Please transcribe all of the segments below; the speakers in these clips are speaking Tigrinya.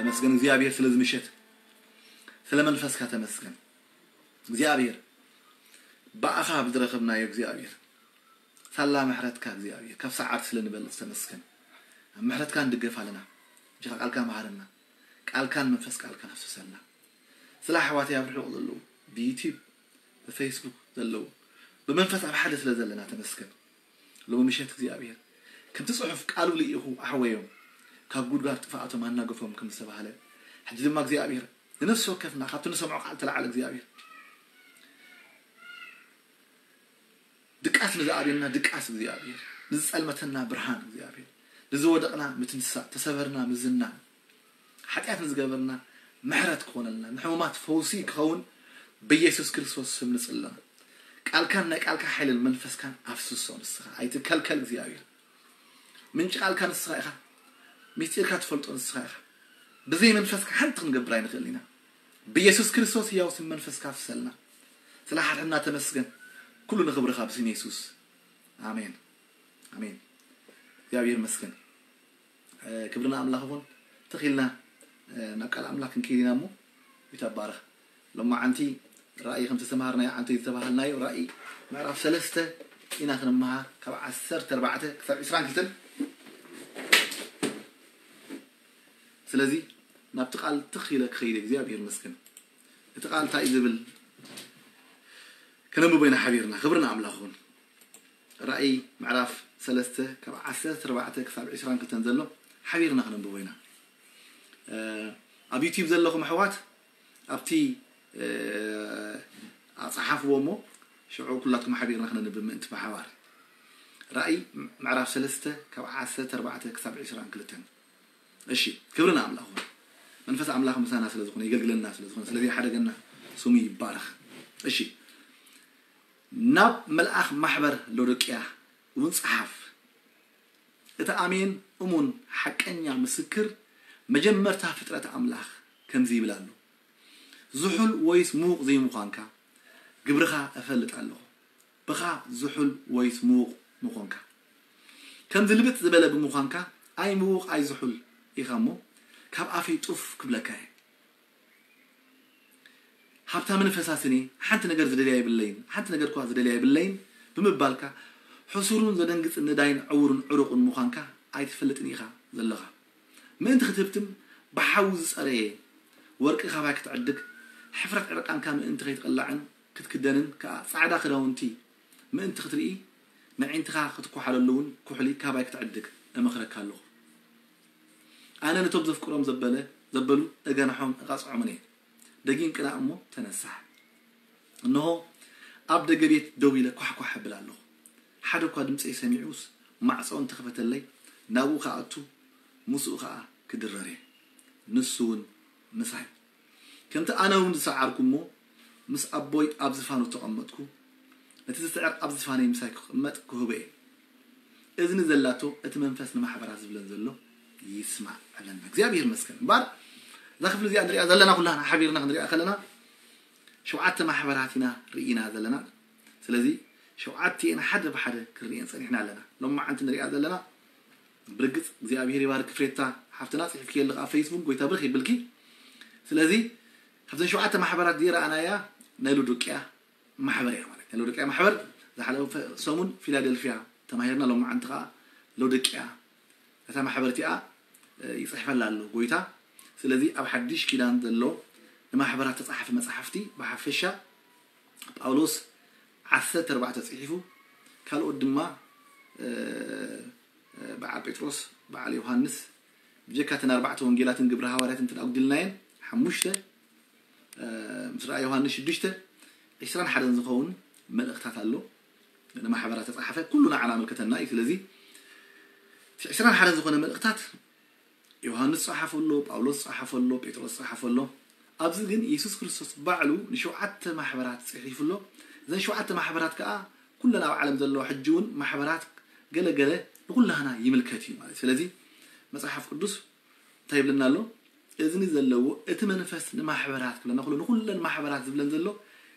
ተመስገን እግዚኣብሔር ስለዚ ምሸት፣ ስለ መንፈስካ ተመስገን እግዚኣብሔር። ብኣኻ ብዝረኸብናዮ እግዚኣብሔር፣ ሳላ ምሕረትካ እግዚኣብሔር፣ ካብ ሰዓት ስለ ንበልጽ ተመስገን። ኣብ ምሕረትካ ንድገፍ ኣለና። እጅኻ ቃልካ መሃረና። ቃልካን መንፈስ ቃልካን ኣፍስሰልና። ስለ ኣሕዋተይ ኣብ ርሑቕ ዘለዉ፣ ብዩቲብ ብፌስቡክ ዘለዉ፣ ብመንፈስ ኣብ ሓደ ስለ ዘለና ተመስገን። ሎሚ ምሸት እግዚኣብሔር፣ ከምቲ ጽሑፍ ቃሉ ልኢኹ ኣሕወዮም፣ ካብ ጉድጓድ ጥፍኣቶም ኣናገፎም ከም ዝተባህለ፣ ሕጂ ድማ እግዚኣብሔር፣ ንነፍሲ ወከፍና ካብቲ ንሰምዖ ቃል ተላዓለ እግዚኣብሔር፣ ድቃስ ንዝኣብየና ድቃስ እግዚኣብሔር፣ ንዝጸልመተና ብርሃን እግዚኣብሔር፣ ንዝወደቕና ምትንሳእ፣ ተሰበርና ምዝናን፣ ሓጢኣት ንዝገበርና ምሕረት ክኾነልና፣ ንሕሙማት ፈውሲ ክኸውን ብኢየሱስ ክርስቶስ ስም ንጽሊ። ቃልካን ናይ ቃልካ ሓይልን መንፈስካን ኣፍስሶ። ንስኻ ኣይትከልከል እግዚኣብሔር። ምንጪ ቃልካ ንስኻ ኢኻ። ምስጢርካ ትፈልጦ ንስኻ ኢኻ። ብዘይ መንፈስካ ሓንቲ ክንገብር ኣይንኽእልን ኢና። ብኢየሱስ ክርስቶስ ህያው ስም መንፈስካ ኣፍስሰልና። ስለ ሓድሕድና ተመስገን። ኩሉ ንኽብርኻ ብስም የሱስ። ኣሜን። ኣሜን። እግዚኣብሔር ይመስገን። እ፣ ክብሪ ንኣምላኽ ይኹን። ትኽ ኢልና፣ እ፣ ናብ ቃል ኣምላኽ ክንከይድ ኢና እሞ፣ ይተባረኽ። ሎማዓንቲ ራእይ ከም ዝተምሃርናዮ፣ ዓንተይ ዝተባሃልናዮ ራእይ ምዕራፍ ሰለስተ ኢና ክንምሃር፣ ካብ ዓሰርተ ኣርባዕተ ክሳብ ዕስራን ክልተን። ስለዚ ናብቲ ቃል ትኽ ኢለ ክኸይድ እግዚኣብሔር ይመስገን። እቲ ቃል እንታይ እዩ ዝብል? ከነንብቦ ኢና ሓቢርና። ክብሪ ንኣምላኽ ይኹን። ራእይ ምዕራፍ ሰለስተ ካብ ዓሰርተ ኣርባዕተ ክሳብ ዕስራን ክልተን ዘሎ ሓቢርና ከነንብቦ ኢና። እ፣ ኣብ ዩቲዩብ ዘለኹም ኣሕዋት ኣብቲ፣ እ፣ ኣጸሓፍዎ እሞ ሽዑ ኩላትኩም ሓቢርና ክነንብብ ምእንቲ ብሓባር። ራእይ ምዕራፍ ሰለስተ ካብ ዓሰርተ ኣርባዕተ ክሳብ ዕስራን ክልተን። እሺ፣ ክብሪ ንኣምላኽ ይኹን። መንፈስ ኣምላኽ ምሳና ስለ ዝኾነ፣ የገልግለና ስለ ዝኾነ፣ ስለዚ ሓደገና ስሙ ይባረኽ። እሺ፣ ናብ መልኣኽ ማሕበር ሎዶቅያ እውን ጸሓፍ። እቲ ኣሜን እሙን ሓቀኛ ምስክር መጀመርታ ፍጥረት ኣምላኽ ከምዚ ይብል ኣሎ። ዝሑል ወይስ ምዉቕ ዘይምዃንካ ግብርኻ እፈልጥ ኣለኹ። ብኻ ዝሑል ወይስ ምዉቕ ምኾንካ። ከምዚ ልብጥ ዝበለ ብምዃንካ ኣይ ምዉቕ ኣይ ዝሑል ኢኻ እሞ ካብ ኣፈይ ጡፍ ክብለካ እየ። ሃብታምን ፈሳስን እየ፣ ሓንቲ ነገር ዝደልያ የብለይን፣ ሓንቲ ነገር እኳ ዝደልያ የብለይን ብምባልካ፣ ሕሱርን ዘደንግጽን ነዳይን ዕውርን ዕሩቕን ምዃንካ ኣይትፈልጥን ኢኻ ዘለኻ። ምእንቲ ክትህብትም ብሓዊ ዝጸረየ ወርቂ ካባይ ክትዕድግ፣ ሕፍረት ዕርቃንካ ምእንቲ ከይትቕላዕን ክትክደንን ከኣ ጻዕዳ ክዳውንቲ ምእንቲ ክትርኢ፣ ነዒንትኻ ክትኳሓለሉ እውን ኩሕሊ ካባይ ክትዕድግ እመኽረካ ኣለኹ። ኣነ ነቶም ዘፍቅሮም ዘበለ፣ ዘበሉ እገንሖም እቐጽዖምን እየ። ደጊም ቅናእ እሞ ተነሳሕ። እንሆ፣ ኣብ ደገ ቤት ደው ኢለ ኳሕኳሕ እብል ኣለኹ። ሓደ እኳ ድምፀይ ሰሚዑስ ማዕጾ እንተኸፈተለይ፣ ናብኡ ክኣቱ፣ ምስኡ ኸኣ ክድረር እየ። ንሱ እውን ምሳይ። ከምቲ ኣነ እውን ዝሰዓርኩ እሞ ምስ ኣቦይ ኣብ ዝፋኑ ተቐመጥኩ፣ እቲ ዝስዕር ኣብ ዝፋነይ ምሳይ ክቕመጥ ክህቦ እየ። እዝኒ ዘላቶ እቲ መንፈስ ንማሕበራት ዝብለን ዘሎ ይስማዕ። ዕለና እግዚኣብሔር ይመስገን። እምበኣር እዛ ክፍሊ እዚኣ ንሪኣ ዘለና ኩላና ሓቢርና ክንሪኣ ከለና ሸውዓተ ማሕበራት ኢና ርኢና ዘለና። ስለዚ ሸውዓቲኤን ሓደ ብሓደ ክንሪኤን ጸኒሕና ኣለና። ሎማዓንቲ ንሪኣ ዘለና ብርግጽ እግዚኣብሔር ይባርክ ክፍሬታ ሓፍትና ጽሒፍኪ ኣለኻ ኣብ ፌስቡክ ጎይታ ብርኽ ይብልኪ። ስለዚ ካብዘን ሸውዓተ ማሕበራት ዲረኣናያ ናይ ሎዶቅያ ማሕበር እያ ማለት። ናይ ሎዶቅያ ማሕበር ዝሓለፈ ሰሙን ፊላደልፊያ ተማሂርና፣ ሎማዓንቲ ኸኣ ሎዶቅያ እታ ማሕበር እቲኣ፣ እ፣ ይጽሕፈላ ኣሎ ጎይታ። ስለዚ ኣብ ሓድሽ ኪዳን ዘሎ ንማሕበራት ተጻሓፈ መጻሕፍቲ ብሓፈሻ ጳውሎስ ዓሰርተ ኣርባዕተ ጽሒፉ፣ ካልኦት ድማ፣ እ፣ እ፣ በዓል ጴጥሮስ፣ በዓል ዮሃንስ፣ ብጀካ እተን ኣርባዕተ ወንጌላትን ግብረ ሃዋርያትን እንተ ኣጉዲልናየን፣ ሓሙሽተ፣ እ፣ ምስ ረኣ ዮሃንስ ሽዱሽተ፣ ዕስራን ሓደን ዝኸውን መልእኽታት ኣሎ። ንማሕበራት ተጻሓፈ፣ ኩሉ ንዓና ኣመልከተና እዩ። ስለዚ እቲ ዕስራን ሓደን ዝኾነ መልእኽታት ዮሃንስ ጸሓፈ ኣሎ፣ ጳውሎስ ጸሓፈ ኣሎ፣ ጴጥሮስ ጸሓፈ ኣሎ። ኣብዚ ግን የሱስ ክርስቶስ ባዕሉ ንሸውዓተ ማሕበራት ጽሒፉ ኣሎ። እዘን ሸውዓተ ማሕበራት ከኣ ኩለን ኣብ ዓለም ዘለዋ ሕጂ እውን ማሕበራት ገለገለ ንኹላህና ይምልከት እዩ ማለት እዩ። ስለዚ መጽሓፍ ቅዱስ እንታይ ይብለና ኣሎ? እዝኒ ዘለዎ እቲ መንፈስ ንማሕበራት ክብለና ከሎ ንኹለን ማሕበራት ዝብለን ዘሎ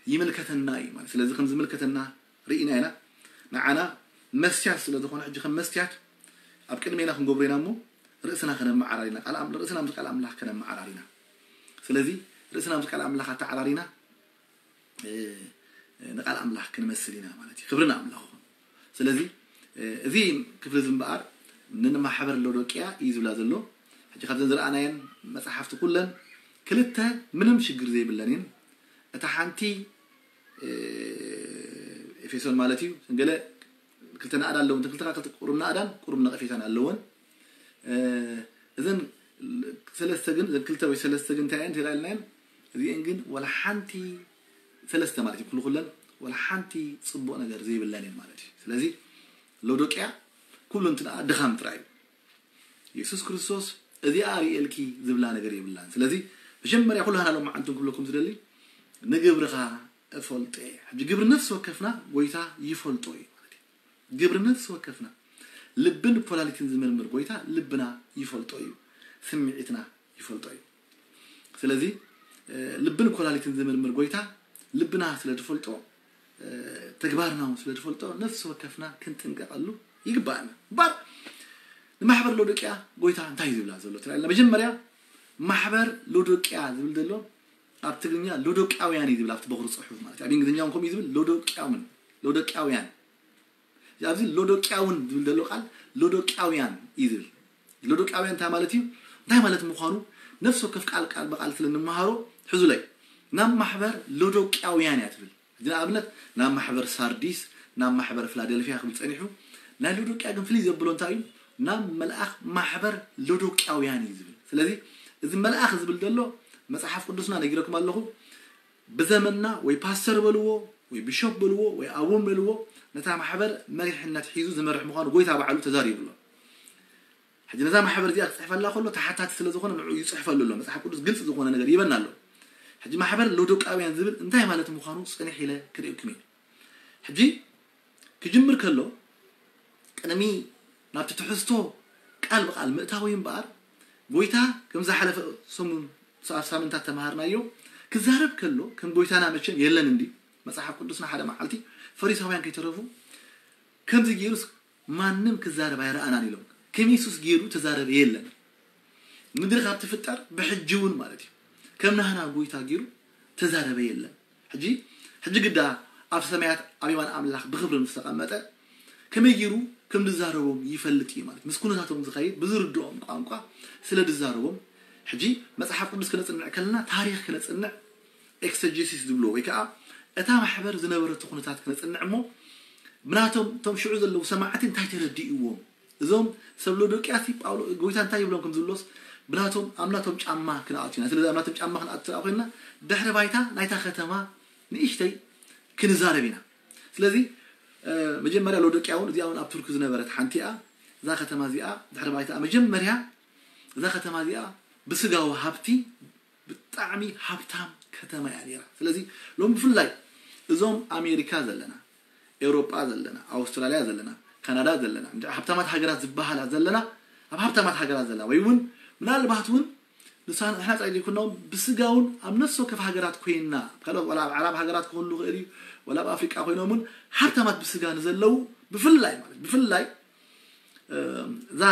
ይምልከተና እዩ ማለት። ስለዚ ከም ዝምልከተና ርኢና ኢና። ንዓና መስትያት ስለ ዝኾነ ሕጂ ከም መስትያት ኣብ ቅድሜና ክንገብሮ ኢና እሞ ርእስና ከነመዓራር ኢና። ቃል ኣም- ርእስና ምስ ቃል ኣምላኽ ከነመዓራር ኢና። ስለዚ ርእስና ምስ ቃል ኣምላኽ ኣተዓራሪና እ፣ ንቃል ኣምላኽ ክንመስል ኢና ማለት እዩ። ክብሪ ንኣምላኽ ይኹን። ስለዚ እ፣ እዚ ክፍሊ እዚ እምበኣር ንማሕበር ሎዶቅያ እዩ ዝብላ ዘሎ። ሕጂ ካብዘን ዝረኣናየን መጽሓፍቲ ኩለን ክልተ ምንም ሽግር ዘይብለን እየን። እታ ሓንቲ እ፣ ኤፌሶን ማለት እዩ። ገለ ክልተ ናእዳ ኣለውን፣ ክልተ ክልተ ቁሩብ ናእዳን ቁሩብ ነቐፌታን ኣለወን። እ፣ እዘን ሰለስተ ግን፣ እዘን ክልተ ወይ ሰለስተ ግን እንታይ እየን ተላልናየን? እዚአን ግን ወላ ሓንቲ ሰለስተ ማለት እዩ፣ ኩሉ ኩለን ወላ ሓንቲ ጽቡቕ ነገር ዘይብለን እየን ማለት እዩ። ስለዚ ሎዶቅያ ኩሉ እንትንኣ ድኻም ጥራይ እዩ። የሱስ ክርስቶስ እዚኣ ርእየልኪ ዝብላ ነገር የብላን። ስለዚ መጀመርያ ኩሉ ሃና ሎም መዓልትን ክብለኩም ዝደሊ ንግብርኻ እፈልጦ እየ። ሕጂ ግብሪ ነፍሲ ወከፍና ጎይታ ይፈልጦ እዩ ማለት እዩ። ግብሪ ነፍሲ ወከፍና ልብን ኮላሊትን ዝምርምር ጎይታ ልብና ይፈልጦ እዩ፣ ስምዒትና ይፈልጦ እዩ። ስለዚ እ፣ ልብን ኮላሊትን ዝምርምር ጎይታ ልብና ስለ ዝፈልጦ እ፣ ተግባርና እውን ስለ ዝፈልጦ ነፍሲ ወከፍና ክንጥንቀቐሉ ይግባኣና። እምበኣር ንማሕበር ሎዶቅያ ጎይታ እንታይ እዩ ዝብላ ዘሎ ትላለ? መጀመርያ ማሕበር ሎዶቅያ ዝብል ዘሎ ኣብ ትግርኛ ሎዶቅያውያን እዩ ዝብል ኣብቲ በኹሪ ጽሑፍ ማለት እዩ። ኣብ እንግሊዝኛ እውን ከምኡ እዩ ዝብል ሎዶቅያውን ሎዶቅያውያን ኣብዚ ሎዶቅያውን ዝብል ዘሎ ቃል ሎዶቅያውያን እዩ ዝብል። ሎዶቅያውያን እንታይ ማለት እዩ? እንታይ ማለት ምዃኑ ነፍሲ ወከፍ ቃል ቃል ብቃል ስለ እንመሃሮ ሕዙለይ። ናብ ማሕበር ሎዶቅያውያን እያ ትብል። እዚ ንኣብነት ናብ ማሕበር ሳርዲስ፣ ናብ ማሕበር ፊላደልፊያ ክብል ጸኒሑ፣ ናይ ሎዶቅያ ግን ፍልይ ዘብሎ እንታይ እዩ? ናብ መልኣኽ ማሕበር ሎዶቅያውያን እዩ ዝብል። ስለዚ እዚ መልኣኽ ዝብል ዘሎ መጽሓፍ ቅዱስና ነጊረኩም ኣለኹ። ብዘመንና ወይ ፓስተር በልዎ ወይ ቢሾፕ በልዎ ወይ ኣቡን በልዎ ነታ ማሕበር መሪሕነት ሒዙ ዝመርሕ ምዃኑ ጎይታ ባዕሉ ተዛሪቡ ኣሎ። ሕጂ ነዛ ማሕበር እዚኣ ክፅሕፈላ ከሎ ተሓታቲ ስለ ዝኾነ ንዑ ይፅሕፈሉ ኣሎ። መፅሓፍ ቅዱስ ግልፂ ዝኾነ ነገር ይበና ኣሎ። ሕጂ ማሕበር ሎዶቃውያን ዝብል እንታይ ማለት ምዃኑ ፅንሕ ኢለ ክርእየኩም እየ። ሕጂ ክጅምር ከሎ ቅድሚ ናብቲ ትሕዝቶ ቃል ብቃል ምእታወይ እምበኣር ጎይታ ከም ዝሓለፈ ሰሙን ኣብ ሳምንታት ተማሃርናዮ ክዛረብ ከሎ ከም ጎይታና መቸም የለን እንዲ መጽሓፍ ቅዱስና ሓደ መዓልቲ ፈሪሳውያን ከይተረፉ ከምዚ ገይሩስ ማንም ክዛረብ ኣይረኣናን ኢሎም ከም የሱስ ገይሩ ተዛረበ የለን ምድሪ ካብ ትፍጠር ብሕጂ እውን ማለት እዩ ከም ናህና ጎይታ ገይሩ ተዛረበ የለን ሕጂ ሕጂ ግዳ ኣብ ሰማያት ኣብ የማን ኣምላኽ ብኽብሪ ምስ ተቐመጠ ከመይ ገይሩ ከም ዝዛረቦም ይፈልጥ እዩ ማለት ምስ ኩነታቶም ዝኸይድ ብዝርድኦም ቋንቋ ስለ ዝዛረቦም ሕጂ መጽሓፍ ቅዱስ ክነጽንዕ ከለና ታሪኽ ክነጽንዕ ኤክሰጀሲስ ዝብሎ ወይ ከዓ እታ ማሕበር ዝነበረቱ ኩነታት ክነጽንዕ እሞ ብናቶም እቶም ሽዑ ዘለዉ ሰማዕቲ እንታይ ተረዲእዎም እዞም ሰብ ሎዶቅያ ሲ ጳውሎ ጎይታ እንታይ ይብሎም ከም ዝብሎስ ብናቶም ኣብ ናቶም ጫማ ክንኣቱ ኢና ስለዚ ኣብ ናቶም ጫማ ክንኣቱ ተኣ ኮይንና ድሕሪ ባይታ ናይታ ከተማ ንእሽተይ ክንዛረብ ኢና ስለዚ መጀመርያ ሎዶቅያ እውን እዚኣ እውን ኣብ ቱርኪ ዝነበረት ሓንቲ እያ እዛ ከተማ እዚኣ ድሕሪ ባይታ መጀመርያ እዛ ከተማ እዚኣ ብስጋዊ ሃብቲ ብጣዕሚ ሃብታም ከተማ እያ ነራ ስለዚ ሎም ብፍላይ እዞም ኣሜሪካ ዘለና ኤውሮጳ ዘለና ኣውስትራልያ ዘለና ካናዳ ዘለና ሃብታማት ሃገራት ዝበሃላ ዘለና ኣብ ሃብታማት ሃገራት ዘለና ወይ እውን ምናልባት እውን ንሳን ንሕና ጻይ ዘይኮና እውን ብስጋ እውን ኣብ ነፍሲ ወከፍ ሃገራት ኮይና ካልኦት ወላ ኣብ ዓራብ ሃገራት ክህሉ ይኽእል እዩ ወላ ኣብ ኣፍሪቃ ኮይኖም እውን ሃብታማት ብስጋ ንዘለዉ ብፍላይ ማለት ብፍላይ እዛ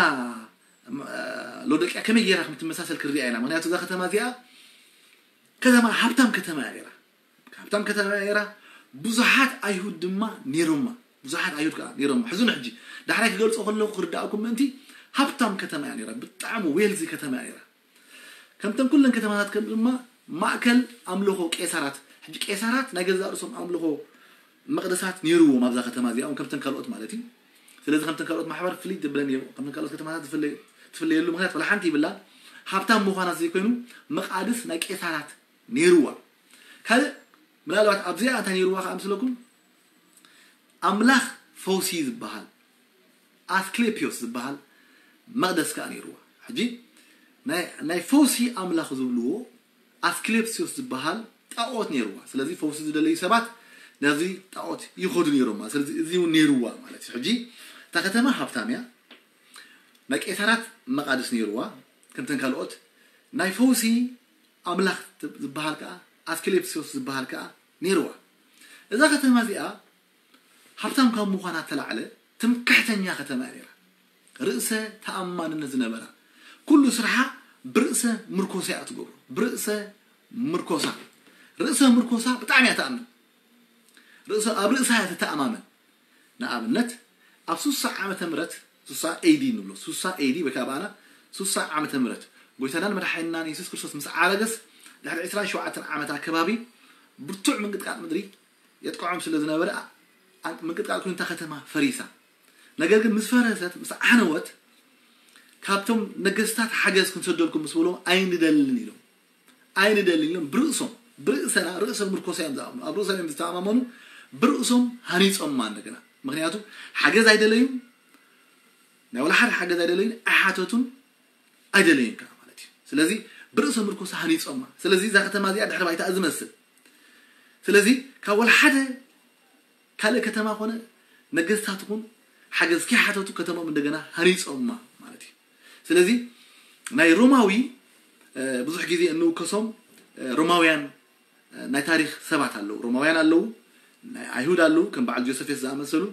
ሎደቅያ ከመይ ገይራ ከም ትመሳሰል ክርድያ ኢና ምክንያቱ እዛ ከተማ እዚኣ ከተማ ሃብታም ከተማ እያ ነራ ሃብታም ከተማ እያ ነራ ብዙሓት ኣይሁድ ድማ ነይሮማ ብዙሓት ኣይሁድ ከዓ ነይሮማ ሕዙን ሕጂ ዳሕራይ ክገልፆ ከለኩ ክርዳእኩም ምእንቲ ሃብታም ከተማ እያ ነራ ብጣዕሚ ዌልዚ ከተማ እያ ነራ ከምተን ኩለን ከተማታት ከም ድማ ማእከል ኣምልኾ ቄሳራት ሕጂ ቄሳራት ናይ ገዛእ ርእሶም ኣምልኾ መቕደሳት ነይርዎም ኣብዛ ከተማ እዚኣ ከምተን ካልኦት ማለት እዩ ስለዚ ከምተን ካልኦት ማሕበር ፍልይ ትብለን እየ ከምተን ካልኦት ከተማታት ትፍለየሉ ምክንያት ወላ ሓንቲ ይብላ ሃብታም ምዃናት ዘይኮይኑ መቓድስ ናይ ቄሳራት ነይርዋ ካልእ ምናልባት ኣብዚኣ እንታይ ነይርዋ ከዓ ምስለኩም ኣምላኽ ፈውሲ ዝበሃል ኣስክሌፒዮስ ዝበሃል መቕደስ ከዓ ነይርዋ ሕጂ ናይ ፈውሲ ኣምላኽ ዝብልዎ ኣስክሌፕሲዮስ ዝበሃል ጣኦት ነይርዋ ስለዚ ፈውሲ ዝደለዩ ሰባት ነዚ ጣኦት ይኸዱ ነይሮም ስለዚ እዚ እውን ነይርዋ ማለት እዩ ሕጂ እታ ከተማ ሃብታም እያ ናይ ቄሳራት መቓድስ ነይርዋ ከምተን ካልኦት ናይ ፈውሲ ኣምላኽ ዝበሃል ከዓ ኣስክሌፕሲዮስ ዝበሃል ከዓ ነይርዋ እዛ ከተማ እዚኣ ሃብታም ካብ ምዃና ተላዕለ ትምክሕተኛ ከተማ እያ ነራ ርእሰ ተኣማንነት ዝነበራ ኩሉ ስርሓ ብርእሰ ምርኮሳ እያ ትገብሮ። ብርእሰ ምርኮሳ፣ ርእሰ ምርኮሳ ብጣዕሚ እያ ትኣምን። ርእሰ ኣብ ርእሳ እያ ትተኣማመን። ንኣብነት ኣብ ሱሳ ዓመተ ምህረት፣ ሱሳ ኤዲ ንብሎ፣ ሱሳ ኤዲ ወይ ከዓ ብኣና ሱሳ ዓመተ ምህረት ጎይታናን መድሓኒናን የሱስ ክርስቶስ ምስ ዓረገስ ድሕሪ ዕስራን ሸውዓተን ዓመት ኣከባቢ ብርቱዕ ምንቅጥቃጥ ምድሪ የጥቅዖም ስለ ዝነበረ፣ ምንቅጥቃጥ ኮይኑ እታ ከተማ ፈሪሳ። ነገር ግን ምስ ፈረሰት፣ ምስ ዓነወት፣ ካብቶም ነገስታት ሓገዝ ክንሰደልኩም ምስ በሎም ኣይንደልን ኢሎም። ኣይንደልን ኢሎም። ብርእሶም፣ ብርእሰና፣ ርእሰ ምርኮሳ እዮም ዝኣምኑ። ኣብ ርእሶም እዮም ዝተኣማመኑ። ብርእሶም ሃኒጾማ እንደገና። ምክንያቱ ሓገዝ ኣይደለዩ፣ ናይ ወላ ሓደ ሓገዝ ኣይደለዩን፣ ኣይሓተቱን፣ ኣይደለዩን ከዓ ማለት እዩ። ስለዚ ብርእሰ ምርኮሳ ሃኒጾማ። ስለዚ እዛ ከተማ እዚኣ ድሕሪ ባይታ ዝመስል። ስለዚ ካብ ወላ ሓደ ካልእ ከተማ ኮነ ነገስታት ኹን ሓገዝ ከይሓተቱ ከተሞም እንደገና ሃኒጾማ ማለት እዩ። ስለዚ ናይ ሮማዊ ብዙሕ ግዜ እንውከሶም ሮማውያን ናይ ታሪኽ ሰባት ኣለዉ። ሮማውያን ኣለዉ፣ ናይ ኣይሁድ ኣለዉ፣ ከም በዓል ጆሰፌስ ዝኣመሰሉ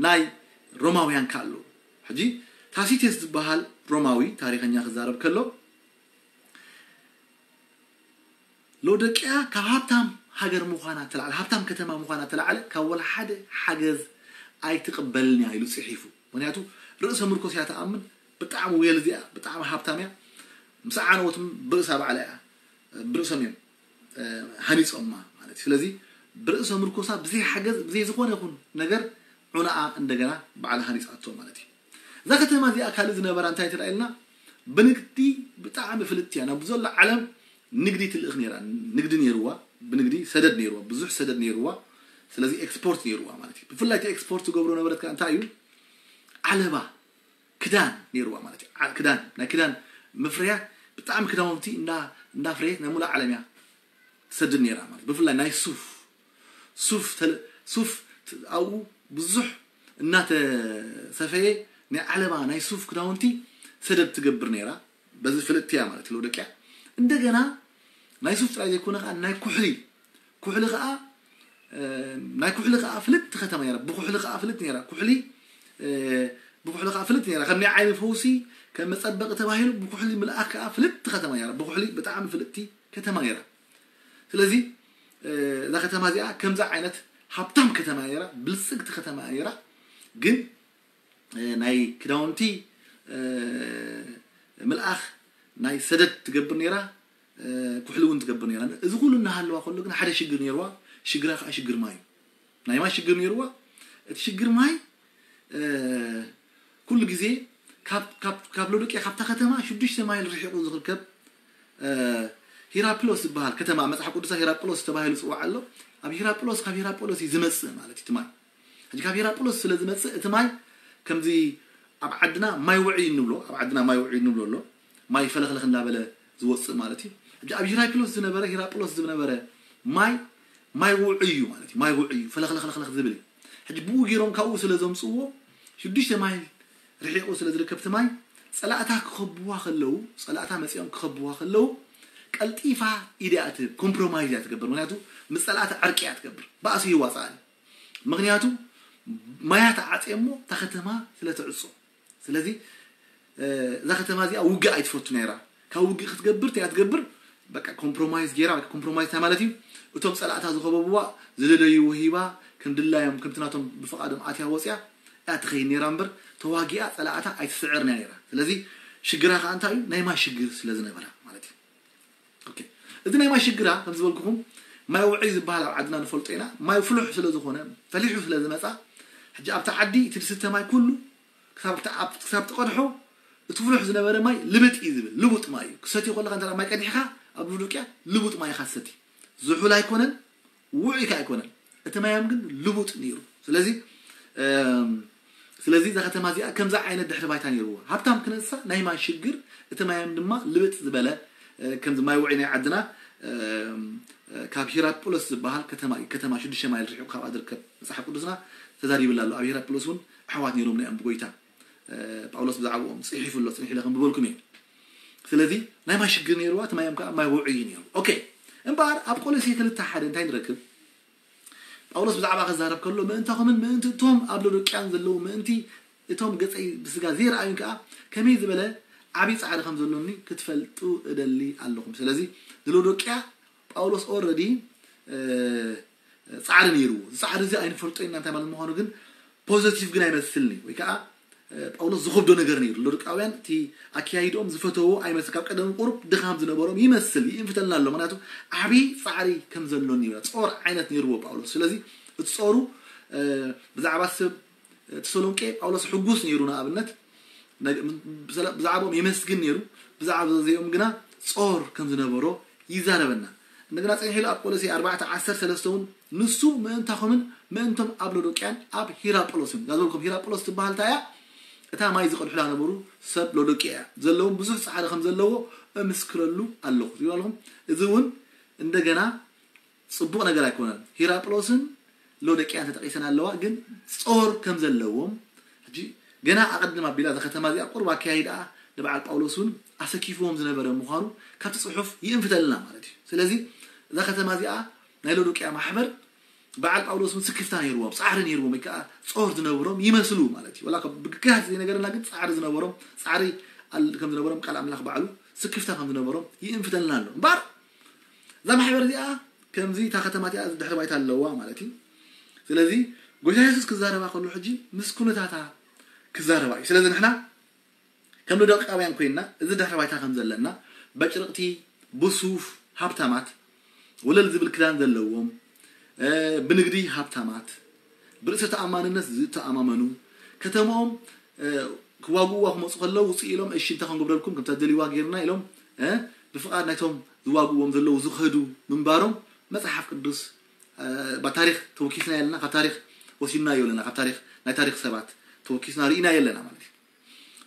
ናይ ሮማውያን ከ ኣለዉ። ሕጂ ታሲቴስ ዝበሃል ሮማዊ ታሪኸኛ ክዛረብ ከሎ፣ ሎዶቅያ ካብ ሃብታም ሃገር ምዃና ተላዕለ፣ ሃብታም ከተማ ምዃና ተላዕለ፣ ካብ ወላ ሓደ ሓገዝ ኣይትቕበልን እያ ኢሉ ጽሒፉ። ምክንያቱ ርእሰ ምርኮስ እያ ትኣምን። ብጣዕሚ ዌልዚ እያ፣ ብጣዕሚ ሃብታም እያ። ምስ ዓነወትም ብርእሳ ባዕላ እያ፣ ብርእሶም እዮም ሃኒጾማ ማለት እዩ። ስለዚ ብርእሰ ምርኮሳ ብዘይ ሓገዝ፣ ብዘይ ዝኾነ ይኹን ነገር ዑናኣ እንደገና ባዕላ ሃኒጻቶ ማለት እዩ። እዛ ከተማ እዚኣ ካልእ ዝነበራ እንታይ ትረኣየልና? ብንግዲ ብጣዕሚ ፍልጥቲ እያ። ናብ ዘሎ ዓለም ንግዲ ትልእኽ ነይራ፣ ንግዲ ነይርዋ፣ ብንግዲ ሰደድ ነይርዋ፣ ብዙሕ ሰደድ ነይርዋ። ስለዚ ኤክስፖርት ነይርዋ ማለት እዩ። ብፍላይ እቲ ኤክስፖርት ትገብሮ ነበረት ከኣ እንታይ እዩ? ዓለባ፣ ክዳን ነይርዋ ማለት እዩ። ዓ- ክዳን፣ ናይ ክዳን ምፍርያ፣ ብጣዕሚ ክዳውንቲ እንዳ እንዳፍረየት ናይ ሙሉእ ዓለም እያ ትሰድድ ነይራ ማለት። ብፍላይ ናይ ሱፍ፣ ሱፍ ተለ- ሱፍ ት- ኣብኡ ብዙሕ እናተሰፈየ ናይ ዓለባ ናይ ሱፍ ክዳውንቲ ሰደድ ትገብር ነይራ። በዚ ፍልጥቲ እያ ማለት ሎዶቅያ። እንደገና ናይ ሱፍ ጥራይ ዘይኮነ ከዓ ናይ ኩሕሊ፣ ኩሕሊ ከዓ ናይ ኩሕሊ ከዓ ፍልጥቲ ከተማ ነይራ። ብኩሕሊ ከዓ ፍልጥቲ ነይራ። ኩሕሊ ብኩሕሊ ከዓ ፍልጥቲ ነይራ። ከም ናይ ዓይኒ ፈውሲ፣ ከም መፀበቂ ተባሂሉ ብኩሕሊ ምልኣኽ ከዓ ፍልጥቲ ከተማ ነይራ። ብኩሕሊ ብጣዕሚ ፍልጥቲ ከተማ ነይራ። ስለዚ እዛ ከተማ እዚኣ ከምዛ ዓይነት ሃብታም ከተማ ነይራ፣ ብልፅግቲ ከተማ ነይራ። ግን ናይ ክዳውንቲ ምልኣኽ ናይ ሰደድ ትገብር ነይራ፣ ኩሕሊ እውን ትገብር ነይራ። እዚ ኩሉ እናሃለዋ ከሎ ግን ሓደ ሽግር ነይርዋ። ሽግራ ከዓ ሽግር ማይ እዩ። ናይ ማይ ሽግር ነይርዋ። እቲ ሽግር ማይ ኩሉ ግዜ ካብ ካብ ካብ ሎዶቅያ ካብታ ከተማ ሽዱሽተ ማይል ርሒቑ ዝርከብ ሂራፕሎስ ዝበሃል ከተማ፣ መጽሓፍ ቅዱሳ ሂራፕሎስ ተባሂሉ ዝጽዋዕ ኣሎ። ኣብ ሂራፕሎስ፣ ካብ ሂራፕሎስ እዩ ዝመጽእ ማለት እዩ እቲ ማይ። ሕጂ ካብ ሂራፕሎስ ስለ ዝመጽእ እቲ ማይ ከምዚ ኣብ ዓድና ማይ ውዑይ እንብሎ፣ ኣብ ዓድና ማይ ውዑይ እንብሎ ኣሎ። ማይ ፈለኽለኽ እንዳበለ ዝወጽእ ማለት እዩ። ሕጂ ኣብ ሂራፕሎስ ዝነበረ፣ ሂራፕሎስ ዝነበረ ማይ፣ ማይ ውዑይ እዩ ማለት እዩ። ማይ ውዑይ እዩ፣ ፈለኽለኽለኽለኽ ዝብል እዩ። ሕጂ ብኡ ገይሮም ካብኡ ስለ ዘምጽእዎ ሽዱሽተ ማይል ርሒቑ ስለ ዝርከብ እቲ ማይ፣ ጸላእታ ክኸብዋ ከለዉ፣ ጸላእታ መጺኦም ክኸብዋ ከለዉ ቀልጢፋ ኢድ እያ ትህብ፣ ኮምፕሮማይዝ እያ ትገብር። ምክንያቱ ምስ ጸላእታ ዕርቂ እያ ትገብር፣ ባእሲ ይዋጻእ። ምክንያቱ ማያ ተዓጽየ እሞ እታ ከተማ ስለ ትዕጾ። ስለዚ እዛ ከተማ እዚኣ ውግእ ኣይትፈቱ ነይራ። ካብ ውግእ ክትገብር እንታይ እያ ትገብር? በቃ ኮምፕሮማይዝ ገይራ፣ በቃ ኮምፕሮማይዝ እንታይ ማለት እዩ? እቶም ጸላእታ ዝኸበብዋ ዝደለይዎ ሂባ፣ ከም ድላዮም፣ ከምቲ ናቶም ብፍቓዶም ኣትያ ወጽያ እያ ትኸይድ ነይራ እምበር ተዋጊኣ ጸላእታ ኣይትስዕርን እያ ነይራ። ስለዚ ሽግራ ከኣ እንታይ እዩ? ናይ ማይ ሽግር ስለ ዝነበራ ማለት እዩ። ኦኬ። እዚ ናይ ማይ ሽግራ ከም ዝበልኩኹም ማይ ውዑይ ዝበሃል ኣብ ዓድና ንፈልጦ ኢና። ማይ ፍሉሕ ስለ ዝኾነ፣ ፈሊሑ ስለ ዝመጻ፣ ሕጂ ኣብቲ ዓዲ እቲ ዝስተ ማይ ኩሉ ክሳብ ክሳብ ትቐድሖ እቲ ፍሉሕ ዝነበረ ማይ ልብጥ እዩ ዝብል። ልቡጥ ማይ እዩ። ክሰትዮ ከለኻ እንተ ማይ ቀዲሕካ ኣብ ሉዱቅያ ልቡጥ ማይ ኢኻ ትሰቲ። ዝሑል ኣይኮነን፣ ውዑይ ከ ኣይኮነን። እቲ ማዮም ግን ልቡጥ ነይሩ። ስለዚ ስለዚ እዛ ከተማ እዚኣ ከምዛ ዓይነት ድሕሪ ባይታ ነይርዎ። ሃብታም ክነሳ ናይ ማይ ሽግር፣ እቲ ማዮም ድማ ልብጥ ዝበለ፣ ከምዚ ማይ ውዑይ ናይ ዓድና ካብ ሂራፖሎስ ዝበሃል ከተማ እዩ። ከተማ ሽዱሽተ ማይል ርሒቑ ካብኣ ዝርከብ። መጽሓፍ ቅዱስና ተዛሪብላ ኣሎ። ኣብ ሂራፖሎስ እውን ኣሕዋት ነይሮም እዮም ብጎይታ። ጳውሎስ ብዛዕባኦም ጽሒፉ ኣሎ፣ ጽኒሕ ኢለ ከንብበልኩም እየ። ስለዚ ናይ ማይ ሽግር ነይርዋ፣ እቲ ማዮም ከዓ ማይ ውዑይ እዩ ነይሩ። ኦኬ። እምበኣር ኣብ ቆሎሴ ክልተ ሓደ እንታይ ንረክብ? ጳውሎስ ብዛዕባ ክዛረብ ከሎ ምእንታኹምን ምእንቲ እቶም ኣብ ሎዶቅያን ዘለዉ ምእንቲ እቶም ገጸይ ብስጋ ዘይረኣዩን ከዓ ከመይ ዝበለ ዓብዪ ፃዕሪ ከም ዘሎኒ ክትፈልጡ እደሊ ኣለኹም። ስለዚ ንሎዶቅያ ጳውሎስ ኦረዲ ፃዕሪ ነይርዎ። እዚ ፃዕሪ እዚ ኣይንፈልጦ ኢና እንታይ ማለት ምዃኑ ግን ፖዘቲቭ ግን ኣይመስልኒ ወይ ከዓ ጳውሎስ ዝኸብዶ ነገር ነይሩ። ሎዶቃውያን እቲ ኣካያይድኦም ዝፈተዎ ኣይመስል። ካብ ቀደም ቁሩብ ድኻም ዝነበሮም ይመስል፣ ይእንፍተልና ኣሎ። ምክንያቱ ዓብዪ ፃዕሪ ከም ዘሎኒ ይብላ። ፆር ዓይነት ነይርዎ ጳውሎስ። ስለዚ እቲ ፆሩ ብዛዕባ ሰብ ተሰሎንቄ ጳውሎስ ሕጉስ ነይሩ። ንኣብነት ብዛዕባኦም የመስግን ነይሩ፣ ብዛዕባ ዘዚኦም ግና ጾር ከም ዝነበሮ ይዛረበና። እንደገና ጸኒሑ ኢሉ ኣብ ቆሎሴ ኣርባዕተ ዓሰርተ ሰለስተ እውን ንሱ ምእንታኹምን ምእንቶም ኣብ ሎዶቅያን ኣብ ሂራጳሎስን። እዛ ዝበልኩም ሂራጳሎስ ትበሃል እንታይ እያ? እታ ማይ ዝቐድሑላ ነበሩ ሰብ ሎዶቅያ እያ። ዘለዎም ብዙሕ ጻዕሪ ከም ዘለዎ እምስክረሉ ኣለኹ ይብሉ ኣለኹም። እዚ እውን እንደገና ጽቡቕ ነገር ኣይኮነን። ሂራጳሎስን ሎዶቅያን ተጠቒሰን ኣለዋ፣ ግን ጾር ከም ዘለዎም ሕጂ ገና ኣቐድም ኣቢላ እዛ ከተማ እዚኣ ቁሩብ ኣካያይድኣ ንበዓል ጳውሎስ እውን ኣሰኪፍዎም ዝነበረ ምዃኑ ካብቲ ጽሑፍ ይእንፍተልና ማለት እዩ። ስለዚ እዛ ከተማ እዚኣ ናይ ሎዶቅያ ማሕበር በዓል ጳውሎስ እውን ስክፍታ ነይርዎም፣ ጻዕሪ ነይርዎም፣ ወይ ከዓ ጾር ዝነበሮም ይመስሉ ማለት እዩ። ወላ ካብ ብግጋት ዘይነገረና ግን ጻዕሪ ዝነበሮም ጻዕሪ ኣል- ከም ዝነበሮም ቃል ኣምላኽ ባዕሉ ስክፍታ ከም ዝነበሮም ይእንፍተልና ኣሎ። እምበኣር እዛ ማሕበር እዚኣ ከምዚ እታ ከተማ እቲኣ ድሕሪ ባይታ ኣለዋ ማለት እዩ። ስለዚ ጎይታ የሱስ ክዛረባ ከሎ ሕጂ ምስ ኩነታታ ክዛረባ እዩ። ስለዚ ንሕና ከም ሎዶቃውያን ኮይንና እዚ ድሕሪ ባይታ ከም ዘለና በጭርቕቲ ብሱፍ ሃብታማት ወለል ዝብል ክዳን ዘለዎም ብንግዲ ሃብታማት ብርእሰ ተኣማንነት ዝተኣማመኑ ከተማኦም ክዋግእዋ ክመፁ ከለዉ ውፅእ ኢሎም እሺ እንታይ ክንገብረልኩም ከምታ ደልይዋ ጌርና ኢሎም ብፍቓድ ናይቶም ዝዋግእዎም ዘለዉ ዝኸዱ ምንባሮም መፅሓፍ ቅዱስ ብ ታሪክ ተወኪስና የለና ካብ ታሪክ ወሲድና የለና ካብ ታሪክ ናይ ታሪክ ሰባት ተወኪስና ርኢና የለና ማለት እዩ።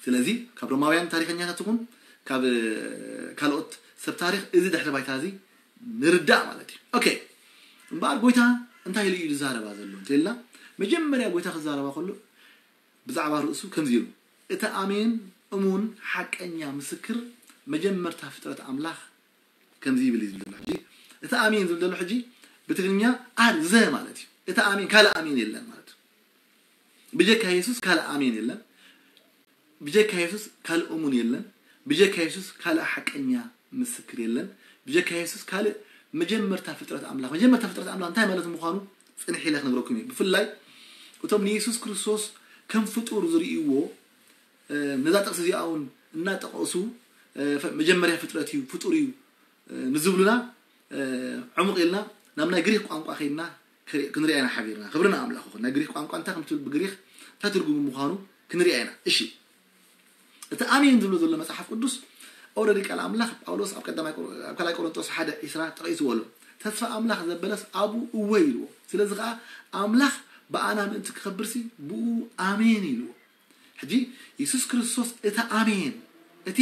ስለዚ ካብ ሮማውያን ታሪከኛታት ይኹን ካብ ካልኦት ሰብ ታሪክ እዚ ድሕሪ ባይታ እዚ ንርዳእ ማለት እዩ። ኦኬ እምበኣር ጎይታ እንታይ ኢሉ እዩ ዝዛረባ ዘሎ እንተልና መጀመርያ ጎይታ ክዛረባ ከሎ ብዛዕባ ርእሱ ከምዚ ኢሉ እቲ ኣሜን እሙን ሓቀኛ ምስክር መጀመርታ ፍጥረት ኣምላኽ ከምዚ ይብል እዩ ዝብል ዘሎ ሕጂ እቲ ኣሜን ዝብል ዘሎ ሕጂ ብትግርኛ ኣር ዘ ማለት እዩ። እቲ ኣሜን ካልእ ኣሜን የለን ማለት እዩ። ብጀካ የሱስ ካልእ ኣሜን የለን። ብጀካ የሱስ ካልእ እሙን የለን። ብጀካ የሱስ ካልእ ሓቀኛ ምስክር የለን። ብጀካ የሱስ ካልእ መጀመርታ ፍጥረት ኣምላኽ መጀመርታ ፍጥረት ኣምላኽ እንታይ ማለት ምዃኑ ፅንሕ ኢለ ክነግረኩም እዩ። ብፍላይ እቶም ንየሱስ ክርስቶስ ከም ፍጡር ዝርእይዎ ነዛ ጥቕሲ እዚኣ እውን እናጠቐሱ መጀመርያ ፍጥረት እዩ ፍጡር እዩ ንዝብሉና ዕሙቕ ኢልና ናብ ናይ ግሪክ ቋንቋ ከይድና ክንሪኣ ኢና ሓቢርና ክብርና ኣምላኽ ይኹን ናይ ግሪክ ቋንቋ እንታይ ከምትብል ብግሪክ እንታይ ትርጉሙ ምዃኑ ክንሪኣ ኢና። እሺ እቲ ኣሜን ዝብሎ ዘሎ መፅሓፍ ቅዱስ ኦረዲ ቃል ኣምላኽ ጳውሎስ ኣብ ቀዳማይ ኣብ ካልኣይ ቆሮንጦስ ሓደ ዒስራ ጠቒስዎ ኣሎ። ተስፋ ኣምላኽ ዘበለስ ኣብኡ እወ ኢልዎ። ስለዚ ከዓ ኣምላኽ ብኣና ምእንቲ ክኸብርሲ ብኡ ኣሜን ኢልዎ። ሕጂ የሱስ ክርስቶስ እቲ ኣሜን እቲ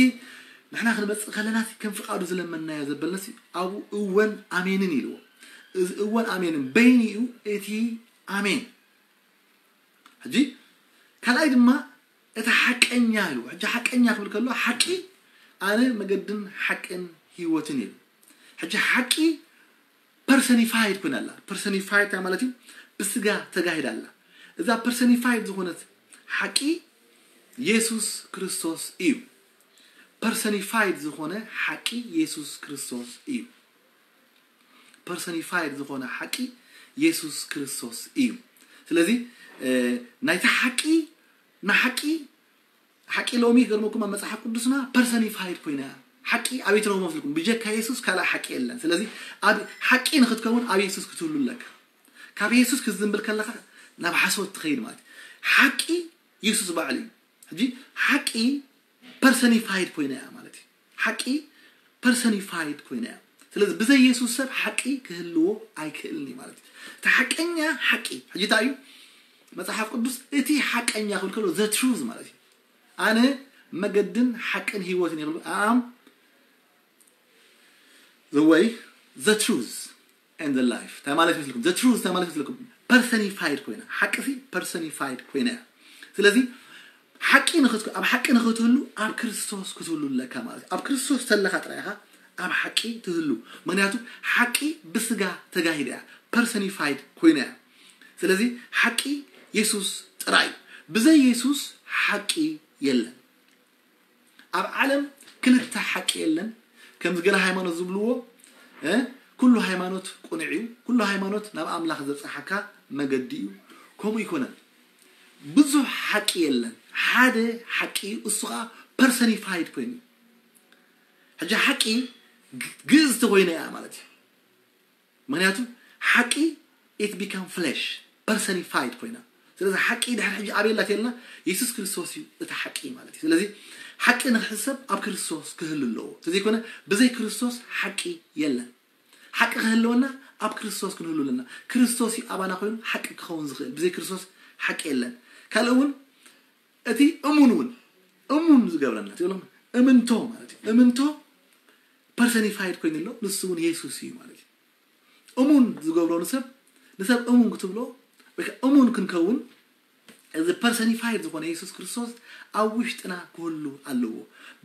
ንሕና ክንመፅእ ከለና ከም ፍቓዱ ዝለመናዮ ዘበለሲ ኣብኡ እወን ኣሜንን ኢልዎ። እዚ እወን ኣሜንን በይኑ እዩ እቲ ኣሜን። ሕጂ ካልኣይ ድማ እቲ ሓቀኛ ኢልዎ። ሕጂ ሓቀኛ ክብል ከሎ ሓቂ ኣነ መገድን ሓቅን ህይወትን ኢሉ። ሕጂ ሓቂ ፐርሰኒፋይድ ኮይና ኣላ። ፐርሰኒፋይድ እንታይ ማለት እዩ? ብስጋ ተጋሂዳ ኣላ። እዛ ፐርሰኒፋይድ ዝኾነት ሓቂ የሱስ ክርስቶስ እዩ። ፐርሰኒፋይድ ዝኾነ ሓቂ የሱስ ክርስቶስ እዩ። ፐርሰኒፋይድ ዝኾነ ሓቂ የሱስ ክርስቶስ እዩ። ስለዚ ናይቲ ሓቂ ንሓቂ ሓቂ ሎሚ ገርመኩም ኣብ መፅሓፍ ቅዱስና ፐርሰኒፋይድ ኮይና ሓቂ ኣበይ ትረኽቦ መስልኩም? ብጀካ የሱስ ካልእ ሓቂ የለን። ስለዚ ኣብ ሓቂ ንክትከውን ኣብ የሱስ ክትህሉ ኣለካ። ካብ የሱስ ክትዝንብል ከለካ ናብ ሓሶት ትኸይድ ማለት እዩ። ሓቂ የሱስ ባዕሉ እዩ። ሕጂ ሓቂ ፐርሰኒፋይድ ኮይና እያ ማለት እዩ። ሓቂ ፐርሰኒፋይድ ኮይና እያ። ስለዚ ብዘይ የሱስ ሰብ ሓቂ ክህልዎ ኣይክእልን እዩ ማለት እዩ። እቲ ሓቀኛ ሓቂ ሕጂ እንታይ እዩ? መፅሓፍ ቅዱስ እቲ ሓቀኛ ክብል ከሎ ዘ ትሩዝ ማለት እዩ። ኣነ መገድን ሓቅን ህይወትን ይብል ኣም the way the truth and the life እንታይ ማለት ይመስልኩም? The truth እንታይ ማለት ይመስልኩም? ፐርሰኒፋይድ ኮይና ሓቂ ሲ ፐርሰኒፋይድ ኮይና እያ። ስለዚ ሓቂ ንክት ኣብ ሓቂ ንክትህሉ ኣብ ክርስቶስ ክትህሉ ኣለካ ማለት እዩ። ኣብ ክርስቶስ ተለካ ጥራይ ኢኻ ኣብ ሓቂ ትህሉ። ምክንያቱ ሓቂ ብስጋ ተጋሂዳ እያ፣ ፐርሰኒፋይድ ኮይና እያ። ስለዚ ሓቂ የሱስ ጥራይ እዩ። ብዘይ የሱስ ሓቂ የለን። ኣብ ዓለም ክልተ ሓቂ የለን። ከምዚ ገለ ሃይማኖት ዝብልዎ እ፣ ኩሉ ሃይማኖት ቁኑዕ እዩ፣ ኩሉ ሃይማኖት ናብ ኣምላኽ ዘብጽሓካ መገዲ እዩ። ከምኡ ይኮነን። ብዙሕ ሓቂ የለን። ሓደ ሓቂ እዩ፣ እሱ ከዓ ፐርሰኒፋይድ ኮይኑ እዩ። ሕጂ ሓቂ ግ- ግእዝ ተኮይነ እያ ማለት እዩ። ምክንያቱ ሓቂ it become flesh፣ ፐርሰኒፋይድ ኮይና። ስለዚ ሓቂ ድሕሪ ሕጂ ኣበይ ኣላ ተልና፣ የሱስ ክርስቶስ እዩ እቲ ሓቂ ማለት እዩ። ስለዚ ሓቂ ንክሕሰብ ኣብ ክርስቶስ ክህሉ ኣለዎ። እንተዘይኮነ ብዘይ ክርስቶስ ሓቂ የለን። ሓቂ ክህልወና ኣብ ክርስቶስ ክንህሉ ኣለና። ክርስቶስ እዩ ኣባና ኮይኑ ሓቂ ክኸውን ዝኽእል። ብዘይ ክርስቶስ ሓቂ የለን። ካልእ እውን እቲ እሙን እውን እሙን ዝገብረና ትብሎም እምንቶ ማለት እዩ። እምንቶ ፐርሰኒፋይድ ኮይኑ ኣሎ፣ ንሱ እውን የሱስ እዩ ማለት እዩ። እሙን ዝገብሮ ንሰብ ንሰብ እሙን ክትብሎ ወይ ከዓ እሙን ክንከውን እዚ ፐርሰኒፋይድ ዝኾነ የሱስ ክርስቶስ ኣብ ውሽጥና ክህሉ ኣለዎ።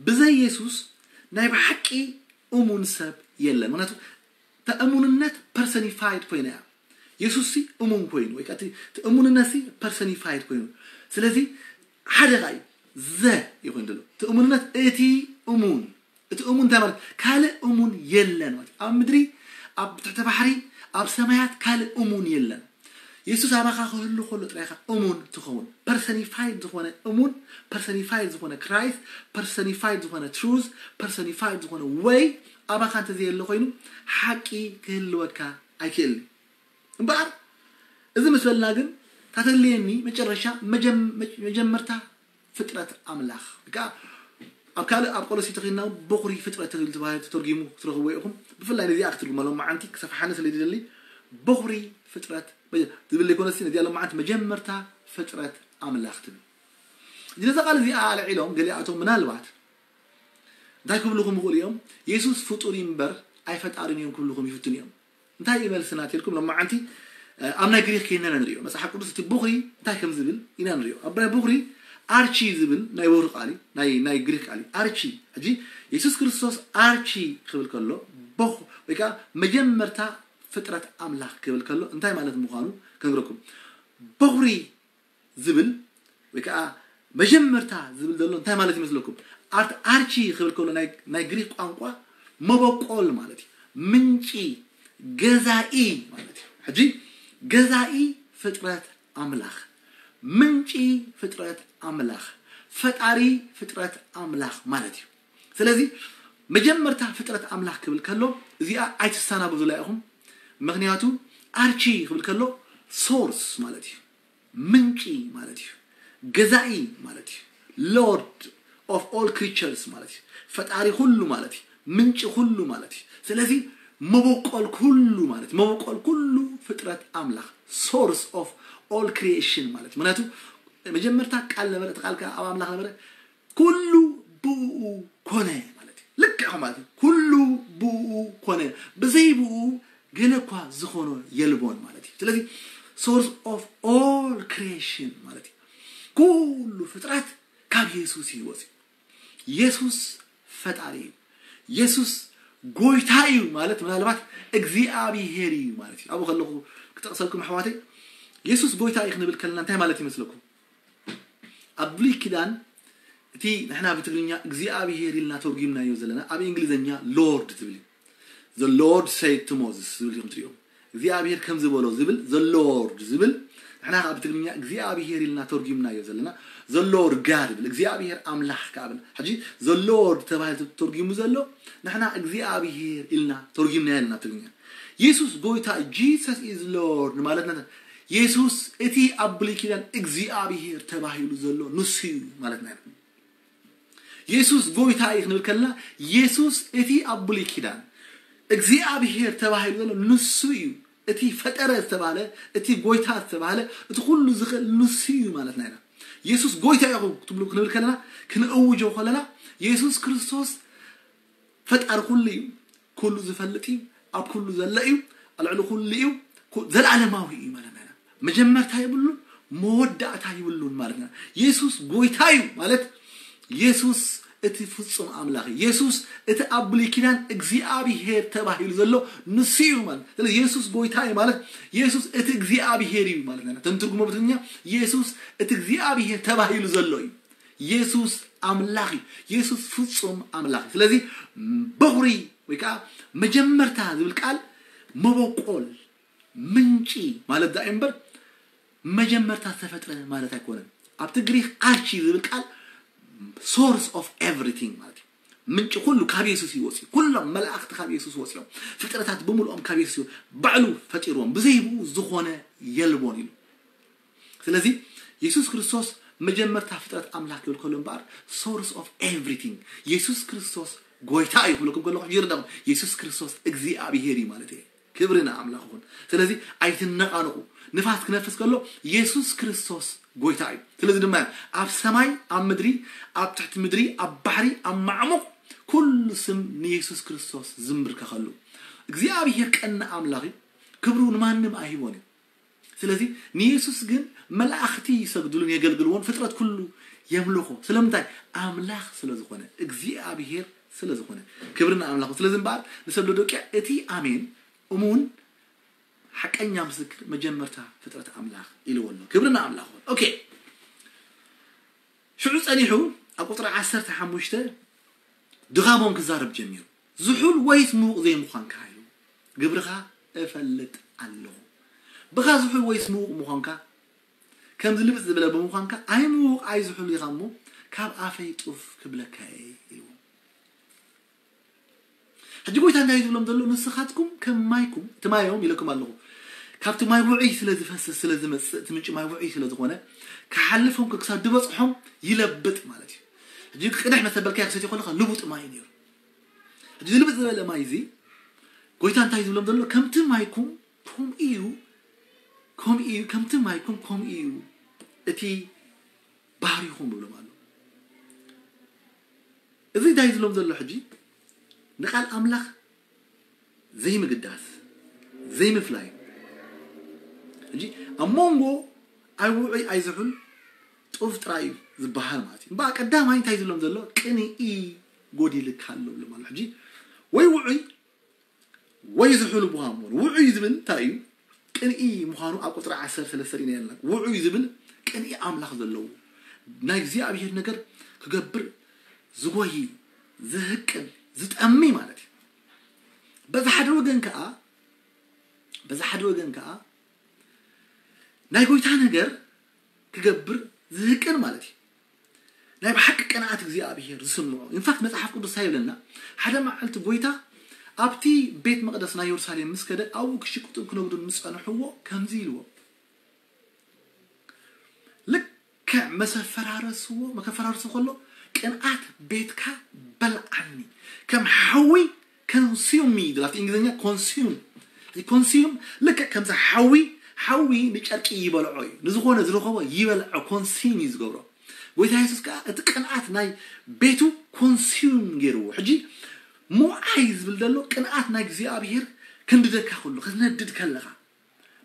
ብዘይ የሱስ ናይ ብሓቂ እሙን ሰብ የለን። ምክንያቱ እታ እሙንነት ፐርሰኒፋይድ ኮይና እያ። የሱስ ሲ እሙን ኮይኑ ወይ ከዓ እቲ እቲ እሙንነት ሲ ፐርሰኒፋይድ ኮይኑ፣ ስለዚ ሓደ ኸዓ እዩ ዘ ይኾን ዘሎ እቲ እሙንነት። እቲ እሙን እቲ እሙን እንታይ ማለት ካልእ እሙን የለን ማለት እዩ። ኣብ ምድሪ ኣብ ትሕቲ ባሕሪ ኣብ ሰማያት ካልእ እሙን የለን። የሱስ ኣባኻ ክህሉ ከሎ ጥራይ ኢኻ እሙን ትኸውን። ፐርሰኒፋይድ ዝኾነ እሙን፣ ፐርሰኒፋይድ ዝኾነ ክራይስት፣ ፐርሰኒፋይድ ዝኾነ ትሩዝ፣ ፐርሰኒፋይድ ዝኾነ ወይ ኣባኻ እንተዘየለ ኮይኑ ሓቂ ክህልወካ ኣይክእልን። እምበኣር እዚ ምስ በልና ግን ታተልየኒ መጨረሻ መጀም- መጀመርታ ፍጥረት ኣምላኽ ወይ ከዓ ኣብ ካልእ ኣብ ቆሎሲ ተኺልና በኹሪ ፍጥረት ተባሂሉ ተተርጊሙ ክትረኽብዎ ኢኹም። ብፍላይ ነዚኣ ክትርጉማ ሎም መዓንቲ ክሰፍሓኒ ስለ ዝደሊ በኹሪ ፍጥረት ዝብል ዘይኮነሲ ነዚኣ ሎም መዓንቲ መጀመርታ ፍጥረት ኣምላኽ ትብል። እዚ ነዛ ቃል እዚኣ ኣልዒሎም ገሊኣቶም ምናልባት እንታይ ክብልኹም ይኽእሉ እዮም? የሱስ ፍጡር እዩ እምበር ኣይፈጣርን እዮም ክብልኹም ይፍትኑ እዮም። እንታይ እዩ መልስና ተልኩም ሎማዓንቲ ኣብ ናይ ግሪክ ከይና ንሪኦ መፅሓፍ ቅዱስ እቲ ቦኽሪ እንታይ ከም ዝብል ኢና ንሪኦ። ኣብ ናይ ቦኽሪ ኣርቺ ዝብል ናይ ቦኽሪ ቃል እዩ፣ ናይ ናይ ግሪክ ቃል እዩ ኣርቺ። ሕጂ የሱስ ክርስቶስ ኣርቺ ክብል ከሎ ቦኽ ወይ ከዓ መጀመርታ ፍጥረት ኣምላኽ ክብል ከሎ እንታይ ማለት ምዃኑ ክንግረኩም። ቦኽሪ ዝብል ወይ ከዓ መጀመርታ ዝብል ዘሎ እንታይ ማለት ይመስለኩም? ኣርት ኣርቺ ክብል ከሎ ናይ ናይ ግሪክ ቋንቋ መበቆል ማለት እዩ፣ ምንጪ፣ ገዛኢ ማለት እዩ። ሕጂ ገዛኢ ፍጥረት ኣምላኽ፣ ምንጪ ፍጥረት ኣምላኽ፣ ፈጣሪ ፍጥረት ኣምላኽ ማለት እዩ። ስለዚ መጀመርታ ፍጥረት ኣምላኽ ክብል ከሎ እዚኣ ኣይትሰናበዱላ ኢኹም። ምክንያቱ ኣርቺ ክብል ከሎ ሶርስ ማለት እዩ፣ ምንጪ ማለት እዩ፣ ገዛኢ ማለት እዩ፣ ሎርድ ኦፍ ኦል ክሪቸርስ ማለት እዩ፣ ፈጣሪ ኩሉ ማለት እዩ፣ ምንጪ ኩሉ ማለት እዩ። ስለዚ መበቆል ኩሉ ማለት መበቆል ኩሉ ፍጥረት ኣምላኽ፣ ሶርስ ኦፍ ኦል ክሪኤሽን ማለት እዩ። ምክንያቱ መጀመርታ ቃል ነበረ፣ እቲ ቃል ከዓ ኣብ ኣምላኽ ነበረ፣ ኩሉ ብኡ ኮነ ማለት እዩ። ልክዕ ማለት እዩ። ኩሉ ብኡ ኮነ፣ ብዘይ ብኡ ገለ እኳ ዝኾኖ የልቦን ማለት እዩ። ስለዚ ሶርስ ኦፍ ኦል ክሪኤሽን ማለት እዩ። ኩሉ ፍጥረት ካብ የሱስ እዩ ወፂኡ። የሱስ ፈጣሪ እዩ። የሱስ ጎይታ እዩ ማለት ምናልባት እግዚኣብሄር እዩ ማለት እዩ። ኣብኡ ከለኹ ክጠቕሰልኩም ኣሕዋተይ፣ የሱስ ጎይታ እዩ ክንብል ከለና እንታይ ማለት ይመስለኩም? ኣብ ብሉይ ኪዳን እቲ ንሕና ብትግርኛ እግዚኣብሄር ኢልና ተርጉምናዮ ዘለና ኣብ እንግሊዝኛ ሎርድ ዝብል እዩ። The Lord said to Moses ዝብል እዮም ትሪኦም እግዚኣብሄር ከም ዝበሎ ዝብል the Lord ዝብል ንሕና ከዓ ብትግርኛ እግዚኣብሄር ኢልና ተርጉምናዮ ዘለና the Lord God ብል እግዚኣብሄር ኣምላኽ ከዓ ብል። ሕጂ the Lord ተባሂሉ ተርጉሙ ዘሎ ንሕና እግዚኣብሄር ኢልና ተርጉምናዮ ኣለና ትግርኛ። የሱስ ጎይታ Jesus is Lord ማለት ነ የሱስ እቲ ኣብ ብሉይ ኪዳን እግዚኣብሄር ተባሂሉ ዘሎ ንሱ እዩ ማለት ነ የሱስ ጎይታ እዩ ክንብል ከለና የሱስ እቲ ኣብ ብሉይ ኪዳን እግዚኣብሄር ተባሂሉ ዘሎ ንሱ እዩ። እቲ ፈጠረ ዝተባለ እቲ ጎይታ ዝተባለ እቲ ኩሉ ዝኽእል ንሱ እዩ ማለት ናይና። የሱስ ጎይታ እዩ ትብሉ ክንብል ከለና ክንእውጆ ከለና የሱስ ክርስቶስ ፈጣሪ ኩሉ እዩ፣ ኩሉ ዝፈልጥ እዩ፣ ኣብ ኩሉ ዘሎ እዩ፣ ኣልዕሊ ኩሉ እዩ፣ ዘለኣለማዊ እዩ ማለት ናይና። መጀመርታ የብሉን መወዳእታ ይብሉን ማለት ና። የሱስ ጎይታ እዩ ማለት የሱስ እቲ ፍጹም ኣምላኽ እዩ። የሱስ እቲ ኣብ ብሉይ ኪዳን እግዚኣብሄር ተባሂሉ ዘሎ ንሱ እዩ ማለት። ስለዚ የሱስ ጎይታ እዩ ማለት የሱስ እቲ እግዚኣብሄር እዩ ማለት ና። ተንትርጉሞ ብትግርኛ የሱስ እቲ እግዚኣብሄር ተባሂሉ ዘሎ እዩ። የሱስ ኣምላኽ እዩ። የሱስ ፍጹም ኣምላኽ እዩ። ስለዚ በኹሪ ወይ ከዓ መጀመርታ ዝብል ቃል መበቆል፣ ምንጪ ማለት ዳ እምበር መጀመርታ ዝተፈጥረ ማለት ኣይኮነን። ኣብቲ ግሪክ ኣርቺ ዝብል ቃል source of everything ማለት እዩ። ምንጪ ኩሉ ካብ የሱስ እዩ ወፂኡ። ኩሎም መላእክቲ ካብ የሱስ ወፂኦም። ፍጥረታት ብምልኦም ካብ የሱስ እዩ። ባዕሉ ፈጢርዎም። ብዘይ ብኡ ዝኾነ የልቦን ኢሉ። ስለዚ የሱስ ክርስቶስ መጀመርታ ፍጥረት ኣምላኽ ክብል ከሎ እምበኣር source of everything የሱስ ክርስቶስ ጎይታ እዩ ክብለኩም ከለኹ ሕጂ ይርዳኹም። የሱስ ክርስቶስ እግዚኣብሄር እዩ ማለት እዩ። ክብሪ ንኣምላኽ ይኹን። ስለዚ ኣይትነቓንቑ። ንፋስ ክነፍስ ከሎ የሱስ ክርስቶስ ጎይታ እዩ። ስለዚ ድማ ኣብ ሰማይ፣ ኣብ ምድሪ፣ ኣብ ትሕቲ ምድሪ፣ ኣብ ባሕሪ፣ ኣብ ማዕሙቕ ኩሉ ስም ንየሱስ ክርስቶስ ዝምብርከኸሉ። እግዚኣብሄር ቀና ኣምላኽ እዩ። ክብሩ ንማንም ኣይህቦን እዩ። ስለዚ ንየሱስ ግን መላእኽቲ ይሰግድሉን የገልግልዎን፣ ፍጥረት ኩሉ የምልኾ። ስለምንታይ? ኣምላኽ ስለ ዝኾነ፣ እግዚኣብሄር ስለ ዝኾነ። ክብሪ ንኣምላኽ። ስለዚ እምበኣር ንሰብ ሎዶቅያ እቲ ኣሜን እሙን ሓቀኛ ምስክር መጀመርታ ፍጥረት ኣምላኽ ኢልዎ ኣሎ። ክብሪ ንኣምላኽ። ኦኬ፣ ሽዑ ጸኒሑ ኣብ ቁጽሪ ዓሰርተ ሓሙሽተ ድኻሞም ክዛረብ ጀሚሩ። ዝሑል ወይስ ምዉቕ ዘይምዃንካ ኢሉ። ግብርኻ እፈልጥ ኣለኹ። ብኻ ዝሑል ወይስ ምዉቕ ምዃንካ፣ ከምዚ ልብጽ ዝበለ ብምዃንካ፣ ኣይምዉቕ ኣይዝሑል ኢኻ እሞ፣ ካብ ኣፈይ ጡፍ ክብለካ እየ ኢልዎ። ሕጂ ጎይታ እንታይ ዝብሎም ዘሎ? ንስኻትኩም ከም ማይኩም፣ እቲ ማዮም ኢለኩም ኣለኹ። ካብቲ ማይ ውዑይ ስለ ዝፈስስ፣ ስለ ዝመጽእ፣ እቲ ምንጪ ማይ ውዑይ ስለ ዝኾነ፣ ክሓልፎም ክሳብ ዝበጽሖም ይለብጥ ማለት እዩ። ሕጂ ቅድሕ መተበልካ ክሰትዮ ከለኻ ልቡጥ ማይ እዩ ነይሩ። ሕጂ ልብጥ ዝበለ ማይ እዚ ጎይታ እንታይ ዝብሎም ዘሎ? ከምቲ ማይኩም ከምኡ እዩ፣ ከምኡ እዩ፣ ከምቲ ማይኩም ከምኡ እዩ እቲ ባህሪኹም ይብሎም ኣሎ። እዚ እንታይ ዝብሎም ዘሎ? ሕጂ ንቃል ኣምላኽ ዘይምግዳስ፣ ዘይምፍላይ። ሕጂ ኣብ መንጎ ኣይ ውዑይ ኣይ ዝሑል ጡፍ ጥራይ እዩ ዝበሃል ማለት እዩ። እምበኣር ቀዳማይ እንታይ ዝብሎም ዘሎ? ቅንኢ ጎዲልካ ኣሎ ይብሎም ኣሎ። ሕጂ ወይ ውዑይ ወይ ዝሑል ምዃኑ። ውዑይ ዝብል እንታይ እዩ? ቅንኢ ምዃኑ ኣብ ቁጽሪ ዓሰርተ ሰለስተ ርኢና ኣለና። ውዑይ ዝብል ቅንኢ ኣምላኽ ዘለዎ፣ ናይ እግዚኣብሔር ነገር ክገብር ዝጎይ፣ ዝህቅን፣ ዝጠሚ ማለት እዩ። በዚ ሓደ ወገን ከኣ፣ በዚ ሓደ ወገን ከኣ ናይ ጎይታ ነገር ክገብር ዝህቅን ማለት እዩ። ናይ ብሓቂ ቅንኣት እግዚኣብሔር ዝስምዖ። ኢንፋክት መጽሓፍ ቅዱስ እንታይ ይብለና? ሓደ መዓልቲ ጎይታ ኣብቲ ቤት መቕደስ ናይ የሩሳሌም ምስ ከደ፣ ኣብኡ ክሽቅጡን ክነግዱን ምስ ጸንሕዎ ከምዚ ኢልዎ፣ ልክዕ መሰፈራረስዎ፣ መከፈራረሱ ከሎ፣ ቅንኣት ቤትካ በልዓኒ፣ ከም ሓዊ consume me ይብል ኣብቲ እንግሊዝኛ። ኮንሱም፣ ኮንሱም ልክዕ ከምዚ ሓዊ፣ ሓዊ ንጨርቂ ይበልዖ እዩ፣ ንዝኾነ ዝረኸቦ ይበልዖ፣ ኮንሱም እዩ ዝገብሮ። ጎይታ የሱስ ከኣ እቲ ቅንኣት ናይ ቤቱ ኮንሱም ገይርዎ። ሕጂ ምውዓይ ዝብል ዘሎ ቅንኣት ናይ እግዚኣብሔር ክንድደካ ከሎ፣ ክትነድድ ከለኻ፣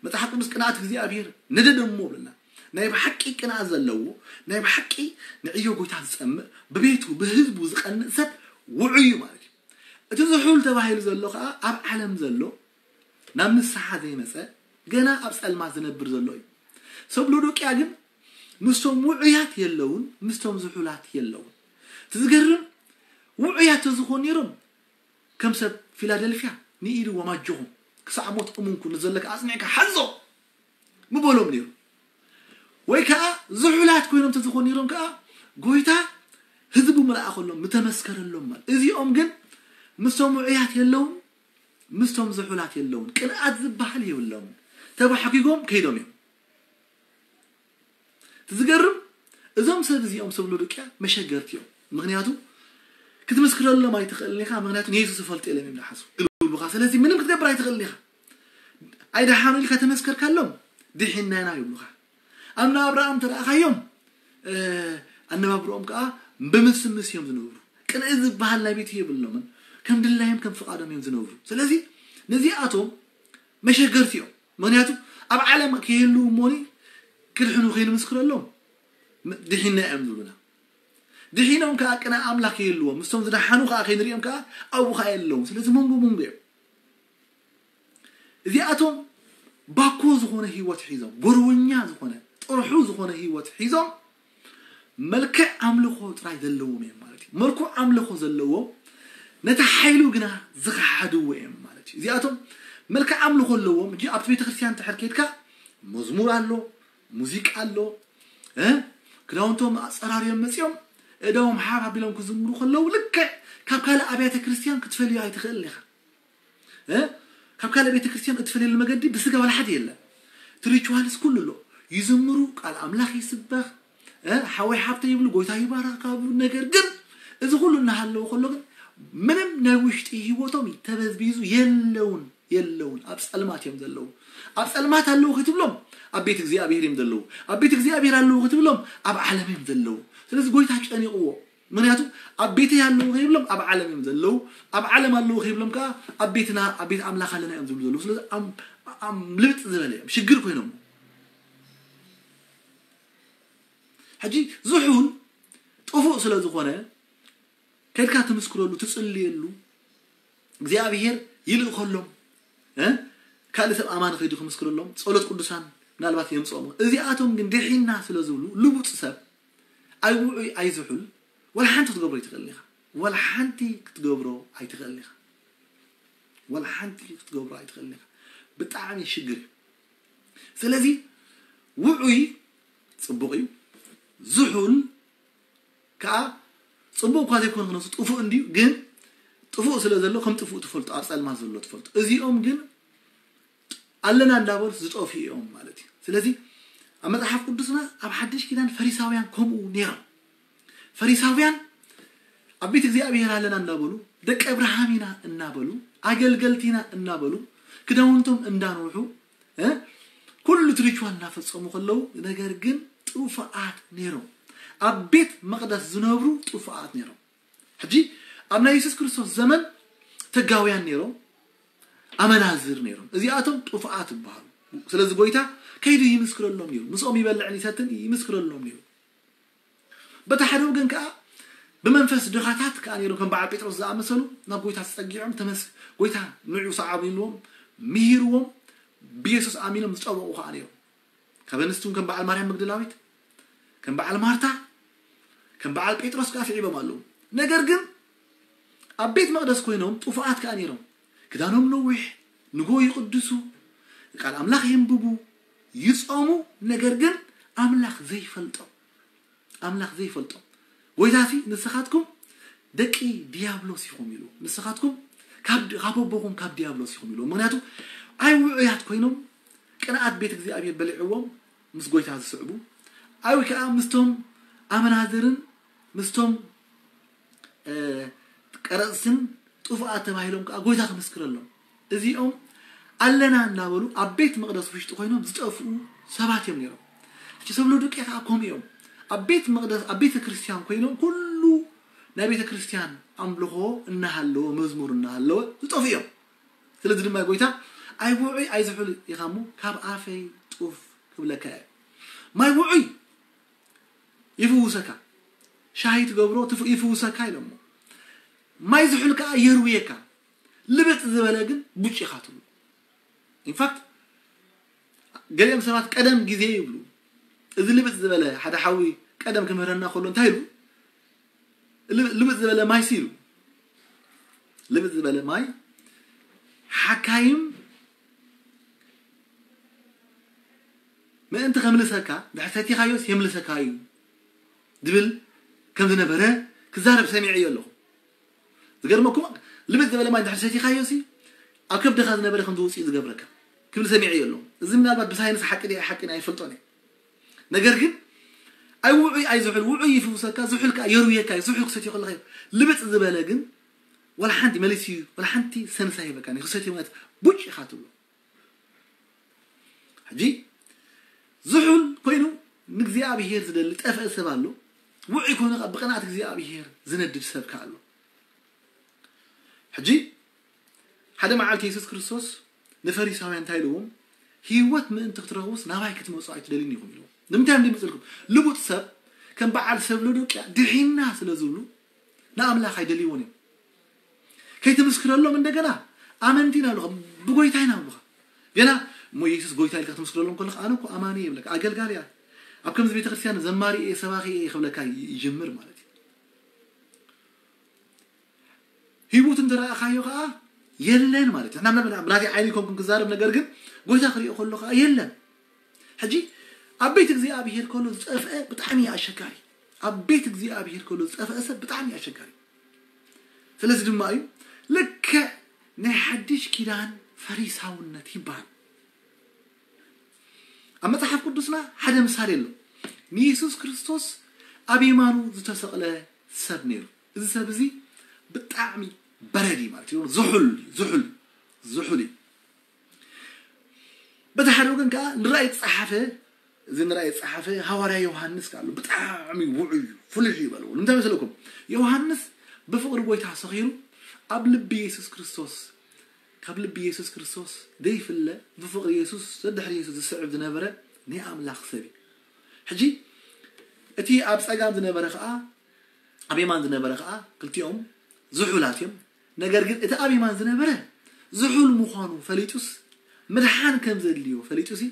መጽሓፍ ቅዱስ ቅንኣት እግዚኣብሔር ነደደ እሞ ብለና። ናይ ብሓቂ ቅንኣት ዘለዎ፣ ናይ ብሓቂ ንዕዮ ጎይታ ዝጸምእ፣ ብቤቱ ብህዝቡ ዝቐንእ ሰብ ውዑይ እዩ ማለት እዩ። እቲ ዝሑል ተባሂሉ ዘሎ ከኣ ኣብ ዓለም ዘሎ፣ ናብ ንስሓ ዘይመጸ፣ ገና ኣብ ጸልማት ዝነብር ዘሎ እዩ። ሰብ ሎዶቅያ ግን ምስቶም ውዑያት የለውን፣ ምስቶም ዝሑላት የለውን። እቲ ዝገርም፣ ውዑያት ተዝኾኑ ነይሮም፣ ከም ሰብ ፊላደልፍያ ንኢድዎም ኣጆኹም፣ ክሳዕ ሞት እሙን ኩኑ፣ ዘለካ ኣጽኒዕካ ሓዞ ምበሎም ነይሩ። ወይ ከኣ ዝሑላት ኮይኖም ተዝኾኑ ነይሮም ከኣ፣ ጎይታ ህዝቡ ምለኣኸሎም፣ ምተመስከረሎም ማለት። እዚኦም ግን ምስቶም ውዑያት የለውን፣ ምስቶም ዝሑላት የለውን። ቅንኣት ዝበሃል የብሎምን። ተባሕኪጎም ከይዶም እዮም። እቲ ዝገርም፣ እዞም ሰብ እዚኦም፣ ሰብ ሎዶቅያ፣ መሸገርቲ እዮም። ምኽንያቱ ክትምስክረሎም ኣይትኽእልን ኢኻ፣ ምኽንያቱ ንየሱስ ይፈልጡ የለን እዮም ዝሓስቡ። ይብሉኻ። ስለዚ ምንም ክትገብር ኣይትኽእልን ኢኻ። ኣይደሓኑ ኢልካ ተመስከርካሎም፣ ድሒንና ኢና ይብሉኻ። ኣብ ናይ ኣብርሃም ተረኣኻዮም፣ እ፣ ኣነባብርኦም ከኣ ብምስምስ እዮም ዝነብሩ። ቅንኢ ዝበሃል ናይ ቤት የብሎምን። ከም ድላዮም ከም ፍቓዶም እዮም ዝነብሩ። ስለዚ ነዚኣቶም መሸገርቲ እዮም። ምኽንያቱ ኣብ ዓለም ከይህልዉ እሞኒ ክድሕኑ ከይንምስክረሎም፣ ም-፣ ድሒና እዮም ዝብሉና። ድሒኖም ከኣ ቅንኢ ኣምላኽ ከይህልዎም፣ ምስቶም ዝደሓኑ ከኣ ከይንሪኦም ከኣ ኣብኡ ከኣ የለውን። ስለዚ መንጎ መንጎ እዮም። እዚኣቶም ባኮ ዝኾነ ህይወት ሒዞም፣ ጎርወኛ ዝኾነ፣ ጥርሑ ዝኾነ ህይወት ሒዞም፣ መልክዕ ኣምልኾ ጥራይ ዘለዎም እዮም ማለት እዩ። መልክዕ ኣምልኾ ዘለዎም፣ ነቲ ሓይሉ ግና ዝኸሓድዎ እዮም ማለት እዩ። እዚኣቶም መልክዕ ኣምልኾ ኣለዎም። ሕጂ ኣብቲ ቤተክርስትያን እንድሕር ከይድካ፣ መዝሙር ኣሎ፣ ሙዚቃ ኣሎ፣ እ? ክዳውንቶም ኣጸራርዮም መጺኦም፣ እዳዎም ሓፍ ኣቢሎም ክዝምሩ ከለዉ፣ ልክዕ ካብ ካልእ ኣብያተ ክርስትያን ክትፈልዮ ኣይትኽእልን ኢኻ። እ? ካብ ካልእ ቤተክርስትያን እትፈልየሉ መገዲ ብስጋ ዋላ ሓደ የለን። እቲ ሪቹዋልስ ኩሉ ኣሎ። ይዝምሩ፣ ቃል ኣምላኽ ይስበኽ፣ እ? ሓወይ ሓብተይ ይብሉ፣ ጎይታ ይባረኽ ካብ፣ ነገር ግን እዚ ኩሉ እናሃለወ ከሎ ግን ምንም ናይ ውሽጢ ህይወቶም ተበዝቢዙ የለውን፣ የለውን። ኣብ ጸልማት እዮም ዘለዉ። ኣብ ጸልማት ኣለዉ ክትብሎም ኣብ ቤት እግዚኣብሔር እዮም ዘለዉ። ኣብ ቤት እግዚኣብሔር ኣለዉ ክትብሎም ኣብ ዓለም እዮም ዘለዉ። ስለዚ ጎይታ ጨኒቕዎ። ምክንያቱ ኣብ ቤተይ ኣለዉ ከይብሎም ኣብ ዓለም እዮም ዘለዉ። ኣብ ዓለም ኣለዉ ከይብሎም ከዓ ኣብ ቤትና፣ ኣብ ቤት ኣምላኽ ኣለና እዮም ዝብሉ ዘለዉ። ስለዚ ኣም-፣ ኣም-፣ ልብጥ ዝበለ እዮም፣ ሽግር ኮይኖም። ሕጂ ዝሑል ጥፉእ ስለ ዝኾነ ከድካ ትምስክረሉ፣ ትጽልየሉ፣ እግዚኣብሔር ይልእኸሎም፣ እ? ካልእ ሰብ ኣማኒ ከይዱ ክምስክረሎም፣ ጸሎት ቅዱሳን ምናልባት የምጽኦም። እዚኣቶም ግን ድሒና ስለ ዝብሉ፣ ልቡጽ ሰብ፣ ኣይ ውዑይ ኣይ ዝሑል፣ ወላ ሓንቲ ክትገብሮ ኣይትኽእልን ኢኻ። ወላ ሓንቲ ክትገብሮ ኣይትኽእልን ኢኻ። ወላ ሓንቲ ክትገብሮ ኣይትኽእልን ኢኻ። ብጣዕሚ ሽግር እዩ። ስለዚ ውዑይ ጽቡቕ እዩ። ዝሑል ከኣ ጽቡቕ እኳ ዘይኮነ ክነሱ ጥፉእ እንድዩ፣ ግን ጥፉእ ስለ ዘሎ ከም ጥፉእ ትፈልጦ፣ ኣብ ጸልማት ዘሎ ትፈልጦ። እዚኦም ግን ኣለና እንዳበሉ ዝጠፍኡ እዮም ማለት እዩ። ስለዚ ኣብ መጽሓፍ ቅዱስና ኣብ ሓድሽ ኪዳን ፈሪሳውያን ከምኡ ነይሮም። ፈሪሳውያን ኣብ ቤት እግዚኣብሔር ኣለና እንዳበሉ፣ ደቂ እብርሃም ኢና እናበሉ፣ ኣገልገልቲ ኢና እናበሉ፣ ክዳውንቶም እንዳንውሑ፣ እ? ኩሉ እቲ ሪቹዋል እናፈጸሙ ከለዉ፣ ነገር ግን ጥፉኣት ነይሮም። ኣብ ቤት መቕደስ ዝነብሩ ጥፉኣት ነይሮም። ሕጂ ኣብ ናይ የሱስ ክርስቶስ ዘመን ተጋውያን ነይሮም፣ ኣመናዝር ነይሮም። እዚኣቶም ጥፉኣት ይበሃሉ። ስለዚ ጎይታ ከይዱ ይምስክረሎም ነይሩ። ምስኦም ይበልዕን ይሰትን ይምስክረሎም ነይሩ። በቲ ሓደ ወገን ከኣ ብመንፈስ ድኻታት ከኣ ነይሮም፣ ከም በዓል ጴጥሮስ ዝኣመሰሉ ናብ ጎይታ ተጸጊዖም፣ ተመስ-፣ ጎይታ ንዑ ሰዓቡ ኢልዎም፣ ምሂርዎም፣ ብየሱስ ኣሚኖም ዝጠበቑ ከኣ ነይሮም። ካብ ኣንስቲ እውን ከም በዓል ማርያም መግደላዊት፣ ከም በዓል ማርታ፣ ከም በዓል ጴጥሮስ ከኣ ስዒቦም ኣለዉ። ነገር ግን ኣብ ቤት መቕደስ ኮይኖም ጥፉኣት ከኣ ነይሮም። ክዳኖም ነዊሕ፣ ንግሆ ይቕድሱ፣ ቃል ኣምላኽ የንብቡ፣ ይጾሙ፣ ነገር ግን ኣምላኽ ዘይፈልጦም፣ ኣምላኽ ዘይፈልጦም። ጎይታሲ ንስኻትኩም ደቂ ዲያብሎስ ኢኹም ኢሉ። ንስኻትኩም ካብ ድ-፣ ካብ ኣቦኹም ካብ ዲያብሎስ ኢኹም ኢሉ። ምክንያቱ ኣይ ውዑያት ኮይኖም ቅንኣት ቤት እግዚኣብሔር በሊዕዎም ምስ ጎይታ ዝስዕቡ፣ ኣይ ከኣ ምስቶም ኣመናዝርን ምስቶም፣ እ፣ ቀረጽትን ጥፉኣት ተባሂሎም ከኣ ጎይታ ክምስክረሎም። እዚኦም ኣለና እናበሉ ኣብ ቤት መቕደስ ውሽጢ ኮይኖም ዝጠፍኡ ሰባት እዮም ነይሮም። ሕጂ ሰብ ሎዶቅያ ከኣ ከምኡ እዮም። ኣብ ቤት መቕደስ፣ ኣብ ቤተ ክርስቲያን ኮይኖም ኩሉ ናይ ቤተ ክርስቲያን ኣምልኾ እናሃለወ፣ መዝሙር እናሃለወ ዝጠፍኡ እዮም። ስለዚ ድማ ጎይታ ኣይ ውዑይ ኣይ ዝሑል ኢኻ እሞ ካብ ኣፈይ ጡፍ ክብለካ እየ። ማይ ውዑይ ይፍውሰካ፣ ሻሂ ትገብሮ ትፍ-፣ ይፍውሰካ ኢሎሞ። ማይ ዝሑል ከኣ የርውየካ፣ ልብጥ ዝበለ ግን ቡጭ ኢኻ ትብሎ። ኢንፋክት ገሊኦም ሰባት ቀደም ግዜ ይብሉ። እዚ ልብጥ ዝበለ ሓደ ሓዊ ቀደም ክምህረና ከሎ እንታይ ኢሉ? ልብ-፣ ልብጥ ዝበለ ማይ ሲ ኢሉ። ልብጥ ዝበለ ማይ ሓካይም ምእንቲ ከምልሰካ፣ ድሕሪ ሰቲኻዮስ የምልሰካ እዩ ዝብል ከም ዝነበረ ክዛረብ ሰሚዐዮ ኣለኹ። ዝገርመኩም፣ ልብጥ ዝበለ ማይ ድሕሪ ሰቲኻዮ ሲ ኣብ ከብድኻ ዝነበረ ከም ዝውፅእ ዝገብረካ ክብል ሰሚዐዮ ኣለኹ። እዚ ምናልባት ብሳይንስ ሓቂ ድዩ ሓቂ ኣይፈልጦን እየ። ነገር ግን ኣይ ውዑይ ኣይ ዝሑል፣ ውዑይ ይፍውሰካ፣ ዝሑል ከኣ የርውየካ እዩ። ዝሑል ክሰትዮ ከለኻ እዩ። ልብጥ ዝበለ ግን ወላ ሓንቲ መሊሱ እዩ፣ ወላ ሓንቲ ሰንስ ኣይህበካን እዩ። ክሰትዮ ማለት ቡጭ ኢኻ ትብሎ። ሕጂ ዝሑል ኮይኑ ንእግዚኣብሔር ዝደሊ ጠፍአ ሰብ ኣሎ፣ ውዑይ ኮይኑ ከኣ ብቕንኣት እግዚኣብሔር ዝነድድ ሰብ ከኣ ኣሎ። ሕጂ ሓደ መዓልቲ የሱስ ክርስቶስ ንፈሪሳውያን እንታይ ኢልዎም? ህይወት ምእንቲ ክትረኽቡስ ናባይ ክትመጹ ኣይትደልዩን ኢኹም ኢልዎም። ንምንታይ እዮም ዘይመጽልኩም? ልቡጥ ሰብ ከም በዓል ሰብ ሎዶቅያ ድሒና ስለ ዝብሉ ንኣምላኽ ኣይደልይዎን እዮም። ከይትምስክረሎም እንደገና ኣመንቲ ኢና ብሉኻ፣ ብጎይታ ኢና ብሉኻ። ገና እሞ የሱስ ጎይታ ኢልካ ክትምስክረሎም ከለኻ ኣነ እኮ ኣማኒ እየ ይብለካ፣ ኣገልጋሊ እያ። ኣብ ከምዚ ቤተክርስትያን ዘማሪ እየ፣ ሰባኺ እየ ክብለካ ይጅምር ማለት እዩ። ሂቡት እንተረኣኻዮ ከዓ የለን ማለት እዩ። ንሕና ብናተይ ዓይኒ ኮንኩም ክዛረብ፣ ነገር ግን ጎይታ ክሪኦ ከሎ ከዓ የለን። ሕጂ ኣብ ቤት እግዚኣብሔር ከሎ ዝጠፍአ ብጣዕሚ ኣሸጋሪ፣ ኣብ ቤት እግዚኣብሔር ከሎ ዝጠፍአ ሰብ ብጣዕሚ ኣሸጋሪ። ስለዚ ድማ እዩ ልክዕ ናይ ሓድሽ ኪዳን ፈሪሳውነት ይበሃል። ኣብ መጽሓፍ ቅዱስና ሓደ ምሳሌ ኣሎ። ንየሱስ ክርስቶስ ኣብ የማኑ ዝተሰቕለ ሰብ ነይሩ። እዚ ሰብ እዚ ብጣዕሚ በረድ እዩ ማለት እዩ። ዝሑል ዝሑል ዝሑል እዩ። በቲ ሓደ ወገን ከዓ ንራእይ ዝጸሓፈ፣ እዚ ንራእይ ዝጸሓፈ ሃዋርያ ዮሃንስ ከዓ ኣሎ። ብጣዕሚ ውዑይ እዩ፣ ፍሉሕ እዩ በልዎ። ንምንታይ መሰለኩም? ዮሃንስ ብፍቕሪ ጎይታ ሰኺሩ ኣብ ልቢ የሱስ ክርስቶስ፣ ካብ ልቢ የሱስ ክርስቶስ ዘይፍለ፣ ብፍቕሪ የሱስ፣ ደድሕሪ የሱስ ዝስዕብ ዝነበረ ናይ ኣምላኽ ሰብ እዩ። ሕጂ እቲ ኣብ ጸጋም ዝነበረ ከዓ፣ ኣብ የማን ዝነበረ ከዓ፣ ክልቲኦም ዝሑላት እዮም። ነገር ግን እቲ ኣብ የማን ዝነበረ ዝሑል ምዃኑ ፈሊጡስ፣ ምድሓን ከም ዘድልዮ ፈሊጡሲ፣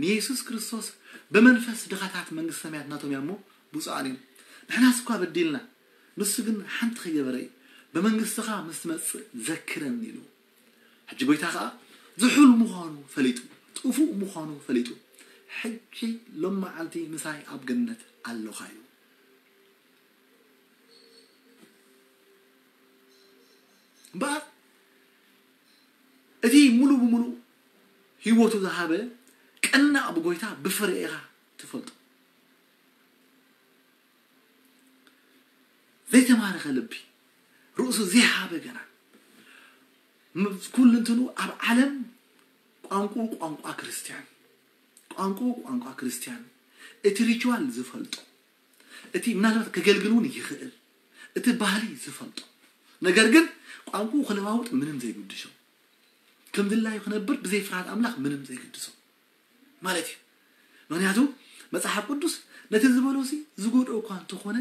ንየሱስ ክርስቶስ ብመንፈስ ድኻታት መንግስቲ ሰማያት ናቶም እያ እሞ ብፁዓን እዮም። ንሕናስ እኳ በዲልና፣ ንሱ ግን ሓንቲ ከይገበረ እዩ። ብመንግስትኻ ምስ ትመጽእ ዘክረኒ ኢሉ። ሕጂ ጎይታ ኸዓ ዝሑል ምዃኑ ፈሊጡ፣ ጥፉእ ምዃኑ ፈሊጡ፣ ሕጂ ሎመዓልቲ ምሳይ ኣብ ገነት ኣለኻ ኢሉ። እምበኣር እቲ ሙሉእ ብሙሉእ ህይወቱ ዝሃበ ቀናእ ብጎይታ ብፍረ ኢኻ ትፈልጦ። ዘይተማረኸ ልቢ፣ ርእሱ ዘይሃበ ገና፣ ም-፣ ኩሉ እንትኑ ኣብ ዓለም ቋንቋ ቋንቋ ክርስትያን፣ ቋንቋ ቋንቋ ክርስትያን፣ እቲ ሪቹዋል ዝፈልጦ፣ እቲ ምናልባት ከገልግል እውን ይኽእል፣ እቲ ባህሊ ዝፈልጦ፣ ነገር ግን ቋንቋ ክለዋውጥ ምንም ዘይግድሾ፣ ከም ድላዩ ክነብር ብዘይ ፍርሃት ኣምላኽ ምንም ዘይግድሶ ማለት እዩ። ምክንያቱ መጽሓፍ ቅዱስ ነቲ ዝበሎሲ ዝጎድኦ እኳ እንተኾነ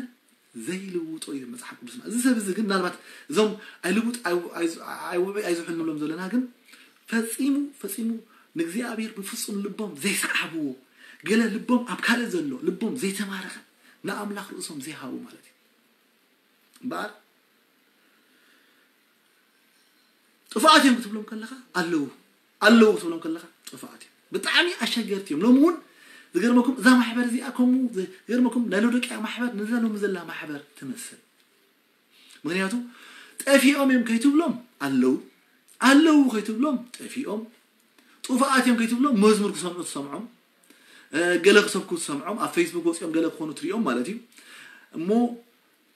ዘይልውጦ እዩ መጽሓፍ ቅዱስና። እዚ ሰብ እዚ ግን ምናልባት እዞም ኣይልውጥ ኣይው-፣ ኣይዝ-፣ ኣይውዑይ ኣይዝሑል ንብሎም ዘለና ግን ፈጺሙ፣ ፈጺሙ ንእግዚኣብሔር ብፍጹም ልቦም ዘይሰዓብዎ፣ ገለ ልቦም ኣብ ካልእ ዘሎ፣ ልቦም ዘይተማረኸ፣ ንኣምላኽ ርእሶም ዘይሃቡ ማለት እዩ። እምበኣር ጥፉኣት እዮም ክትብሎም ከለኻ ኣለዉ፣ ኣለዉ ክትብሎም ከለኻ ጥፉኣት እዮም። ብጣዕሚ ኣሸገርቲ እዮም። ሎሚ እውን ዝገርመኩም እዛ ማሕበር እዚኣ ከምኡ ዝ-፣ ዝገርመኩም ናይ ሎዶቅያ ማሕበር ነዛ ሎሚ ዘላ ማሕበር ትመስል። ምክንያቱ ጠፊኦም እዮም ከይትብሎም ኣለዉ፣ ኣለዉ ከይትብሎም ጠፊኦም፣ ጥፉኣት እዮም ከይትብሎም መዝሙር ክሰምዑ ትሰምዖም፣ እ፣ ገለ ክሰብኩ ትሰምዖም፣ ኣብ ፌስቡክ ወፂኦም ገለ ክኾኑ ትሪኦም ማለት እዩ። እሞ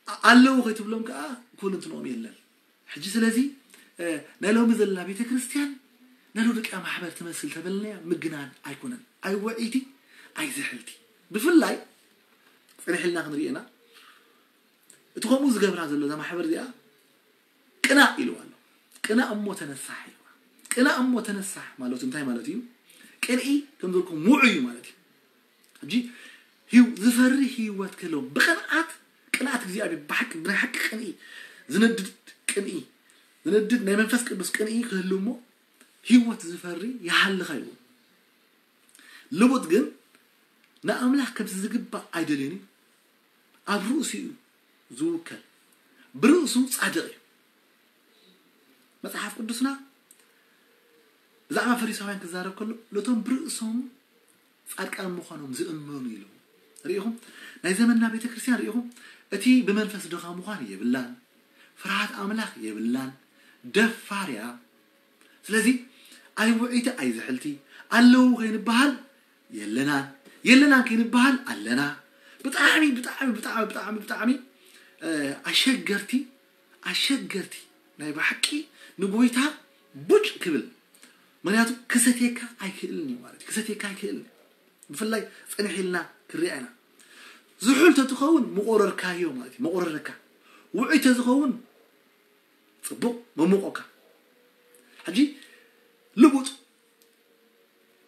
ኣ-፣ ኣለዉ ከይትብሎም ከዓ ኩሉ እንትንኦም የለን። ሕጂ ስለዚ፣ እ፣ ናይ ሎሚ ዘላ ቤተ ክርስቲያን ናይ ሎዶቅያ ማሕበር ትመስል ተበልናያ ምግናን ኣይኮነን። ኣይ ውዕይቲ፣ ኣይ ዝሕልቲ። ብፍላይ ጸኒሕልና ክንሪኤና፣ እቲ ከምኡ ዝገብራ ዘሎ እዛ ማሕበር እዚኣ ቅናእ ኢልዋ ኣሎ። ቅናእ እሞ ተነሳሕ ኢልዋ። ቅናእ እሞ ተነሳሕ ማለቱ እንታይ ማለት እዩ? ቅንኢ ከም ዝበልኩም ውዑይ እዩ ማለት እዩ። ሕጂ ህይው-፣ ዝፈሪ ህይወት ክህልዎም ብቅንኣት፣ ቅንኣት እግዚኣብሔር ብሓቂ፣ ብናይ ሓቂ ቅንኢ፣ ዝነድድ ቅንኢ፣ ዝነድድ ናይ መንፈስ ቅዱስ ቅንኢ ክህሉ እሞ ህይወት ዝፈሪ ይሃልኻ እዩ። ልቡጥ ግን ንኣምላኽ ከምቲ ዝግባእ ኣይደልዮን እዩ። ኣብ ርእሱ እዩ ዝውከል። ብርእሱ ጻድቕ እዩ። መጽሓፍ ቅዱስና ብዛዕባ ፈሪሳውያን ክዛረብ ከሎ፣ ነቶም ብርእሶም ጻድቃን ምዃኖም ዝእመኑ ኢሉ። ርኢኹም? ናይ ዘመንና ቤተ ክርስቲያን ርኢኹም? እቲ ብመንፈስ ድኻ ምዃን የብላን፣ ፍርሃት ኣምላኽ የብላን፣ ደፋር እያ። ስለዚ ኣይ ውዕይቲ ኣይ ዝሕልቲ፣ ኣለዉ ከይንበሃል የለናን፣ የለናን ከይንበሃል ኣለና። ብጣዕሚ፣ ብጣዕሚ፣ ብጣዕሚ፣ ብጣዕሚ፣ ብጣዕሚ፣ እ፣ ኣሸገርቲ፣ ኣሸገርቲ ናይ ብሓቂ ንጎይታ ቡጭ ክብል። ምክንያቱ ክሰትየካ ኣይክእልን እዩ ማለት እዩ። ክሰትየካ ኣይክእልን እዩ። ብፍላይ ጸኒሕ ኢልና ክሪኣ ኢና። ዝሑል ተትኸውን ምቆረርካዮ ማለት እዩ። መቆረረካ። ውዑይ ተዝኸውን ጽቡቕ መሞቆካ። ሕጂ ልቡጥ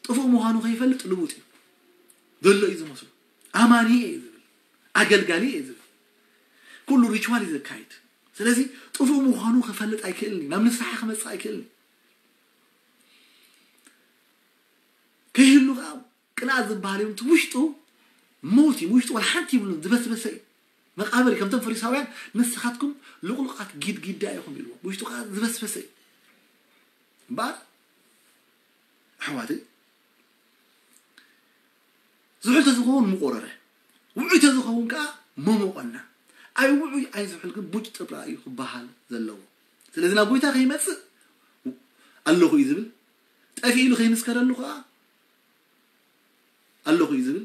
ጥፉእ ምዃኑ ከይፈልጥ ልቡጥ እዩ። ዘሎ እዩ ዝመስሎ። ኣማኒ እየ ዝብል፣ ኣገልጋሊ እየ ዝብል፣ ኩሉ ሪቹዋል እዩ ዘካይድ። ስለዚ ጥፉእ ምዃኑ ክፈልጥ ኣይክእልን እዩ። ናብ ንስሓ ክመጽእ ኣይክእልን እዩ። ከይህሉ ከዓ ቅንኣት ዝበሃል እዮም። እቲ ውሽጡ ሞት እዩ፣ ውሽጡ ዋላ ሓንቲ ይብሉን፣ ዝበስበሰ እዩ። መቓብር እዩ። ከምቶም ፈሪሳውያን፣ "ንስኻትኩም ልቑሉቓት ጊድጊዳ ኢኹም" ኢልዎም። ውሽጡ ከዓ ዝበስበሰ እዩ። እምበኣር ኣሕዋተይ፣ ዝሑል ተዝኸውን ምቆረረ፣ ውዑይ ተዝኸውን ከዓ መሞቐና። ኣይ ውዑይ ኣይ ዝሑል ግን ቡጭ ጥብራ እዩ ክበሃል ዘለዎ። ስለዚ ናብ ጎይታ ከይመጽእ ኣለኹ እዩ ዝብል፣ ጠፊኡ ኢሉ ከይምስከረሉ ከዓ ኣለኹ እዩ ዝብል፣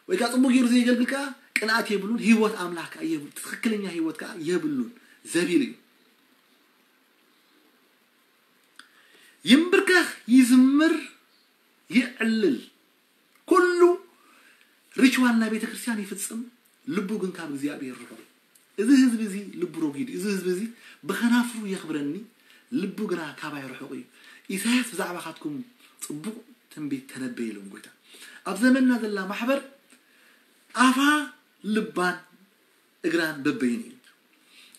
ወይ ከዓ ጽቡቅ ገይሩ ዘየገልግል ከዓ ቅንኣት የብሉን፣ ህይወት ኣምላኽ ከዓ የብሉ፣ ትኽክለኛ ህይወት ከዓ የብሉን፣ ዘቢል እዩ። ይንብርከኽ፣ ይዝምር፣ ይዕልል፣ ኩሉ ሪችዋል ናይ ቤተ ክርስቲያን ይፍጽም፣ ልቡ ግን ካብ እግዚኣብሔር ርሑቕ። እዚ ህዝቢ እዚ ልቡ ረጒድ እዩ። እዚ ህዝቢ እዚ ብኸናፍሩ የኽብረኒ፣ ልቡ ግና ካባይ ርሑቕ እዩ። ኢሳያስ ብዛዕባኻትኩም ጽቡቕ ትንቢት ተነበየ ኢሎም ጎይታ። ኣብ ዘመንና ዘላ ማሕበር ኣፋ ልባን እግራን በበይኑ እዩ።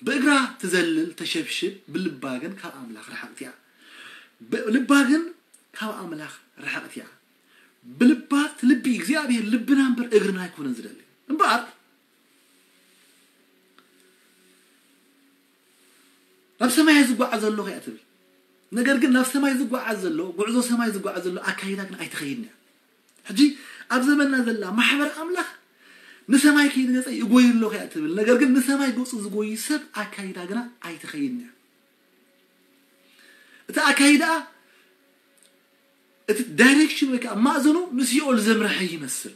ብእግራ ትዘልል ተሸብሽብ፣ ብልባ ግን ካብ ኣምላኽ ርሕቕቲ እያ። ብ-፣ ልባ ግን ካብ ኣምላኽ ርሕቕቲ እያ። ብልባ፣ እቲ ልቢ እግዚኣብሔር ልብና እምበር እግርና ኣይኮነን ዝደሊ። እምበኣር ናብ ሰማይ ዝጓዓዝ ዘሎ ከያ ትብል። ነገር ግን ናብ ሰማይ ዝጓዓዝ ዘሎ፣ ጉዕዞ ሰማይ ዝጓዓዝ ዘሎ ኣካይዳ ግን ኣይትኸይድን እያ። ሕጂ ኣብ ዘመንና ዘላ ማሕበር ኣምላኽ ንሰማይ ከይድ ገጸ ይጎይ ኣሎ ከያ ትብል። ነገር ግን ንሰማይ ገጹ ዝጎይ ሰብ ኣካይዳ ግና ኣይትኸይድን እያ። እቲ ኣካይዳ እቲ ዳይሬክሽን ወይ ከዓ ማእዘኑ ንሲኦል ዘምርሐ ይመስል።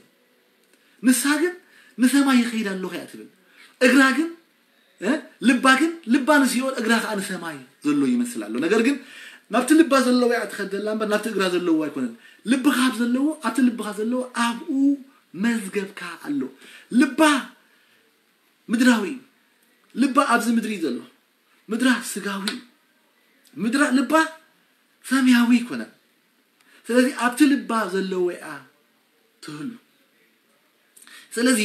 ንሳ ግን ንሰማይ ይኸይድ ኣለኹ እያ ትብል። እግራ ግን፣ እ፣ ልባ ግን፣ ልባ ንሲኦል እግራ ከዓ ንሰማይ ዘሎ ይመስል ኣሎ። ነገር ግን ናብቲ ልባ ዘለዎ እያ ትኸድ ዘላ እምበር ናብቲ እግራ ዘለዎ ኣይኮነን። ልብኻ ኣብ ዘለዎ፣ ኣብቲ ልብኻ ዘለዎ ኣብኡ መዝገብካ ኣሎ። ልባ ምድራዊ እዩ። ልባ ኣብዚ ምድሪ እዩ ዘሎ። ምድራ ስጋዊ እዩ። ምድራ ልባ ሰማያዊ ኣይኮነን። ስለዚ ኣብቲ ልባ ዘለዎ እያ ትህሉ። ስለዚ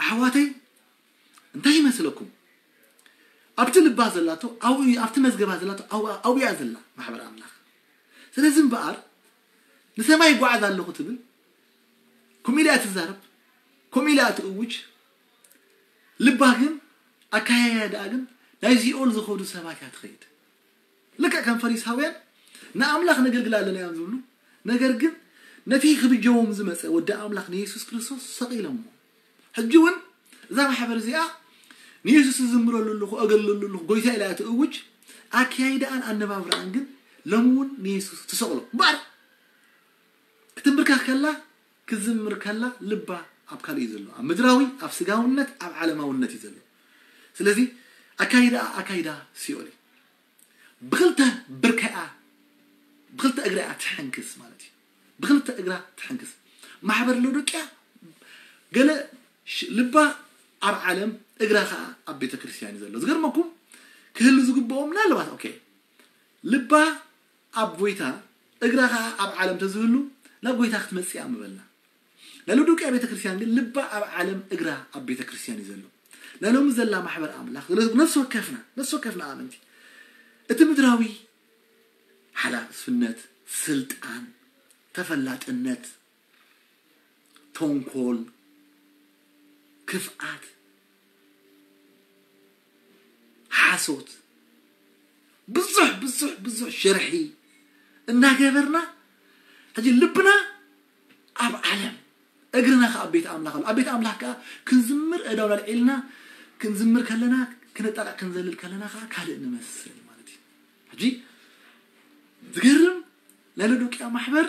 ኣሕዋተይ እንታይ ይመስለኩም? ኣብቲ ልባ ዘላቶ ኣብኡ እዩ፣ ኣብቲ መዝገባ ዘላቶ ኣብኡ ኣብኡ እያ ዘላ ማሕበር ኣምላኽ። ስለዚ እምበኣር ንሰማይ ይጓዓዝ ኣለኹ ትብል፣ ከምኡ ኢላ እያ ትዛረብ፣ ከምኡ ኢላ እያ ትእውጅ። ልባ ግን ኣካያይዳ ግን ናይ ሲኦል ዝኸዱ ሰባት እያ ትኸይድ። ልክዕ ከም ፈሪሳውያን ንኣምላኽ ነገልግል ኣለና እዮም ዝብሉ፣ ነገር ግን ነቲ ክብጀዎም ዝመጸ ወዲ ኣምላኽ ንየሱስ ክርስቶስ ሰቒሎሞ። ሕጂ እውን እዛ ማሕበር እዚኣ ንየሱስ ዝዝምረሉ ኣለኹ፣ ኣገልግለሉ ኣለኹ፣ ጎይታ ኢላ እያ ትእውጅ። ኣካያይዳኣን ኣነባብራኣን ግን ሎሚ እውን ንየሱስ ትሰቕሎ። እምበኣር ክትንብርከኽ ከላ፣ ክትዝምር ከላ ልባ ኣብ ካልእ እዩ ዘሎ። ኣብ ምድራዊ፣ ኣብ ስጋውነት፣ ኣብ ዓለማውነት እዩ ዘሎ። ስለዚ ኣካይዳኣ ኣካይዳ ሲኦል እዩ። ብኽልተ ብርከኣ፣ ብኽልተ እግራ እያ ትሕንክስ ማለት እዩ። ብኽልተ እግራ ትሕንክስ። ማሕበር ሎዶቅያ ገለ ሽ-፣ ልባ ኣብ ዓለም፣ እግራ ኸዓ ኣብ ቤተ ክርስቲያን እዩ ዘሎ። ዝገርመኩም ክህሉ ዝግብኦ ምናልባት፣ ኦኬ፣ ልባ ኣብ ጎይታ፣ እግራ ኸዓ ኣብ ዓለም ተዝህሉ ናብ ጎይታ ክትመጽእ እያ ምበልና። ናይ ሎዶቅያ ቤተ ክርስቲያን ግን ልባ ኣብ ዓለም፣ እግራ ኣብ ቤተ ክርስቲያን እዩ ዘሎ። ናይ ሎሚ ዘላ ማሕበር ኣምላኽ፣ ነፍሲ ወከፍና፣ ነፍሲ ወከፍና ኣመንቲ፣ እቲ ምድራዊ ሓላፍነት፣ ስልጣን፣ ተፈላጥነት፣ ተንኮል፣ ክፍኣት፣ ሓሶት፣ ብዙሕ፣ ብዙሕ፣ ብዙሕ ሽርሒ እናገበርና፣ ሕጂ ልብና ኣብ ዓለም፣ እግርና ከኣ ኣብ ቤት ኣምላኽ ኣሎ። ኣብ ቤት ኣምላኽ ከኣ ክንዝምር ኣእዳውና ኣልዒልና ክንዝምር ከለና፣ ክነጣቕዕ ክንዘልል ከለና ከኣ ካልእ ንመስል ማለት እዩ። ሕጂ ዝገርም፣ ናይ ሎዶቅያ ማሕበር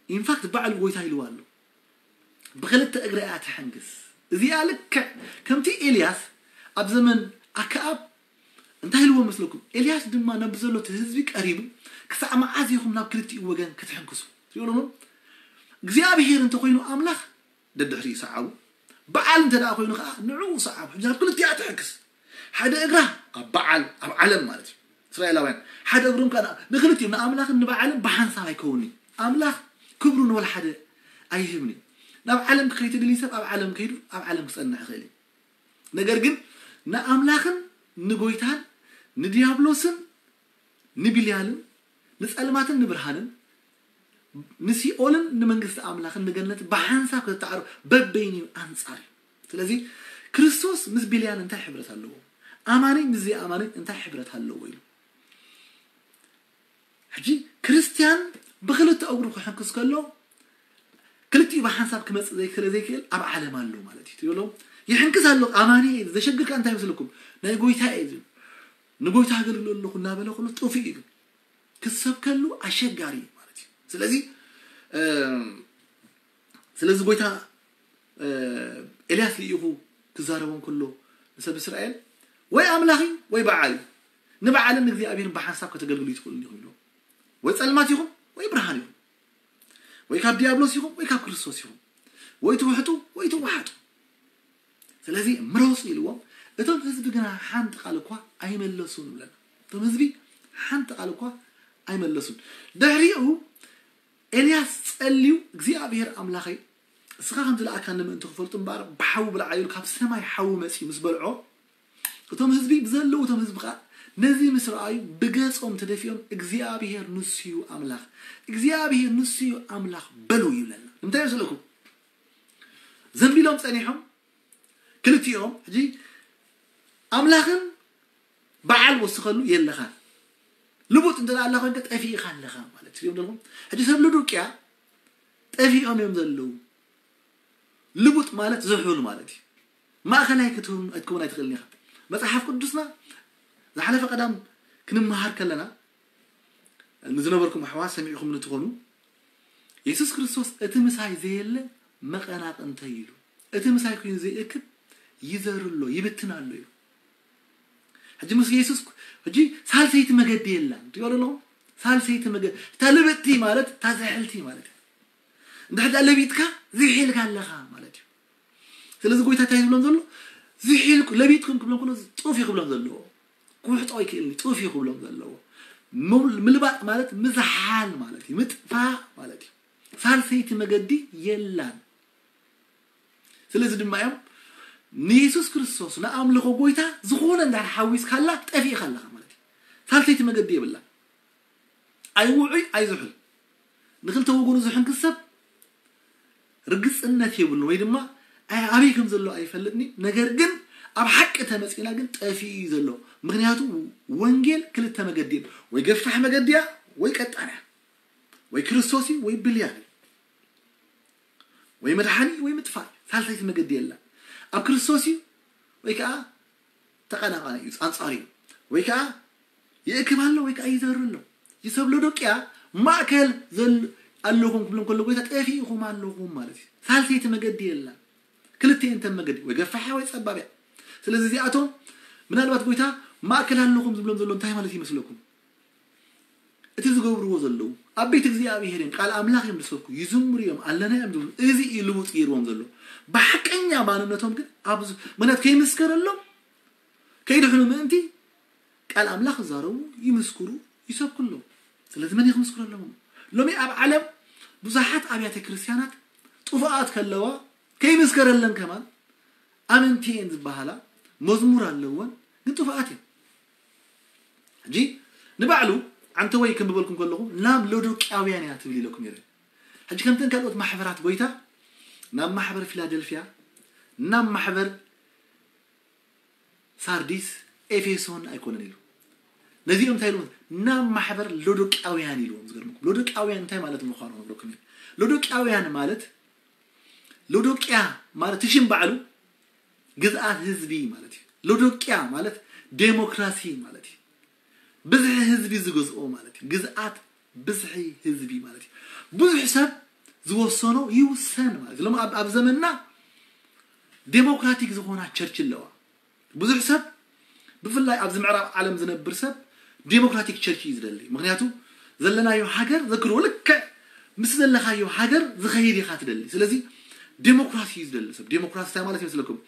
ኢንፋክት ባዕሉ ጎይታ ኢልዋ ኣሎ። ብኽልተ እግራ እያ ትሕንግስ። እዚኣ ልክዕ ከምቲ ኤልያስ ኣብ ዘመን ኣከኣብ እንታይ ኢልዎ መስለኩም? ኤልያስ ድማ ነቢ ዘሎ እቲ ህዝቢ ቀሪቡ፣ "ክሳዕ መዓዝ ኢኹም ናብ ክልቲኡ ወገን ክትሕንክሱ?" ይብሎም። እግዚኣብሔር እንተኾይኑ ኣምላኽ ደድሕሪኡ ሰዓቡ፣ በዓል እንተ ደኣ ኮይኑ ኸዓ ንዕኡ ሰዓቡ። ሕጂ ናብ ክልቲኣ ትሕንክስ። ሓደ እግራ ኣብ በዓል፣ ኣብ ዓለም ማለት እዩ። እስራኤላውያን ሓደ እግሮም ከኣ ንኽልቲኦም ንኣምላኽን ንበዓልን ብሓንሳብ ኣይከውንን እዩ። ኣምላኽ ክብሩ ንወላ ሓደ ኣይህብን እዩ። ናብ ዓለም ክኸይድ ትደሊ ሰብ ኣብ ዓለም ከይዱ ኣብ ዓለም ክጸንሕ ይኽእል እዩ። ነገር ግን ንኣምላኽን ንጎይታን ንዲያብሎስን ንቢልያልን ንጸልማትን ንብርሃንን ንሲኦልን ንመንግስቲ ኣምላኽን ንገነት ብሓንሳብ ከተተዓሩ በበይኑ ኣንጻር እዩ። ስለዚ ክርስቶስ ምስ ቢልያን እንታይ ሕብረት ኣለዎ? ኣማኒ ምስ ዘይኣማኒ እንታይ ሕብረት ኣለዎ ኢሉ። ሕጂ ክርስትያን ብክልተ እግሩ ክሕንክስ ከሎ ክልቲኡ ብሓንሳብ ክመጽእ ዘይክእል ዘይክእል ኣብ ዓለም ኣሎ ማለት እዩ ትብሎ። ይሕንክስ ኣሎ። ኣማኒ እየ፣ ዘሸግር ከኣ እንታይ ይመስለኩም? ናይ ጎይታ እየ ዝብል፣ ንጎይታ ኣገልግሎ ኣለኹ እናበለ ኩሉ ጥፉእ እዩ። ክሰብከሉ ኣሸጋሪ እዩ ማለት እዩ። ስለዚ ስለዚ ጎይታ ኤልያስ ልኢኹ ክዛረቦም ከሎ ንሰብ እስራኤል ወይ ኣምላኺ ወይ በዓል እዩ። ንበዓልን ንእግዚኣብሔርን ብሓንሳብ ከተገልግሉ ይትኽእሉ ኢኹም ኢሉ። ወይ ጸልማት ይኹም ወይ ብርሃን ይኹም፣ ወይ ካብ ዲያብሎስ ይኹም ወይ ካብ ክርስቶስ ይኹም፣ ወይ ትውሕጡ ወይ ትወሓጡ። ስለዚ ምረፁ ኢልዎም። እቶም ህዝቢ ግና ሓንቲ ቃል እኳ ኣይመለሱን ይብለና። እቶም ህዝቢ ሓንቲ ቃል እኳ ኣይመለሱን። ድሕሪኡ ኤልያስ ጸልዩ እግዚኣብሔር ኣምላኸይ እስኻ ከም ዝለኣካኒ ምእንቲ ክፈልጡ እምበኣር ብሓዊ ብልዓ ኢሉ ካብ ሰማይ ሓዊ መጺኡ ምስ በልዖ እቶም ህዝቢ ብዘለዉ እቶም ህዝቢ ኸዓ ነዚ ምስ ረኣዩ ብገጾም ተደፊኦም እግዚኣብሔር ንሱዩ ኣምላኽ እግዚኣብሔር ንሱዩ ኣምላኽ በሉ ይብለና። ንምንታይ ይመስለኩም? ዘንቢሎም ጸኒሖም ክልቲኦም ሕጂ ኣምላኽን በዓል ወስኸሉ የለኻን። ልቡጥ እንተ ደኣ ኣላ ኮይንካ ጠፊእኻ ኣለኻ ማለት እዩ። ትሪኦም ዘለኹም ሕጂ ሰብ ሎዶቅያ ጠፊኦም እዮም ዘለዉ። ልቡጥ ማለት ዝሑል ማለት እዩ። ማእኸላይ ክትህውን ኣይትከውን ኣይትኽእልን ኢኻ። መጽሓፍ ቅዱስና ዝሓለፈ ቀዳም ክንመሃር ከለና ንዝነበርኩም ኣሕዋት ሰሚዕኹም ንትኾኑ የሱስ ክርስቶስ እቲ ምሳይ ዘየለ መቐናቕንተይ ኢሉ እቲ ምሳይ ኮይኑ ዘይእክብ ይዘር ኣሎ ይብትን ኣሎ እዩ። ሕጂ ምስ የሱስ ሕጂ ሳልሰይቲ መገዲ የላን ትሪኦ ኣለኹም። ሳልሰይቲ መገዲ እታ ልብጥቲ ማለት እታ ዝሕልቲ ማለት እዩ። እንድሕር ደኣ ለቢጥካ ዝሒልካ ኣለኻ ማለት እዩ። ስለዚ ጎይታ እንታይ ዝብሎም ዘሎ ዝሒልኩ ለቢጥኩም ክብሎም ከሎ ጡፍ እዩ ክብሎም ዘለዎ ክውሕጦ ኣይክእልኒ ጡፍ እዩ ክብሎም ዘለዎ። ምል- ምልባጥ ማለት ምዝሓል ማለት እዩ፣ ምጥፋእ ማለት እዩ። ሳልሰይቲ መገዲ የላን። ስለዚ ድማ እዮም ንየሱስ ክርስቶስ ንኣምልኾ ጎይታ ዝኾነ እንዳር ሓዊስካላ ጠፊእካ ኣለኻ ማለት እዩ። ሳልሰይቲ መገዲ የብላ። ኣይውዑይ ኣይዝሑል ንክልተ ወገኑ ዝሕንክስ ሰብ ርግፅነት የብሉን ወይ ድማ ኣይ- ኣበይ ከም ዘሎ ኣይፈልጥን እዩ። ነገር ግን ኣብ ሓቂ ተመፂና ግን ጠፊኡ እዩ ዘሎ። ምክንያቱ ወንጌል ክልተ መገዲ እዩ፣ ወይ ገፋሕ መገዲ እያ ወይ ቀጣን እያ፣ ወይ ክርስቶስ እዩ ወይ ብልያን እዩ፣ ወይ መድሓኒ ወይ ምጥፋእ እዩ። ሳልሰይቲ መገዲ የላ። ኣብ ክርስቶስ እዩ ወይ ከዓ ተቐናቓኒ እዩ፣ ኣንፃር እዩ፣ ወይ ከዓ ይእክብ ኣሎ ወይ ከዓ ይዘሩ ኣሎ። ይሰብ ሎዶቅያ ማእከል ዘል- ኣለኹም ክብሎም ከሎ ጎይታ ጠፊእኹም ኣለኹም ማለት እዩ። ሳልሰይቲ መገዲ የላ። ክልተ እንተን መገዲ ወይ ገፋሕ ወይ ፀባብ እያ። ስለዚ እዚኣቶም ምናልባት ጎይታ ማእከል ኣለኹም ዝብሎም ዘሎ እንታይ ማለት ይመስለኩም? እቲ ዝገብርዎ ዘለዉ ኣብ ቤት እግዚኣብሔር እዮም፣ ቃል ኣምላኽ እዮም ዝሰብኩ፣ ይዝምሩ እዮም፣ ኣለና እዮም ዝብሉ። እዚ እዩ ልውጥ ገይርዎም ዘሎ። ብሓቀኛ ማንነቶም ግን ኣብ ዝ- ምክንያት ከይምስከረሎም ከይድሕኑ ምእንቲ ቃል ኣምላኽ ይዛረቡ፣ ይምስክሩ፣ ይሰብኩ ኣለዉ። ስለዚ መን እዩ ክምስክረሎም? ሎሚ ኣብ ዓለም ብዙሓት ኣብያተ ክርስቲያናት ጥፉኣት ከለዋ ከይምስከረለን ከማን ኣመንቲ እየን ዝበሃላ መዝሙር ኣለወን፣ ግን ጥፉኣት እየን። ሕጂ ንባዕሉ ዓንተወይ ከም ዝበልኩም ከለኹ ናብ ሎዶቅያውያን እያ ትብል ኢለኩም ነይረ። ሕጂ ከምተን ካልኦት ማሕበራት ጎይታ ናብ ማሕበር ፊላደልፊያ ናብ ማሕበር ሳርዲስ ኤፌሶን ኣይኮነን ኢሉ ነዚኦም እንታይ ኢሉ ናብ ማሕበር ሎዶቅያውያን ኢልዎም። ዝገርምኩም ሎዶቅያውያን እንታይ ማለት ምዃኑ ክነግረኩም እየ። ሎዶቅያውያን ማለት ሎዶቅያ ማለት እቲ ሽም ባዕሉ ግዝኣት ህዝቢ ማለት እዩ። ሎዶቅያ ማለት ዴሞክራሲ ማለት እዩ። ብዝሒ ህዝቢ ዝገዝኦ ማለት እዩ። ግዝኣት ብዝሒ ህዝቢ ማለት እዩ። ብዙሕ ሰብ ዝወሰኖ ይውሰን ማለት እዩ። ሎም ኣብ ኣብ ዘመንና ዴሞክራቲክ ዝኾና ቸርች ኣለዋ። ብዙሕ ሰብ ብፍላይ ኣብዚ ምዕራብ ዓለም ዝነብር ሰብ ዴሞክራቲክ ቸርች እዩ ዝደሊ። ምክንያቱ ዘለናዮ ሃገር ዘክርዎ ልክዕ ምስ ዘለኻዮ ሃገር ዝኸይድ ኢኻ ትደሊ። ስለዚ ዴሞክራሲ እዩ ዝደሊ ሰብ። ዴሞክራሲ እንታይ ማለት ይመስለኩም?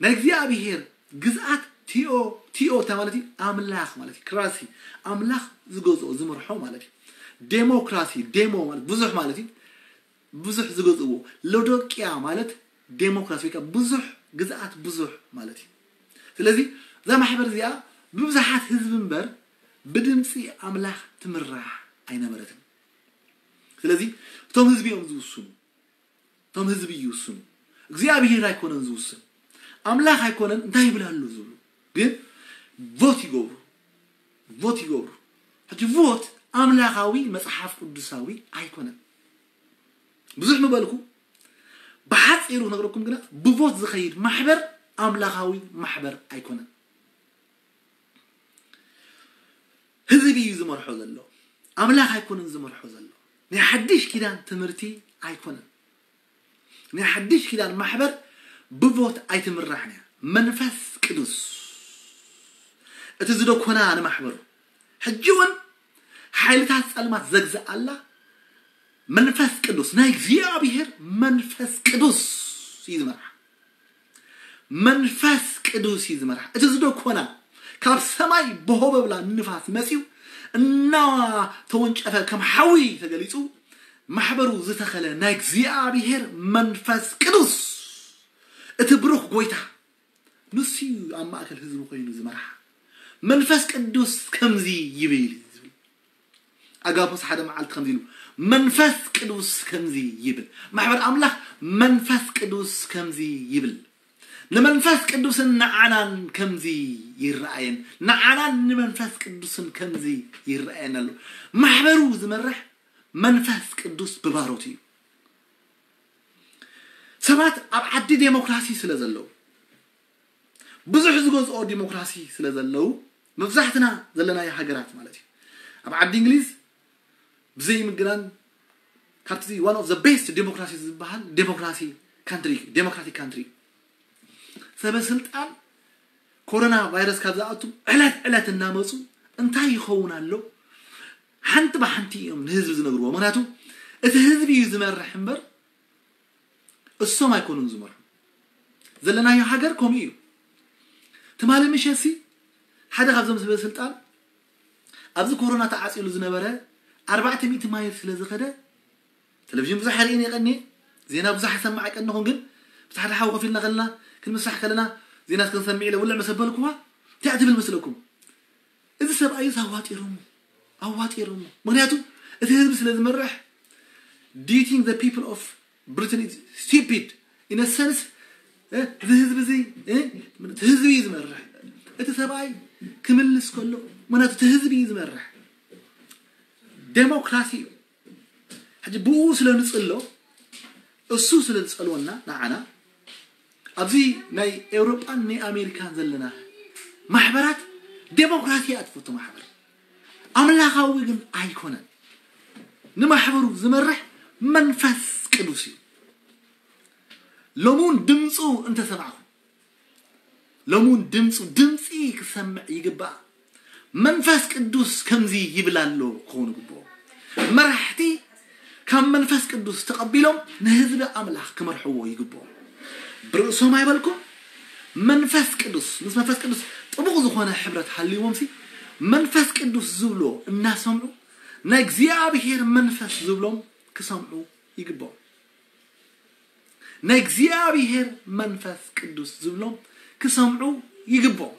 ናይ እግዚኣብሄር ግዝኣት ቲኦ ቲኦ እንታይ ማለት እዩ? ኣምላኽ ማለት እዩ። ክራሲ ኣምላኽ ዝገዝኦ ዝምርሖ ማለት እዩ። ዴሞክራሲ ዴሞ ማለት ብዙሕ ማለት እዩ። ብዙሕ ዝገዝእዎ ሎዶቅያ ማለት ዴሞክራሲ ወይ ከዓ ብዙሕ ግዝኣት ብዙሕ ማለት እዩ። ስለዚ እዛ ማሕበር እዚኣ ብብዙሓት ህዝቢ እምበር ብድምፂ ኣምላኽ ትምራሕ ኣይነበረትን። ስለዚ እቶም ህዝቢ እዮም ዝውስኑ። እቶም ህዝቢ ይውስኑ። እግዚኣብሔር ኣይኮነን ዝውስን፣ ኣምላኽ ኣይኮነን እንታይ ይብል ኣሎ ዝብሉ ግን ቮት ይገብሩ። ቮት ይገብሩ። ሕጂ ቮት ኣምላኻዊ መጽሓፍ ቅዱሳዊ ኣይኮነን። ብዙሕ ምበልኩ፣ ብሓፂሩ ክነግረኩም ግና፣ ብቮት ዝኸይድ ማሕበር ኣምላኻዊ ማሕበር ኣይኮነን። ህዝቢ እዩ ዝመርሖ ዘሎ፣ ኣምላኽ ኣይኮነን ዝመርሖ ዘሎ። ናይ ሓድሽ ኪዳን ትምህርቲ ኣይኮነን። ናይ ሓድሽ ኪዳን ማሕበር ብቮት ኣይትምራሕን እያ። መንፈስ ቅዱስ እቲ ዝደኮና ንማሕበሩ። ሕጂ እውን ሓይልታት ጸልማት ዘግዝኣላ መንፈስ ቅዱስ፣ ናይ እግዚኣብሔር መንፈስ ቅዱስ እዩ ዝመርሓ። መንፈስ ቅዱስ እዩ ዝመርሓ። እቲ ዝደኮና ካብ ሰማይ በሆበብላ ንፋስ መጺኡ እናተወንጨፈ ከም ሓዊ ተገሊጹ ማሕበሩ ዝተኸለ ናይ እግዚኣብሔር መንፈስ ቅዱስ፣ እቲ ብሩኽ ጎይታ፣ ንሱ እዩ ኣብ ማእከል ህዝቢ ኮይኑ ዝመርሓ። መንፈስ ቅዱስ ከምዚ ይብል እዩ ዝብል። ኣጋፖስ ሓደ መዓልቲ ከምዚ ኢሉ፣ መንፈስ ቅዱስ ከምዚ ይብል። ማሕበር ኣምላኽ መንፈስ ቅዱስ ከምዚ ይብል። ንመንፈስ ቅዱስን ንዓናን ከምዚ ይረኣየን፣ ንዓናን ንመንፈስ ቅዱስን ከምዚ ይረኣየን ኣሎ። ማሕበሩ ዝመርሕ መንፈስ ቅዱስ ብባሮት እዩ። ሰባት ኣብ ዓዲ ዴሞክራሲ ስለ ዘለዉ፣ ብዙሕ ዝገዝኦ ዲሞክራሲ ስለ ዘለዉ፣ መብዛሕትና ዘለናዮ ሃገራት ማለት እዩ። ኣብ ዓዲ እንግሊዝ ብዘይ ምግናን ካብቲ one of the best ዲሞክራሲ ዝበሃል ዲሞክራሲ ካንትሪ፣ ዴሞክራቲክ ካንትሪ። ሰበ ስልጣን ኮሮና ቫይረስ ካብ ዝኣቱ ዕለት ዕለት እናመፁ እንታይ ይኸውን ኣሎ ሓንቲ ብሓንቲ እዮም ንህዝቢ ዝነግርዎ። ምክንያቱ እቲ ህዝቢ እዩ ዝመርሕ እምበር እሶም ኣይኮኑን ዝመርሑ። ዘለናዮ ሃገር ከምኡ እዩ። ትማሊ ምሸትሲ ሓደ ካብዞም ሰበ ስልጣን ኣብዚ ኮሮና ተዓፂሉ ዝነበረ ኣርባዕተ ሚእቲ ማይል ስለ ዝኸደ ቴሌቪዥን ብዙሕ ርእን የቀኒ፣ ዜና ብዙሕ ሰማዕ ኣይቀንኹን፣ ግን ምስ ሓደ ሓው ኮፍ ኢልና ከለና ክንምሳሕ ከለና ዜና ክንሰምዕ ኢለ ውልዕ መሰበልኩዋ እንታይ ትብል መስለኩም? እዚ ሰብኣይስ ኣዋጢሮሞ ኣዋጢሮሞ። ምክንያቱ እቲ ህዝቢ ስለ ዝመርሕ። Do you think the people of Britain is stupid? In a sense, እ፣ እዚ ህዝቢ እዚ፣ እ፣ እቲ ህዝቢ እዩ ዝመርሕ። እቲ ሰብኣይ ክምልስ ከሎ፣ ምክንያቱ እቲ ህዝቢ እዩ ዝመርሕ። ዴሞክራሲ እዩ። ሕጂ ብኡ ስለ ንፅሎ፣ እሱ ስለ ዝፀልወና ንዓና፣ ኣብዚ ናይ ኤውሮጳን ናይ ኣሜሪካን ዘለና ማሕበራት ዴሞክራሲ እያ ትፈቱ ማሕበር። ኣምላኻዊ ግን ኣይኮነን። ንማሕበሩ ዝመርሕ መንፈስ ቅዱስ እዩ። ሎሚ እውን ድምፁ እንተሰማዕኹም፣ ሎሚ እውን ድምፁ፣ ድምፂ ክሰምዕ ይግባእ። መንፈስ ቅዱስ ከምዚ ይብል ኣሎ ክኸውን ይግብኦ። መራሕቲ ካብ መንፈስ ቅዱስ ተቐቢሎም ንህዝቢ ኣምላኽ ክመርሕዎ ይግብኦም። ብርእሶም ኣይበልኩም፣ መንፈስ ቅዱስ፣ ምስ መንፈስ ቅዱስ ጥቡቕ ዝኾነ ሕብረት ሃልይዎም ሲ፣ መንፈስ ቅዱስ ዝብሎ እናሰምዑ፣ ናይ እግዚኣብሔር መንፈስ ዝብሎም ክሰምዑ ይግብኦም። ናይ እግዚኣብሔር መንፈስ ቅዱስ ዝብሎም ክሰምዑ ይግብኦም።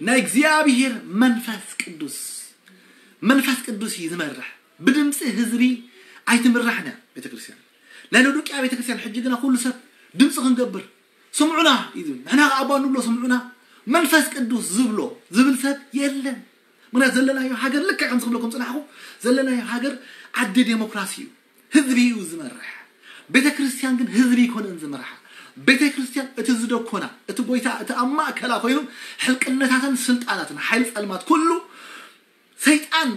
ናይ እግዚኣብሔር መንፈስ ቅዱስ፣ መንፈስ ቅዱስ እዩ ዝመርሕ። ብድምፂ ህዝቢ ኣይትምራሕን እያ ቤተክርስትያን። ናይ ሎዶቅያ ቤተክርስትያን ሕጂ ግና ኩሉ ሰብ ድምፂ ክንገብር ስምዑና እዩ ዝብል። ንሕና ከኣ ኣባ ንብሎ ስምዑና። መንፈስ ቅዱስ ዝብሎ ዝብል ሰብ የለን። ምክንያቱ ዘለናዮ ሃገር ልክዕ ከም ዝብለኩም ፅናሕኹ ዘለናዮ ሃገር ዓዲ ዴሞክራሲ እዩ። ህዝቢ እዩ ዝመርሕ። ቤተ ክርስቲያን ግን ህዝቢ ይኮነን ዝመርሓ። ቤተ ክርስቲያን እቲ ዝደኮና፣ እቲ ጎይታ፣ እቲ ኣብ ማእከላ ኮይኑ ሕልቅነታትን ስልጣናትን ሓይሊ ጸልማት ኩሉ ሰይጣን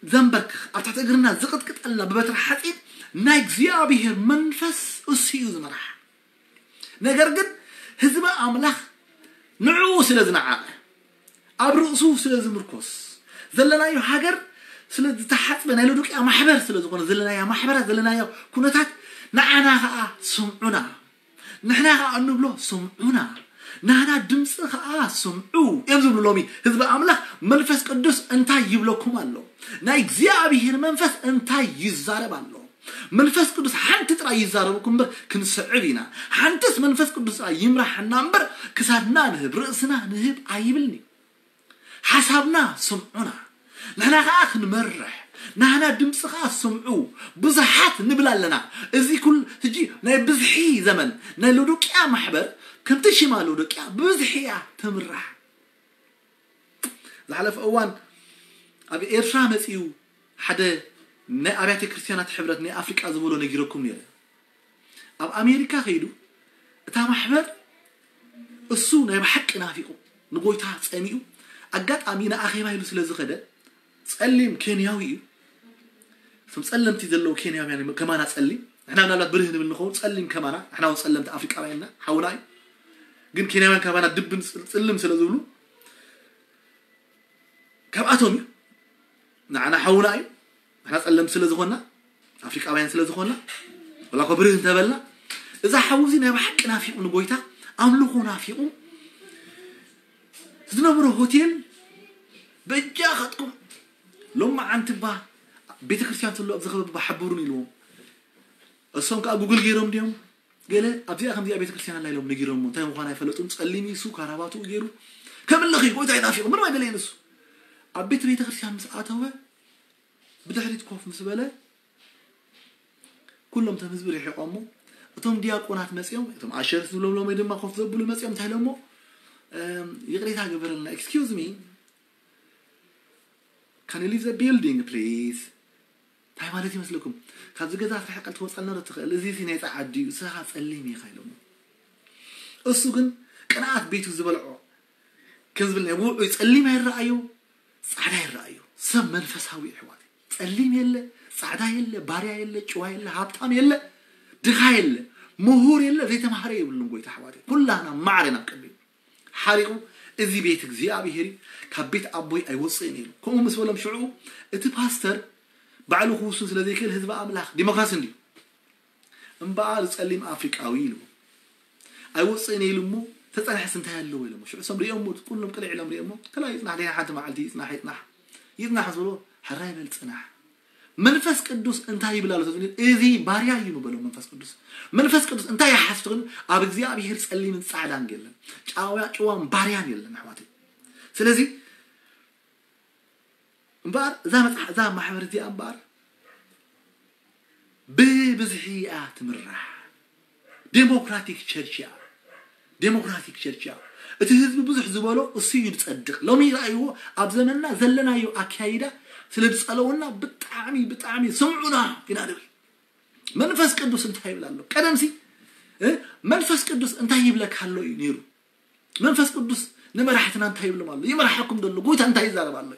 ዘንበርክኽ ኣብ ትሕቲ እግርና ዝቕጥቅጠልና ብበትሪ ሓጺን ናይ እግዚኣብሔር መንፈስ እሱ እዩ ዝመርሓ። ነገር ግን ህዝቢ ኣምላኽ ንዕኡ ስለ ዝነዓቐ፣ ኣብ ርእሱ ስለ ዝምርኮስ፣ ዘለናዮ ሃገር ስለ ዝተሓጽበ ናይ ሎዶቅያ ማሕበር ስለ ዝኾነ ዘለናያ ማሕበራት ዘለናዮ ኩነታት ንዓና ኸኣ ስምዑና። ንሕና ኸኣ እንብሎ ስምዑና። ናህና ድምፂ ኸኣ ስምዑ እዮም ዝብሉ። ሎሚ ህዝቢ ኣምላኽ መንፈስ ቅዱስ እንታይ ይብለኩም ኣሎ? ናይ እግዚኣብሔር መንፈስ እንታይ ይዛረብ ኣሎ? መንፈስ ቅዱስ ሓንቲ ጥራይ ይዛረበኩም እምበር ክንስዕብ ኢና። ሓንትስ መንፈስ ቅዱስ ጥራይ ይምራሓና እምበር ክሳድና ንህብ፣ ርእስና ንህብ ኣይብልን እዩ። ሓሳብና ስምዑና። ንሕና ከዓ ክንመርሕ፣ ናህና ድምፂ ከዓ ስምዑ። ብዙሓት ንብል ኣለና። እዚ ኩል ሕጂ ናይ ብዝሒ ዘመን ናይ ሎዶቅያ ማሕበር ከምቲ ሽማ ሎዶቅያ ብብዝሒ እያ ትምራሕ። ዝሓለፈ እዋን ኣብ ኤርትራ መፂኡ ሓደ ናይ ኣብያተ ክርስቲያናት ሕብረት ናይ ኣፍሪቃ ዝበሎ ነጊረኩም ነይረ። ኣብ ኣሜሪካ ከይዱ እታ ማሕበር እሱ ናይ ብሓቂ ናፊቑ ንጎይታ ጸሚኡ ኣጋጣሚ ንኣኼባ ኢሉ ስለ ዝኸደ ጸሊም ኬንያዊ እዩ። እቶም ጸለምቲ ዘለዉ ኬንያውያን ከማና ጸሊም ንሕና ምናልባት ብርህ ንብል ንኸውን ጸሊም ከማና ንሕና እውን ጸለምቲ ኣፍሪቃውያን ኢና ሓውና እዩ። ግን ኬንያውያን ከማና ድብን ጽልም ስለ ዝብሉ ካብኣቶም እዩ። ንዓና ሓውና እዩ። ንሕና ጸለምቲ ስለ ዝኾንና ኣፍሪቃውያን ስለ ዝኾንና ወላ ኮ ብርህ እንተበልና እዛ ሓው እዚ ናይ ብሓቂ ናፊቑ ንጎይታ ኣምልኾ ናፊቑ ዝነብሮ ሆቴል በጃኻትኩም ሎሚ ዓንትባ ቤተክርስትያን ተሎ ኣብዚ ከባቢ ሓብሩን ኢልዎም እሶም ከዓ ጉግል ገይሮም ድዮም ገለ ኣብዚኣ ከምዚኣ ቤተክርስትያን ኣላ ኢሎም ነጊሮም እንታይ ምዃን ኣይፈለጡን ጸሊም ይሱ ካራባቱ ገይሩ ከምልኺ ጎይታ ይናፊቑ ምንም ኣይደለየ ንሱ ኣብ ቤት ቤተክርስትያን ምስ ኣተወ ብድሕሪት ኮፍ ምስ በለ ኩሎም እቶም ህዝቢ ርሒቖሞ እቶም ዲያቆናት መፂኦም እቶም ኣሸርስ ዝብሎም ሎም ድማ ኮፍ ዘብሉ መፂኦም እንታይ ኢሎሞ ይቅሬታ ገበረልና excuse me can you leave the building please እንታይ ማለት ይመስለኩም ካብዚ ገዛ ርሕቀል ትወፀልና ዶ ትኽእል እዚ ሲ ናይ ፀዓዲ እዩ ንስኻ ፀሊም ኢኻ ኢሎሞ እሱ ግን ቅንኣት ቤቱ ዝበልዖ ከም ዝብል ናይ ውዑይ ፀሊም ኣይረኣዩ ፃዕዳ ይረኣዩ ሰብ መንፈሳዊ ኣሕዋት ጸሊም የለ ጻዕዳ የለ ባርያ የለ ጭዋ የለ ሃብታም የለ ድኻ የለ ምሁር የለ ዘይተማህረ የብሉን ጎይታ ኣሕዋት ኩላህና ማዕረ ናብ ቅድሚ ሓሪቑ እዚ ቤት እግዚኣብሔር ካብ ቤት ኣቦይ ኣይወፅእን ኢሉ ከምኡ ምስ በሎም ሽዑ እቲ ፓስተር ባዕሉ ክውስን ስለ ዘይክእል ህዝቢ ኣምላኽ ዲሞክራሲ እንድዩ እምበኣር ጸሊም ኣፍሪቃዊ ኢሉ ኣይወፅእን ኢሉ እሞ ተፀንሐስ እንታይ ኣለዎ ኢሎም ሽዑ ሰም ሪኦሞ ኩሎም ቅልዕ ኢሎም ሪኦሞ ከላ ይፅናሕ ደና ሓንቲ መዓልቲ ይፅናሕ ይፅናሕ ይፅናሕ ዝበሎ ሕራይ በል ፅናሕ መንፈስ ቅዱስ እንታይ ይብል ኣሎ ተዝኒ እዚ ባርያ እዩ ምበሎ መንፈስ ቅዱስ መንፈስ ቅዱስ እንታይ ይሓስብ ግን ኣብ እግዚኣብሔር ጸሊምን ጻዕዳን የለን ጫዋ ጭዋን ባርያን የለን ኣሕዋተይ ስለዚ እምበኣር እዛ መፅሓ እዛ ማሕበር እዚኣ እምበኣር ብብዝሒ እያ ትምራሕ ዴሞክራቲክ ቸርች እያ ዴሞክራቲክ ቸርች እያ እቲ ህዝቢ ብዙሕ ዝበሎ እሱ እዩ ዝፀድቅ ሎሚ ይረኣይዎ ኣብ ዘመንና ዘለናዮ ኣካይዳ ስለ ዝፀለውና ብጣዕሚ ብጣዕሚ ስምዑና ኢና ንብል መንፈስ ቅዱስ እንታይ ይብል ኣሎ ቀደምሲ መንፈስ ቅዱስ እንታይ ይብለካ ኣሎ እዩ ነይሩ መንፈስ ቅዱስ ንመራሕትና እንታይ ይብሎም ኣሎ ይመርሓኩም ዘሎ ጎይታ እንታይ ይዛረብ ኣሎ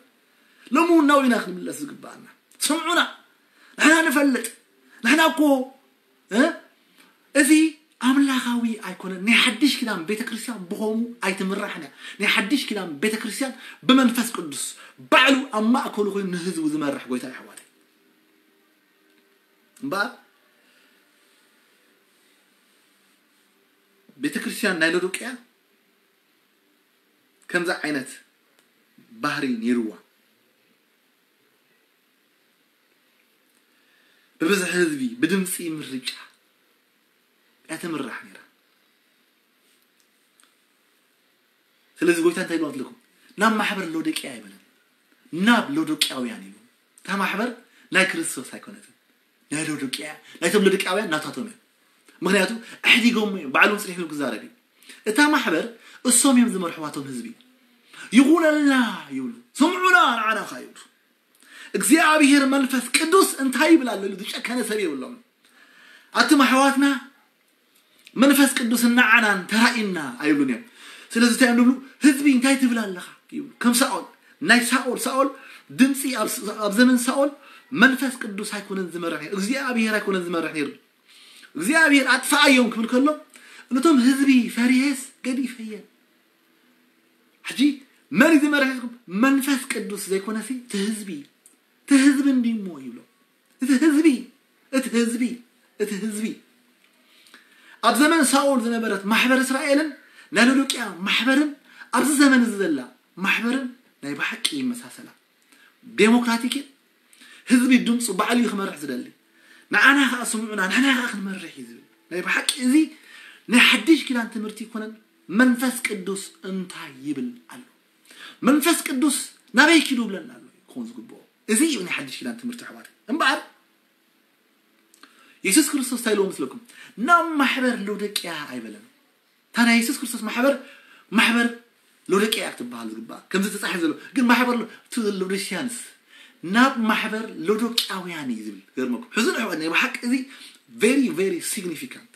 ሎሚ እውን ናው ኢና ክንምለስ ዝግባኣና ስምዑና ንሕና ንፈልጥ ንሕና እኮ እዚ ኣምላኻዊ ኣይኮነን ናይ ሓድሽ ኪዳን ቤተክርስትያን ብኸሙ ኣይትምራሕን እያ ናይ ሓድሽ ኪዳን ቤተክርስትያን ብመንፈስ ቅዱስ ባዕሉ ኣብ ማእከሉ ኮይኑ ንህዝቡ ዝመርሕ ጎይታ ይሕዋት እምበኣር ቤተክርስትያን ናይ ሎዶቅያ ከምዚ ዓይነት ባህሪ ነይርዋ ብብዝሒ ህዝቢ ብድምፂ ምርጫ እያ ትምራሕ ነይራ ስለዚ ጎይታ እንታይ ኢልዋ ኣለኩም ናብ ማሕበር ሎዶቅያ ኣይበለን ናብ ሎዶቅያውያን ኢሉ እታ ማሕበር ናይ ክርስቶስ ኣይኮነትን ናይ ሎዶቅያ ናይቶም ሎዶቅያውያን ናታቶም እዮም ምክንያቱ ኣሕዲጎም እዮም ባዕሎም ፅኒሕ ክዛረብ እዩ እታ ማሕበር እሶም እዮም ዝመርሕዋቶም ህዝቢ ይኹነልና ይብሉ ስምዑና ንዓና ካ ይብሉ እግዚኣብሔር መንፈስ ቅዱስ እንታይ ይብል ኣሎ ዝጨከነ ሰብ የብሎም ኣቱም ኣሕዋትና መንፈስ ቅዱስ ንዓናን ተራኢና ኣይብሉን እዮም ስለዚ እንታይ እዮም ዝብሉ ህዝቢ እንታይ ትብል ኣለኻ ይብሉ ከም ሳኦል ናይ ሳኦል ሳኦል ድምፂ ኣብ ዘመን ሳኦል መንፈስ ቅዱስ ኣይኮነን ዝመርሕ ነይሩ እግዚኣብሔር ኣይኮነን ዝመርሕ ነይሩ እግዚኣብሔር ኣጥፍኣዮም ክብል ከሎ ነቶም ህዝቢ ፈሪሄስ ገዲፈየን ሕጂ መን ዝመርሕ መንፈስ ቅዱስ ዘይኮነሲ እቲ ህዝቢ እቲ ህዝቢ እንዲሞ ይብሎ እቲ ህዝቢ እቲ ህዝቢ እቲ ህዝቢ ኣብ ዘመን ሳኦል ዝነበረት ማሕበር እስራኤልን ናይ ሎዶቅያ ማሕበርን ኣብዚ ዘመን እዚ ዘላ ማሕበርን ናይ ብሓቂ ይመሳሰላ ዴሞክራቲክ ህዝቢ ድምፁ ባዕሉ ክመርሕ ዝደሊ ንዓና ከዓ ስምዑና ንሕና ከዓ ክንመርሕ እዩ ዝብል ናይ ብሓቂ እዚ ናይ ሓድሽ ኪዳን ትምህርቲ ይኮነን መንፈስ ቅዱስ እንታይ ይብል ኣሎ መንፈስ ቅዱስ ናበይ ኪዱ ብለና ኣሎ ክኸውን ዝግብኦ። እዚ እዩ ናይ ሓድሽ ኪዳን ትምህርቲ ኣሕዋት። እምበኣር የሱስ ክርስቶስ እንታይ ኢልዎ መስለኩም? ናብ ማሕበር ሎዶቅያ ኣይበለን። እታ ናይ የሱስ ክርስቶስ ማሕበር ማሕበር ሎዶቅያ ክትበሃል ዝግባእ ከምዚ ተጻሒፍ ዘሎ ግን ማሕበር ሎ- to the Laodiceans ናብ ማሕበር ሎዶቅያውያን እዩ ዝብል። ገርመኩም ሕዚ ንሕዋት ናይ ብሓቂ እዚ very very significant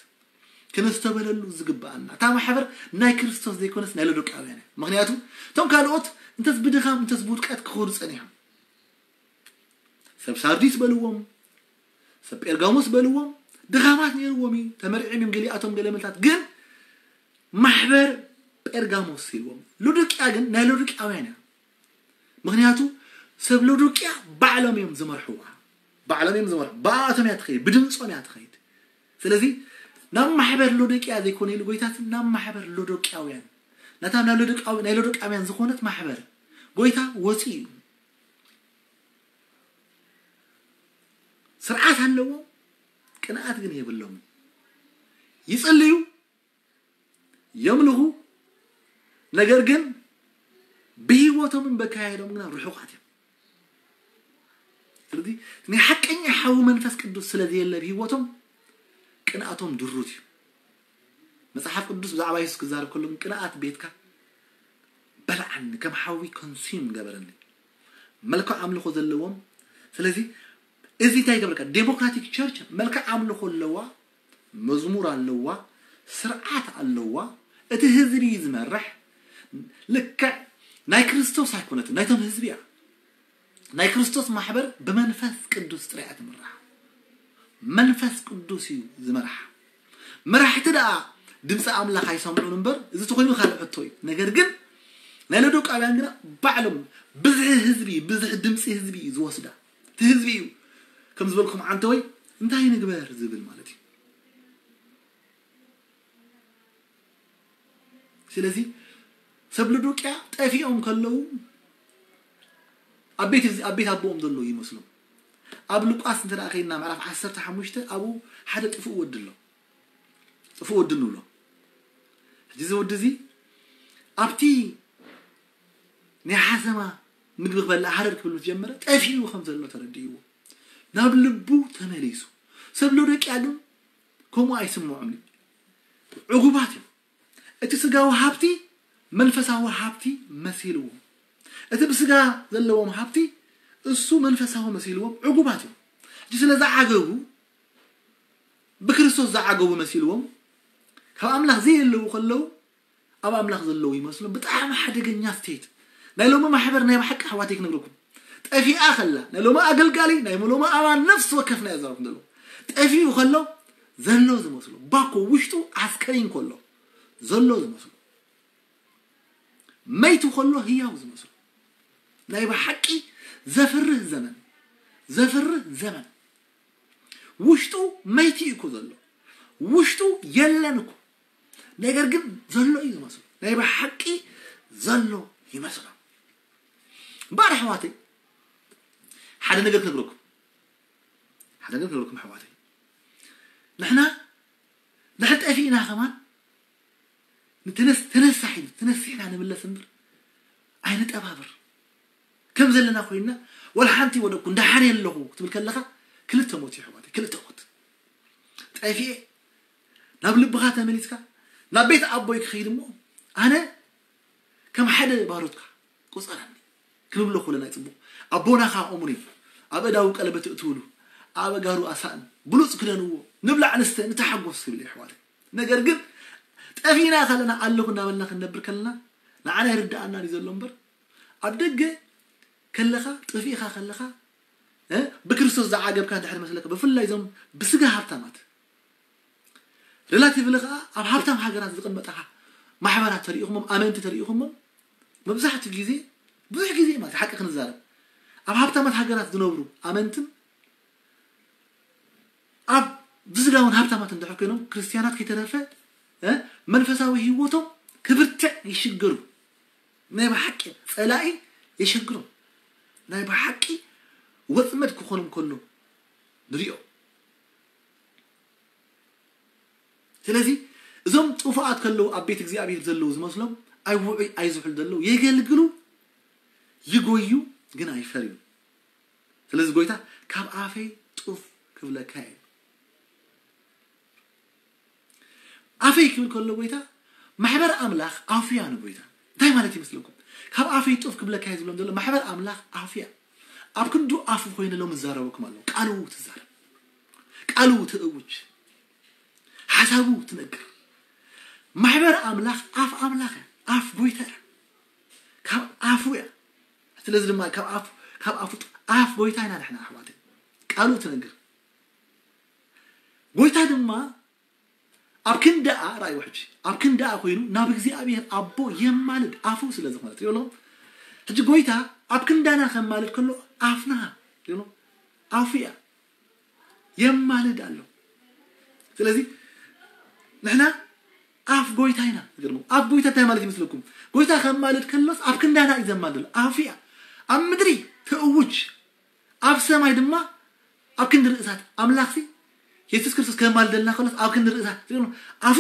ክነስተበለሉ ዝግባኣና እታ ማሕበር ናይ ክርስቶስ ዘይኮነስ ናይ ሎዶቅያውያን እያ። ምክንያቱ እቶም ካልኦት እንተስ ብድኻም እንተስ ብውድቀት ክኸዱ ጸኒሖም። ሰብ ሳርዲስ በልዎም፣ ሰብ ጴርጋሞስ በልዎም፣ ድኻማት ነይርዎም እዩ። ተመርዒም እዮም ገሊኣቶም ገለ መልታት ግን ማሕበር ጴርጋሞስ ኢልዎም። ሎዶቅያ ግን ናይ ሎዶቅያውያን እያ። ምክንያቱ ሰብ ሎዶቅያ ባዕሎም እዮም ዝመርሕዋ። ባዕሎም እዮም ዝመርሑ። ብኣቶም እያ ትኸይድ፣ ብድምፆም እያ ትኸይድ። ስለዚ ናብ ማሕበር ሎዶቅያ ዘይኮነ ኢሉ ጎይታትን ናብ ማሕበር ሎዶቅያውያን ናታ ናብ ሎዶቃዊ- ናይ ሎዶቃውያን ዝኾነት ማሕበር ጎይታ ወፂኡ እዩ። ስርዓት ኣለዎም፣ ቅንኣት ግን የብሎም። ይጽልዩ፣ የምልኹ፣ ነገር ግን ብህይወቶምን በካየዶም ግና ርሑቓት እዮም። ስለዚ ናይ ሓቀኛ ሓዊ መንፈስ ቅዱስ ስለ ዘየለ ብህይወቶም ቅንኣቶም ድሩት እዩ። መጽሓፍ ቅዱስ ብዛዕባ የሱስ ክዛረብ ከሎ ግን ቅንኣት ቤትካ በልዓኒ፣ ከም ሓዊ ኮንሱም ገበረኒ። መልክዕ ኣምልኾ ዘለዎም። ስለዚ እዚ እንታይ ይገብረካ? ዴሞክራቲክ ቸርች መልክዕ ኣምልኾ ኣለዋ፣ መዝሙር ኣለዋ፣ ስርዓት ኣለዋ። እቲ ህዝቢ እዩ ዝመርሕ። ልክዕ ናይ ክርስቶስ ኣይኮነትን፣ ናይቶም ህዝቢ እያ። ናይ ክርስቶስ ማሕበር ብመንፈስ ቅዱስ ጥራይ እያ ትምራሕ። መንፈስ ቅዱስ እዩ ዝመርሓ። መራሕቲ ደኣ ድምፂ ኣምላኽ ኣይሰምዑን እምበር እዚ ተኮይኑ ካልእ ሕቶ እዩ። ነገር ግን ናይ ሎዶቃውያን ግና ባዕሎም ብዝሒ ህዝቢ ብዝሒ ድምፂ ህዝቢ እዩ ዝወስዳ። እቲ ህዝቢ እዩ ከም ዝበልኩም ዓንተወይ እንታይ ንግበር ዝብል ማለት እዩ። ስለዚ ሰብ ሎዶቅያ ጠፊኦም ከለዉ ኣብ ቤት ኣብ ቤት ኣቦኦም ዘለዉ ይመስሎም። ኣብ ሉቃስ እንተ ደኣ ከይድና ምዕራፍ ዓሰርተ ሓሙሽተ ኣብኡ ሓደ ጥፉእ ወዲ ኣሎ። ጥፉእ ወዲ ንብሎ። ሕጂ እዚ ወዲ እዚ ኣብቲ ናይ ሓሰማ ምግቢ ክበልዕ ሃረር ክብል ምስ ጀመረ ጠፊኡ ከም ዘሎ ተረዲእዎ ናብ ልቡ ተመሊሱ። ሰብ ሎዶቅያ ግን ከምኡ ኣይስምዖምን እዩ። ዕጉባት እዮም። እቲ ስጋዊ ሃብቲ መንፈሳዊ ሃብቲ መሲልዎም። እቲ ብስጋ ዘለዎም ሃብቲ እሱ መንፈሳዊ መሲልዎም ዕጉባት እዮም። ሕጂ ስለ ዝዓገቡ ብክርስቶስ ዝዓገቡ መሲልዎም ካብ ኣምላኽ ዘየለዉ ከለዉ ኣብ ኣምላኽ ዘለዉ ይመስሎም። ብጣዕሚ ሓደገኛ ስቴት ናይ ሎሚ ማሕበር ናይ ብሓቂ ኣሕዋተይ ክነግረኩም ጠፊኣ ከላ ናይ ሎሚ ኣገልጋሊ ናይ ሎሚ ኣማን ነፍሲ ወከፍ ናይ ዘረኩም ዘሎ ጠፊኡ ከሎ ዘሎ ዝመስሎ ባኮ ውሽጡ ዓስከሪን ከሎ ዘሎ ዝመስሎ መይቱ ከሎ ህያው ዝመስሎ ናይ ብሓቂ ዘፍርህ ዘመን ዘፍርህ ዘመን ውሽጡ መይቲ እዩ እኮ ዘሎ ውሽጡ የለን እኮ ነገር ግን ዘሎ እዩ ዝመስሎ ናይ ብሓቂ ዘሎ ይመስሎ እምበኣር ኣሕዋተይ ሓደ ነገር ክነግረኩም ሓደ ነገር ክነግረኩም ኣሕዋተይ ንሕና ንሕጠፊ ኢና ከማን ንተነስ ተነሳሒ ተነሲሕና ንምለስ እምበር ኣይንጠባብር ከም ዘለና ኮይና ወላ ሓንቲ ወደኩ እንዳሓነ ኣለኹ ክትብል ከለኻ ክልተ ሞት ይሕዋት ክልተ ሞት ጠፊኤ ናብ ልብኻ ተመሊስካ ናብ ቤት ኣቦይ ክኸይድ እሞ ኣነ ከም ሓደ ባሮትካ ቁፀረኒ ክንብሎ ከለና ይፅቡቕ ኣቦና ከዓ እሙን እዩ ኣብ እዳው ቀለበት እትብሉ ኣብ ኣጋሩ ኣሳእን ብሉፅ ክደንዎ ንብላዕ ንስተ ንተሓጎስ ክብል ይሕዋት ነገር ግን ጠፊና ከለና ኣለኹ እናበልና ክንነብር ከለና ንዓና ይርድኣና እዩ ዘሎ እምበር ኣብ ደገ ከለኻ ጠፊእኻ ከለኻ ብክርስቶስ ዝዓገብካ እንድሕር መስለካ ብፍላይ እዞም ብስጋ ሃብታማት ሪላቲቭሊ ከዓ ኣብ ሃብታም ሃገራት ዝቕመጣ ማሕበራት ተሪኢኹሞም ኣመንቲ ተሪኢኹሞም መብዛሕትኡ ግዜ ብዙሕ ግዜ ማለት ሓቂ ክንዛረብ ኣብ ሃብታማት ሃገራት ዝነብሩ ኣመንትን ኣብ ብስጋውን ሃብታማት እንድሕር ኮይኖም ክርስትያናት ከይተረፈ መንፈሳዊ ህይወቶም ክብርትዕ ይሽገሩ ናይ ብሓቂ ፀላኢ የሸግሮም ናይ ብሓቂ ወፅመድ ክኾኖም ከሎ ንሪኦ ስለዚ እዞም ጥፉኣት ከለዉ ኣብ ቤት እግዚኣብሔር ዘለዉ ዝመስሎም ኣይውዑይ ኣይዝሑል ዘለዉ የገልግሉ ይጎዩ ግን ኣይፈርዩ ስለዚ ጎይታ ካብ ኣፈይ ጡፍ ክብለካ እየ። ኣፈይ ክብል ከሎ ጎይታ ማሕበር ኣምላኽ ኣፉያ ንጎይታ እንታይ ማለት ይመስለኩም? ካብ ኣፈይ ጡፍ ክብለካ እየ ዝብሎም ዘሎ ማሕበር ኣምላኽ ኣፉያ። ኣብ ክንዱ ኣፉ ኮይነ ሎም እዛረበኩም ኣለዉ። ቃሉ ትዛረብ፣ ቃሉ ትእውጅ፣ ሓሳቡ ትነግር። ማሕበር ኣምላኽ ኣፍ ኣምላኽ እያ፣ ኣፍ ጎይታ እያ፣ ካብ ኣፉ እያ። ስለዚ ድማ ካብ ኣፍ ካብ ኣፉ ኣፍ ጎይታ ኢና ንሕና ኣሕዋተይ። ቃሉ ትነግር። ጎይታ ድማ ኣብ ክንዳኣ ራእይዎ ሕጂ ኣብ ክንዳኣ ኮይኑ ናብ እግዚኣብሔር ኣቦ የማልድ ኣፉ ስለ ዝኾነ ትሪኦ ኣለኹም። ሕጂ ጎይታ ኣብ ክንዳና ከማልድ ከሎ ኣፍና ትሪኦ ኣለኹም። ኣፉ እያ የማልድ ኣሎ። ስለዚ ንሕና ኣፍ ጎይታ ኢና። ዝገርመኩም ኣፍ ጎይታ እንታይ ማለት ይመስለኩም? ጎይታ ከማልድ ከሎስ ኣብ ክንዳና እዩ ዘማልድ ኣሎ። ኣፉ እያ ኣብ ምድሪ ትእውጅ ኣብ ሰማይ ድማ ኣብ ክንዲ ርእሳት ኣምላኽሲ የሱስ ክርስቶስ ከማልደልና ከሎስ ኣብ ክንዲ ርእሳት ኣፉ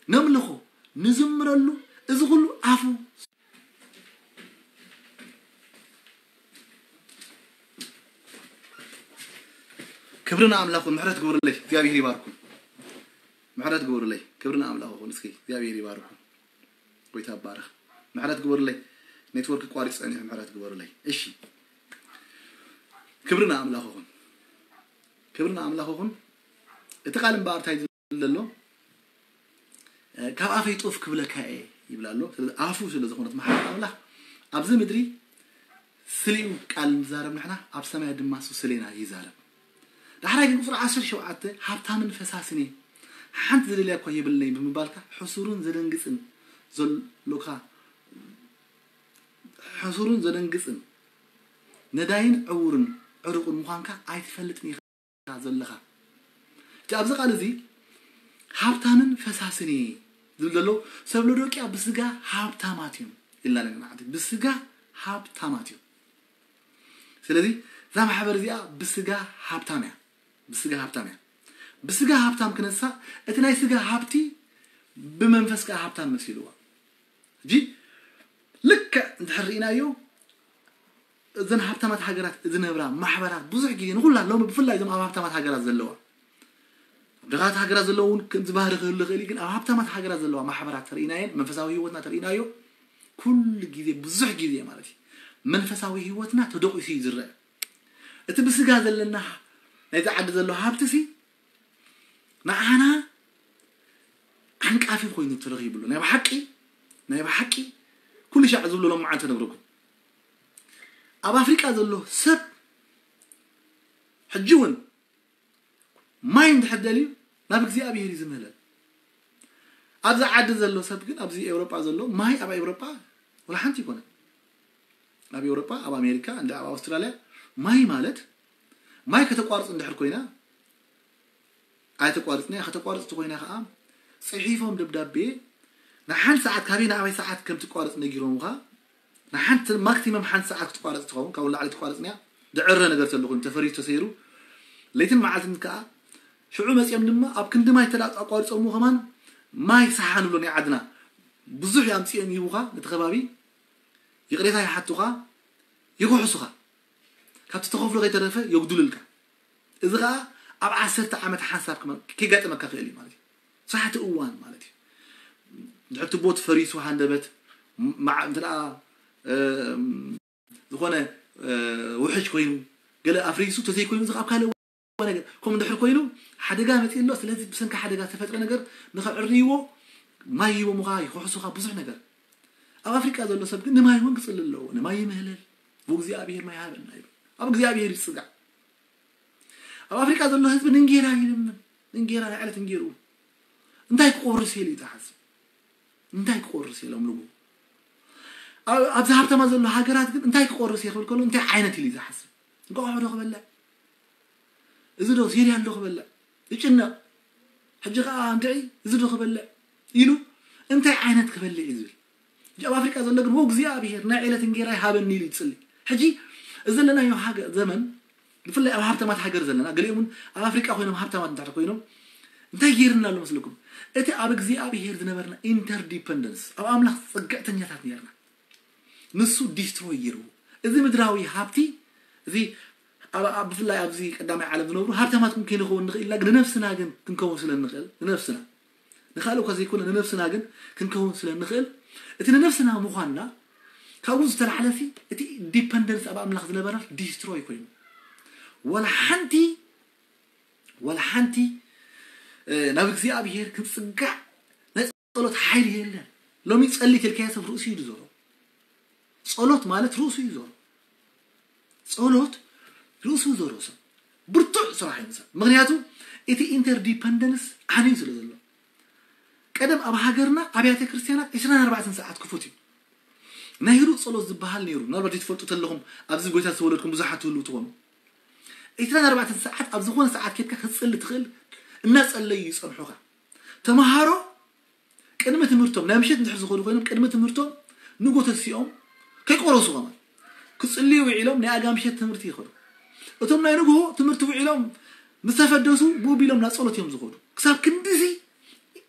ነምልኾ ንዝምረሉ እዚ ኩሉ ኣፉ ክብሪ ንኣምላኽ ይኹን። ምሕረት ግበሩለይ፣ እግዚኣብሔር ይባርኩም። ምሕረት ግበሩለይ፣ ክብሪ ንኣምላኽ ይኹን። እስኪ እግዚኣብሔር ይባርኩም። ጎይታ ይባረኽ። ምሕረት ግበሩለይ፣ ኔትወርክ ቋሪፅ ጸኒሑ፣ ምሕረት ግበሩለይ። እሺ፣ ክብሪ ንኣምላኽ ይኹን፣ ክብሪ ንኣምላኽ ይኹን። እቲ ቃል እምበኣር እንታይ ዝብል ዘሎ? ካብ ኣፈይ ጡፍ ክብለካ እየ ይብል ኣሎ። ስለዚ ኣፉ ስለ ዝኾነት መሓሪ ኣምላኽ ኣብዚ ምድሪ ስሊኡ ቃል ንዛረብ ንሕና ኣብ ሰማይ ድማ እሱ ስሌና ይዛረብ። ዳሕራይ ግን ቁፅሪ ዓሰርተ ሸውዓተ ሃብታምን ፈሳስን እየ ሓንቲ ዝደልያ እኳ የብለይ ብምባልካ ሕሱርን ዘደንግፅን ዘሎካ ሕሱርን ዘደንግፅን ነዳይን ዕውርን ዕሩቕን ምዃንካ ኣይትፈልጥን ኢኻ ዘለኻ። እቲ ኣብዚ ቃል እዚ ሃብታምን ፈሳስን እየ ዝብል ዘሎ ሰብ ሎዶቅያ ብስጋ ሃብታማት እዮም ኢልና ኣለና። ብስጋ ሃብታማት እዮም። ስለዚ እዛ ማሕበር እዚኣ ብስጋ ሃብታም እያ። ብስጋ ሃብታም እያ። ብስጋ ሃብታም ክነሳ እቲ ናይ ስጋ ሃብቲ ብመንፈስ ከዓ ሃብታም መሲልዋ። ሕጂ ልክዕ እንድሕር ርኢናዮ እዘን ሃብታማት ሃገራት ዝነብራ ማሕበራት ብዙሕ ግዜ ንኹላ ሎሚ ብፍላይ እዞም ኣብ ሃብታማት ሃገራት ዘለዋ ኣብ ድኻት ሃገራት ዘለዉ እውን ከምዚ ባህሪ ክህሉ ይኽእል እዩ። ግን ኣብ ሃብታማት ሃገራት ዘለዋ ማሕበራት ተርኢናየን መንፈሳዊ ህይወትና ተርኢናዮ ኩሉ ግዜ ብዙሕ ግዜ ማለት እዩ መንፈሳዊ ህይወትና ተደቂሱ እዩ ዝረአ። እቲ ብስጋ ዘለና ናይዚ ዓዲ ዘሎ ሃብቲ ሲ ንዓና ዓንቃፊ ኮይኑ ተረኺቡ ኣሎ። ናይ ብሓቂ ናይ ብሓቂ ኩሉ ሻዕ ዝብሎ ሎም መዓልቲ ነግረኩም ኣብ ኣፍሪቃ ዘሎ ሰብ ሕጂ እውን ማይ እንድሕር ደልዩ ናብ እግዚኣብሔር እዩ ዝምህለል። ኣብዚ ዓዲ ዘሎ ሰብ ግን ኣብዚ ኤውሮጳ ዘሎ ማይ ኣብ ኤውሮጳ ወላ ሓንቲ ይኮነ። ኣብ ኤውሮጳ ኣብ ኣሜሪካ እንደ ኣብ ኣውስትራልያ ማይ ማለት ማይ ከተቋርፅ እንድሕር ኮይና ኣይተቋርፅን እያ። ከተቋርፅ ተኮይና ከዓ ፅሒፎም ደብዳቤ ንሓንቲ ሰዓት ካበይ ንኣበይ ሰዓት ከም ትቋረፅ ነጊሮምኻ። ንሓንቲ ማክሲመም ሓንቲ ሰዓት ክትቋረፅ ትኸውን፣ ካብኡ ንላዕሊ ትቋረፅ እያ። ዝዕረ ነገር ተሎ ኮይኑ ተፈሪዩ ተሰይሩ ለይትን መዓልትን ከዓ ሽዑ መፂኦም ድማ ኣብ ክንዲ ማይ ተላ ኣቋሪፆምዎ ከማን ማይ ሰሓን ብሎ ናይ ዓድና ብዙሕ ኣምፂኦም ይህቡኻ ነቲ ከባቢ። ይቕሬታ ይሓቱኻ፣ ይኽሕሱኻ፣ ካብቲ ተኸፍሎ ከይተረፈ የጉድሉልካ። እዚ ኸዓ ኣብ ዓሰርተ ዓመት ሓንሳብ ከማን ከጋጥመካ ክእል እዩ ማለት እዩ። ሳሕቲ እዋን ማለት እዩ። ድሕር ትቦት ፈሪሱ ሃንደበት መዓ እንተ ደኣ ዝኾነ ውሕጅ ኮይኑ ገለ ኣፍሪሱ ተዘይኮይኑ እዚ ኣብ ካልእ ነገር ከምኡ እንድሕር ኮይኑ ሓደጋ መፂኡ ኣሎ። ስለዚ ብሰንኪ ሓደጋ ዝተፈጥረ ነገር ንኸዕርይዎ ማይ ሂቦምኻ ይኽሕሱኻ ብዙሕ ነገር። ኣብ ኣፍሪቃ ዘሎ ሰብ ግን ንማይ እውን ክፅሊ ኣለዎ። ንማይ ይምህለል፣ ብእግዚኣብሔር ማይ ሃበና ይብል። ኣብ እግዚኣብሔር ይፅጋዕ። ኣብ ኣፍሪቃ ዘሎ ህዝቢ ንእንጌራ ይልምን፣ ንእንጌራ ናይ ዕለት እንጌርኡ እንታይ ክቆርስ ኢሉ እዩ ዝሓስብ? እንታይ ክቆርስ ኢሎም ንጉ ኣብዚ ሃብታማ ዘሎ ሃገራት ግን እንታይ ክቆርስ እየ ክብል ከሎ እንታይ ዓይነት ኢሉ እዩ ዝሓስብ? እንቋቑሖ ዶ ክበልዕ? እዚ ዶ ሲርያል ዶ ክበልዕ? ይጭነቕ። ሕጂ ከዓ እንድዒ እዚ ዶ ክበልዕ ኢሉ እንታይ ዓይነት ክበልዕ እዩ ዝብል? ሕጂ ኣብ ኣፍሪቃ ዘሎ ግን ወ እግዚኣብሔር ናይ ዕለት እንጌራ ይሃበኒ ኢሉ ይፅሊ። ሕጂ እዚ ዘለናዮ ሃገ- ዘመን ብፍላይ ኣብ ሃብታማት ሃገር ዘለና ገሊኦም እውን ኣብ ኣፍሪቃ ኮይኖም ሃብታማት እንድሕር ኮይኖም እንታይ ገይርና ኣሎ መስለኩም? እቲ ኣብ እግዚኣብሔር ዝነበርና ኢንተርዲፐንደንስ ኣብ ኣምላኽ ፅግዕተኛታት ነርና። ንሱ ዲስትሮይ ገይርዎ። እዚ ምድራዊ ሃብቲ እዚ ኣብ- ኣብ- ብፍላይ ኣብዚ ቀዳማይ ዓለም ዝነብሩ ሃብታማት እውን ከይንኸውን ንኽእል ኢና፣ ግን ንነፍስና ግን ክንከውን ስለ ንኽእል ንነፍስና ንካልእ እኳ ዘይኮነ ንነፍስና ግን ክንከውን ስለ ንኽእል እቲ ንነፍስና ምዃንና ካብኡ ዝተላዕለሲ እቲ ዲፐንደንስ ኣብ ኣምላኽ ዝነበረ ዲስትሮይ ኮይኑ ወላ ሓንቲ ወላ ሓንቲ ናብ እግዚኣብሔር ክንፅጋዕ ናይ ፀሎት ሓይሊ የለን። ሎሚ ጸሊ ተልካያ ሰብ ርእሱ እዩ ዝዞሮ። ጸሎት ማለት ርእሱ እዩ ዞሮ። ጸሎት ርእሱ ዞሮ ሰብ ብርቱዕ ስራሕ እዩ ሰብ። ምክንያቱ እቲ ኢንተርዲፐንደንስ ዓንዩ ስለ ዘሎ ቀደም ኣብ ሃገርና ኣብያተ ክርስቲያናት ዕስራን ኣርባዕተን ሰዓት ክፉት እዩ። ናይ ህዱእ ጸሎት ዝበሃል ነይሩ። ምናልባት ዘይትፈልጡ ተለኹም ኣብዚ ጎይታ ዝተወለድኩም ብዙሓት ትህልው ትኾኑ። ዕስራን ኣርባዕተን ሰዓት ኣብ ዝኾነ ሰዓት ኬድካ ክትጽሊ ትኽእል። እናጸለዩ ይጸንሑኻ። ተምሃሮ ቅድሚ ትምህርቶም ናይ ምሸት እንድሕር ዝኾኑ ኮይኖም ቅድሚ ትምህርቶም ንጎ ተሲኦም ከይቆረሱ ከማን ክጽልዩ ውዒሎም ናይ ኣጋ ምሸት ትምህርቲ ይኸዱ። እቶም ናይ ንግሆ ትምህርቲ ውዒሎም ምስ ተፈደሱ ብኡ ቢሎም ናብ ጸሎት እዮም ዝኸዱ። ክሳብ ክንድዚ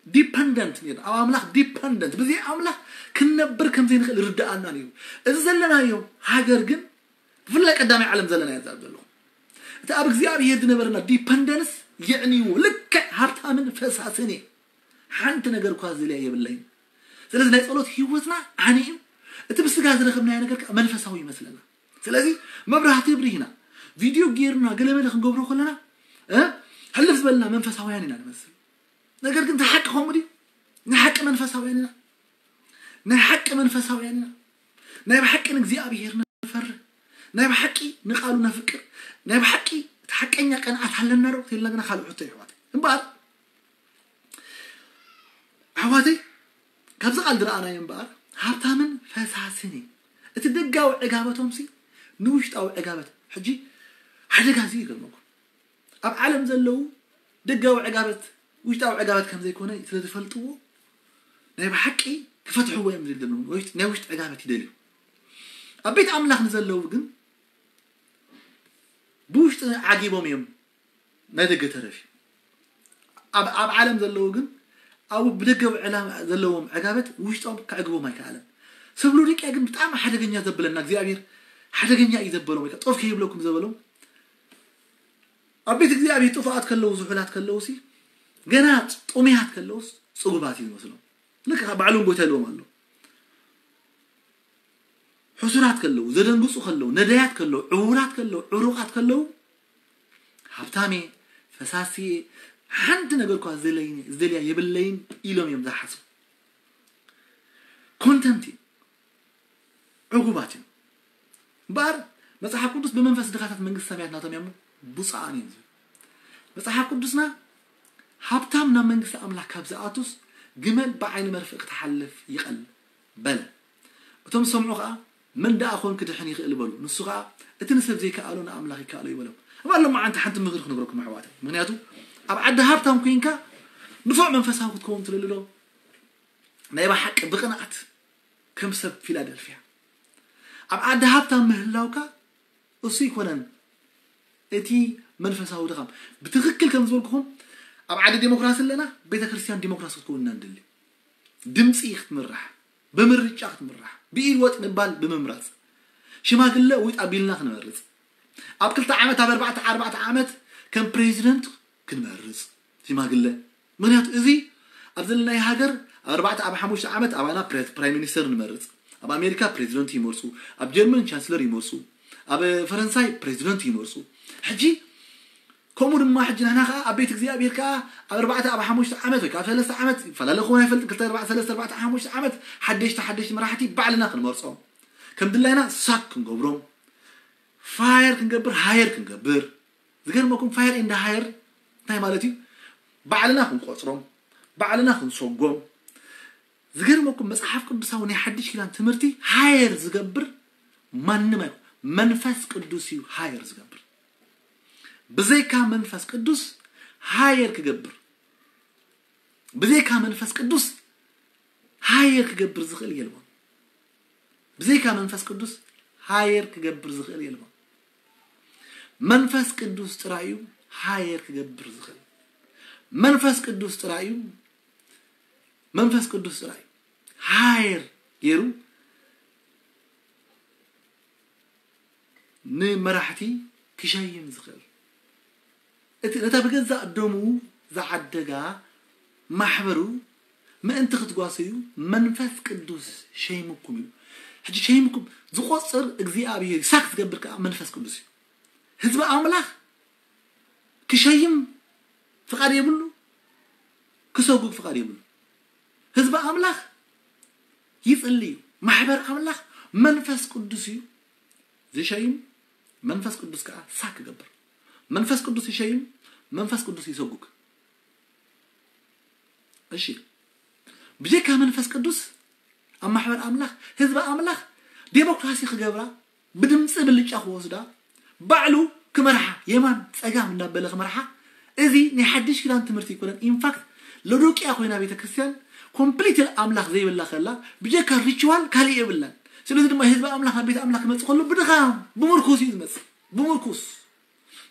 ዲፐንደንት ነይሩ ኣብ ኣምላኽ ዲፐንደንት ብዘይ ኣምላኽ ክንነብር ከም ዘይንኽእል ይርድኣና ነይሩ። እዚ ዘለናዮ ሃገር ግን ብፍላይ ቀዳማይ ዓለም ዘለና እየ ዝዛረብ ዘለኹ። እቲ ኣብ እግዚኣብሔር ዝነበረና ዲፐንደንስ የዕንይዎ ልክዕ ሃብታምን ፈሳስን እየ። ሓንቲ ነገር እኳ ዝልያ የብለይን። ስለዚ ናይ ጸሎት ህይወትና ዓንዩ እቲ ብስጋ ዝረኸብናዮ ነገር ከዓ መንፈሳዊ ይመስለና። ስለዚ መብራህቲ ብሪህና ቪድዮ ጌርና ገለመለ ክንገብሮ ከለና እ ሕልፍ ዝበልና መንፈሳውያን ኢና ንመስል። ነገር ግን እቲ ሓቂ ከምኡ ድዩ? ናይ ሓቂ መንፈሳውያን ኢና። ናይ ሓቂ መንፈሳውያን ኢና። ናይ ብሓቂ ንእግዚኣብሔር ንፈርህ፣ ናይ ብሓቂ ንቓሉ ነፍቅር፣ ናይ ብሓቂ እቲ ሓቀኛ ቅንዓት ኣለና ዶ ተልና ግና ካልእ ሕቶ ይሕዋት እምበኣር ኣሕዋተይ ካብዚ ቃል ዝረኣናዮ እምበኣር ሃብታምን ፈሳስን እዩ። እቲ ደጋዊ ዕጋበቶም ሲ ንውሽጣዊ ዕጋበት ሕጂ ሓደጋ እዚ ይገርመኩም። ኣብ ዓለም ዘለዉ ደጋዊ ዕጋበት ውሽጣዊ ዕጋበት ከም ዘይኮነ ስለ ዝፈልጥዎ ናይ ብሓቂ ክፈትሕዎ እዮም ዝደልዩ። ናይ ውሽጢ ዕጋበት ይደልዩ። ኣብ ቤት ኣምላኽ ንዘለዉ ግን ብውሽጢ ዓጊቦም እዮም ናይ ደገ ተረፊ ኣብ ኣብ ዓለም ዘለዉ ግን ኣብ ብደገ ዕላማ ዘለዎም ዕጋበት ውሽጦም ከዕግቦም ኣይከኣለን። ሰብ ሎዲቅያ ግን ብጣዕሚ ሓደገኛ ዘብለና እግዚኣብሔር ሓደገኛ እዩ ዘበሎም ወይ ከዓ ጦፍ ከይብለኩም ዘበሎም ኣብ ቤት እግዚኣብሔር ጥፉኣት ከለዉ ዝሑላት ከለዉ ሲ ገና ጥሙያት ከለዉስ ፅጉባት እዩ ዝመስሎም። ልክ ባዕሎም ጎይታ ኢልዎም ኣሎ። ሕሱራት ከለዉ ዘደንግፁ ከለዉ ነዳያት ከለዉ ዕውራት ከለዉ ዕሩቓት ከለዉ ሃብታሜ ፈሳሲየ ሓንቲ ነገር እኳ ዝደልያ የብለይን ኢሎም እዮም ዝሓስቡ። ኮንተንት እዩ። ዕጉባት እዮም። እምበኣር መፅሓፍ ቅዱስ ብመንፈስ ድኻታት መንግስቲ ሰማያት ናቶም እዮም ብፁዓን እዮም ዝብል መፅሓፍ ቅዱስና። ሃብታም ናብ መንግስቲ ኣምላኽ ካብ ዝኣቱስ ግመል ብዓይኒ መርፍእ ክትሓልፍ ይቐል በለ። እቶም ዝሰምዑ ከዓ መን ደኣ ኾን ክድሕን ይኽእል በሉ። ንሱ ከዓ እቲ ንሰብ ዘይከኣሎ ንኣምላኽ ይከኣሎ ይበሎም። እባ ሎማዓንቲ ሓንቲ ምኽሪ ክነግረኩም ኣሕዋተይ። ምክንያቱ ኣብ ዓዲ ሃብታም ኮይንካ ንፉዕ መንፈሳዊ ክትከውን ትደሊ ዶ? ናይ ብሓቂ ብቕንኣት ከም ሰብ ፊላደልፊያ ኣብ ዓዲ ሃብታም ምህላውካ እሱ ይኮነን እቲ መንፈሳዊ ድኻም። ብትኽክል ከም ዝበልኩኹም ኣብ ዓዲ ዴሞክራሲ ኣለና። ቤተክርስትያን ዴሞክራሲ ክትከውን ኢና ንደሊ። ድምፂ ክትምራሕ፣ ብምርጫ ክትምራሕ፣ ብኢድ ወጥ ምባል ብምምራፅ፣ ሽማግለ ውጥ ኣቢልና ክንመርፅ፣ ኣብ ክልተ ዓመት ኣብ ኣርባዕተ ኣርባዕተ ዓመት ከም ፕሬዚደንት ክንመርፅ ሽማግለ። ምክንያቱ እዚ ኣብ ዘለናይ ሃገር ኣብ ኣርባዕተ ኣብ ሓሙሽተ ዓመት ኣባና ፕሬ- ፕራይም ሚኒስተር ንመርፅ። ኣብ ኣሜሪካ ፕሬዚደንት ይመርፁ፣ ኣብ ጀርመን ቻንስለር ይመርፁ፣ ኣብ ፈረንሳይ ፕሬዚደንት ይመርፁ። ሕጂ ከምኡ ድማ ሕጂ ንሕና ከዓ ኣብ ቤት እግዚኣብሔር ከዓ ኣብ ኣርባዕተ ኣብ ሓሙሽተ ዓመት ወይ ከዓ ሰለስተ ዓመት ይፈላለ ክኾን ኣይፈልጥ ክልተ ኣርባዕተ ሰለስተ ኣርባዕተ ሓሙሽተ ዓመት ሓደሽቲ ሓደሽቲ መራሕቲ ባዕልና ክንመርፆም ከም ድላይና ሳክ ክንገብሮም ፋየር ክንገብር ሃየር ክንገብር ዝገርመኩም ፋየር እንደ ሃየር እንታይ ማለት እዩ? ባዕልና ክንቆፅሮም ባዕልና ክንሰጎም። ዝገርመኩም መፅሓፍ ቅዱሳዊ ናይ ሓድሽ ኪዳን ትምህርቲ ሃየር ዝገብር ማንም ኣይኮ መንፈስ ቅዱስ እዩ ሃየር ዝገብር። ብዘይካ መንፈስ ቅዱስ ሃየር ክገብር ብዘይካ መንፈስ ቅዱስ ሃየር ክገብር ዝኽእል የልቦን። ብዘይካ መንፈስ ቅዱስ ሃየር ክገብር ዝኽእል የልቦን። መንፈስ ቅዱስ ጥራይ እዩ ሃየር ክገብር ዝኽእል። መንፈስ ቅዱስ ጥራይ እዩ መንፈስ ቅዱስ ጥራይ እዩ ሃየር ገይሩ ንመራሕቲ ክሸይም ዝኽእል። እቲ ነታ ብገዛእ ደሙ ዝዓደጋ ማሕበሩ ምእንቲ ክትጓሰዩ መንፈስ ቅዱስ ሸይምኩም እዩ። ሕጂ ሸይምኩም ዝቆፅር እግዚኣብሔር ሳክ ዝገብር ከዓ መንፈስ ቅዱስ እዩ። ህዝቢ ኣምላኽ ክሸይም ፍቓድ የብሉ፣ ክሰጉግ ፍቓድ የብሉ። ህዝቢ ኣምላኽ ይጽሊ እዩ። ማሕበር ኣምላኽ መንፈስ ቅዱስ እዩ ዝሸይም። መንፈስ ቅዱስ ከዓ ሳክ ይገብር። መንፈስ ቅዱስ ይሸይም፣ መንፈስ ቅዱስ ይሰጉግ። እሺ፣ ብጀካ መንፈስ ቅዱስ ኣብ ማሕበር ኣምላኽ ህዝቢ ኣምላኽ ዴሞክራሲ ክገብራ ብድምፂ ብልጫ ክወስዳ ባዕሉ ክመርሓ የማን ፀጋም እንዳበለ ክመርሓ። እዚ ናይ ሓድሽ ኪዳን ትምህርቲ ይኮነን። ኢንፋክት ሎዶቅያ ኮይና ቤተክርስትያን ኮምፕሊት ኣምላኽ ዘይብላ ከላ ብጀካ ሪችዋል ካሊእ የብላን። ስለዚ ድማ ህዝቢ ኣምላኽ ናብ ቤት ኣምላኽ ክመፅእ ከሎ ብድኻም ብምርኩስ እዩ ዝመፅእ። ብምርኩስ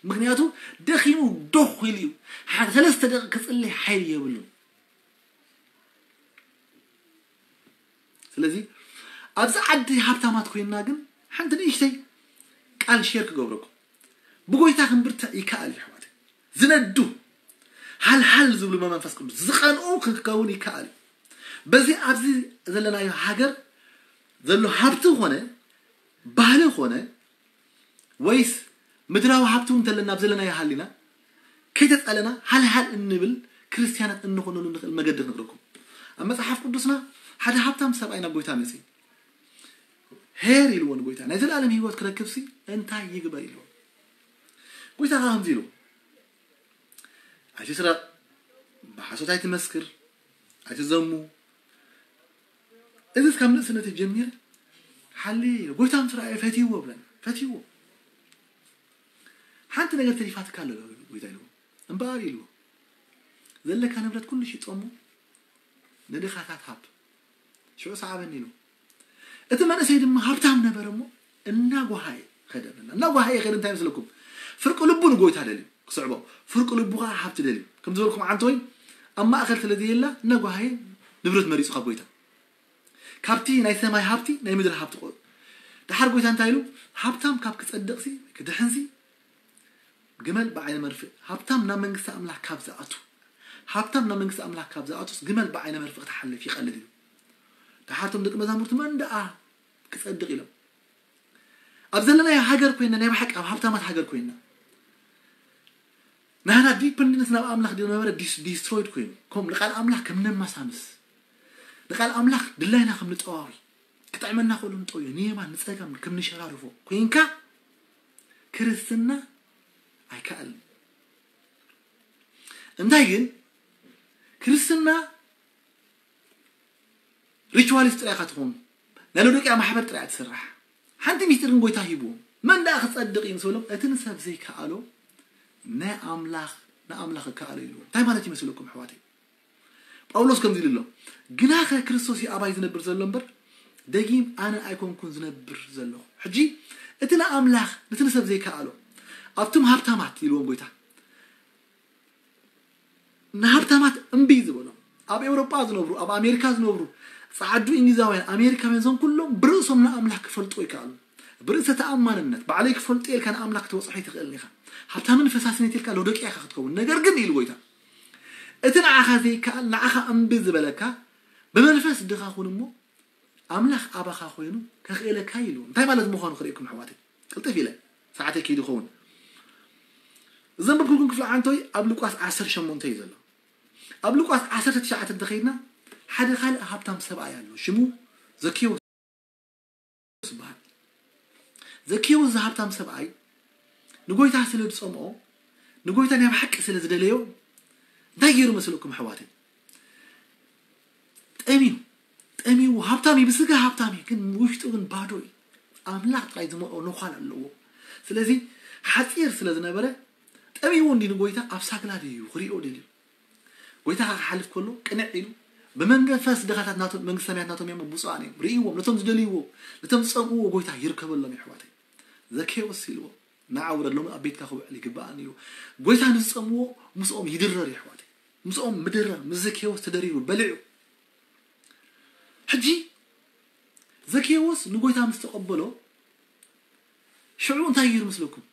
ምክንያቱ ደኺሙ ዶኽ ኢሉ እዩ። ሓደ ሰለስተ ደቂ ክፅሊ ሓይሊ የብሉን። ስለዚ ኣብዚ ዓዲ ሃብታማት ኮይንና ግን ሓንቲ ንእሽተይ ቃል ሼር ክገብረኩም። ብጎይታ ክንብርትዕ ይከኣል እዩ ኣሕዋተይ። ዝነዱ ሃልሃል ዝብሉ መንፈስ ቅዱስ ዝቐንኡ ክንከውን ይከኣል እዩ። በዚ ኣብዚ ዘለናዮ ሃገር ዘሎ ሃብቲ ኾነ ባህሊ ኾነ ወይስ ምድራዊ ሃብቲ እውን እንተለና ኣብ ዘለናዮ ሃሊና ከይተፃለና ሃልሃል እንብል ክርስትያናት እንኾነሉ ንኽእል መገዲ ክንግረኩም። ኣብ መፅሓፍ ቅዱስና ሓደ ሃብታም ሰብኣይ ናብ ጎይታ መፅእ ሄር ኢልዎ ንጎይታ ናይ ዘለኣለም ህይወት ክረክብሲ እንታይ ይግበር ኢልዎ። ጎይታ ከዓ ከምዚ ኢልዎ ኣይትስረቕ፣ ብሓሶት ኣይትመስክር፣ ኣይትዘሙ። እዚ ካብ ንእስነተይ ጀሚረ ሓሊ ጎይታ ምስ ረኣየ ፈትይዎ ብለን ፈትይዎ። ሓንቲ ነገር ተሪፋትካ ኣሎ ጎይታ ኢልዎ። እምበኣር ኢልዎ ዘለካ ንብረት ኩሉ ሽጦሞ ንድኻታት ሃብ ሽዑ ሰዓበኒ ኢሉ። እቲ መንእሰይ ድማ ሃብታም ነበረ እሞ እናጓሃየ ኸደ። እናጓሃየ ኸደ እንታይ መስለኩም? ፍርቂ ልቡ ንጎይታ ደልዩ ክስዕቦ፣ ፍርቂ ልቡ ከዓ ሃብቲ ደልዩ። ከም ዝበልኩም ዓንተ ወይ ኣብ ማእኸል ስለ ዘየላ እናጓሃየ ንብረት መሪፁ ካብ ጎይታ። ካብቲ ናይ ሰማይ ሃብቲ ናይ ምድሪ ሃብቲ ቆ ድሓር ጎይታ እንታይ ኢሉ? ሃብታም ካብ ክፀድቕሲ ክድሕንሲ ግመል ብዓይነ መርፍእ። ሃብታም ናብ መንግስቲ ኣምላኽ ካብ ዝኣቱ ሃብታም ናብ መንግስቲ ኣምላኽ ካብ ዝኣቱስ ግመል ብዓይነ መርፍእ ክትሓልፍ ይቐልል እዩ። ድሓርቶም ደቂ መዛሙርቲ መን ደኣ ክጸድቕ ኢሎም ኣብ ዘለናዮ ሃገር ኮይና ናይ ብሓቂ ኣብ ሃብታማት ሃገር ኮይና ናህና ዲፐንደንስ ናብ ኣምላኽ ዝነበረ ዲስትሮይድ ኮይኑ ከም ንቃል ኣምላኽ ከም ነማሳምስ ንቃል ኣምላኽ ድላይና ከም ንጠዋዊ ክጥዕመና ከሎ ንጠውዮ ንየማን ንጸጋም ከም ንሸራርፎ ኮይንካ ክርስትና ኣይከኣልን። እንታይ ግን ክርስትና ሪቹዋሊስት ጥራይ ኢኻ ትኸውን። ናይ ሎዶቅያ ማሕበር ጥራይ እያ ትስራሕ። ሓንቲ ሚስጢር ግን ጎይታ ሂብዎም። መን ደኣ ክጸድቕ እዩ ምስ በሎም፣ እቲ ንሰብ ዘይከኣሎ ንኣምላኽ ንኣምላኽ ይከኣሎ ኢልዎም። እንታይ ማለት ይመስለኩም ኣሕዋተይ? ጳውሎስ ከምዚ ኢሉ ኣሎ፣ ግናኸ ክርስቶስ እዩ ኣባይ ዝነብር ዘሎ እምበር፣ ደጊም ኣነ ኣይኮንኩን ዝነብር ዘለኹ። ሕጂ እቲ ንኣምላኽ፣ ነቲ ንሰብ ዘይከኣሎ፣ ኣብቶም ሃብታማት ኢልዎም ጎይታ፣ ንሃብታማት እምቢ ዝበሎም፣ ኣብ ኤውሮጳ ዝነብሩ፣ ኣብ ኣሜሪካ ዝነብሩ፣ ጸዓዱ እንግሊዛውያን፣ ኣሜሪካውያን፣ እዞም ኩሎም ብርእሶም ንኣምላኽ ክፈልጡ ይከኣሉ። ብርእሰ ተኣማንነት፣ ባዕለይ ክፈልጡ ኢልካ ንኣምላኽ ክትበጽሖ ኣይትኽእልን ኢኻ። ሃብታምን ፈሳስን ኢልካ ሎዶቅያ ኢኻ ክትከውን። ነገር ግን ኢሉ ጎይታ፣ እቲ ንዓኻ ዘይከኣል ንዓኻ እምቢ ዝበለካ፣ ብመንፈስ ድኻ ኩን እሞ ኣምላኽ ኣባኻ ኮይኑ ከኽእለካ ኢሉ። እንታይ ማለት ምዃኑ ክርእየኩም ኣሕዋተይ፣ ቅልጥፍ ኢለ፣ ሰዓተይ ከይዱ ይኸውን። ዘንበብኩልኩም ክፍሊ ዓንቶይ ኣብ ሉቃስ ዓሰርተ ሸሞንተ እዩ ዘሎ። ኣብ ሉቃስ ዓሰርተ ትሽዓተ እንተኸይድና፣ ሓደ ካልእ ሃብታም ሰብኣይ ኣሎ፣ ሽሙ ዘኬዎስ ይበሃል። ዘኬዎስ ዝሃብታም ሰብኣይ ንጎይታ ስለ ዝጸምኦ፣ ንጎይታ ናይ ብሓቂ ስለ ዝደለዮ፣ እንታይ ገይሩ መስለኩም ኣሕዋተይ? ጠምዩ፣ ጠምዩ፣ ሃብታም እዩ፣ ብስጋ ሃብታም እዩ፣ ግን ውሽጡ ግን ባዶ እዩ። ኣምላኽ ጥራይ ዝመልኦ ነዃል ኣለዎ። ስለዚ ሓጺር ስለ ዝነበረ፣ ጠምይዎ እንዲ ንጎይታ ኣብ ሳግላ ድዩ ክሪኦ ደልዩ። ጎይታ ከዓ ክሓልፍ ከሎ ቅንዕ ኢሉ፣ ብመንፈስ ድኻታት ናቶም፣ መንግስተ ሰማያት ናቶም እዮም፣ ብፁዓን እዮም፣ ርእይዎም፣ ነቶም ዝደልይዎ፣ ነቶም ዝጸምእዎ ጎይታ ይርከበሎም። የሕዋተይ፣ ዘኬዎስ ኢልዎ፣ ንዓ ውረድ፣ ሎሚ ኣብ ቤትካ ክውዕል ይግብኣኒ ኢልዎ። ጎይታ ንዝጸምዎ ምስኦም ይድረር። የሕዋተይ፣ ምስኦም ምድራር፣ ምስ ዘኬዎስ ተደሪሩ በሊዑ። ሕጂ ዘኬዎስ ንጎይታ ምስ ተቐበሎ፣ ሽዑ እንታይ ገይሩ መስለኩም?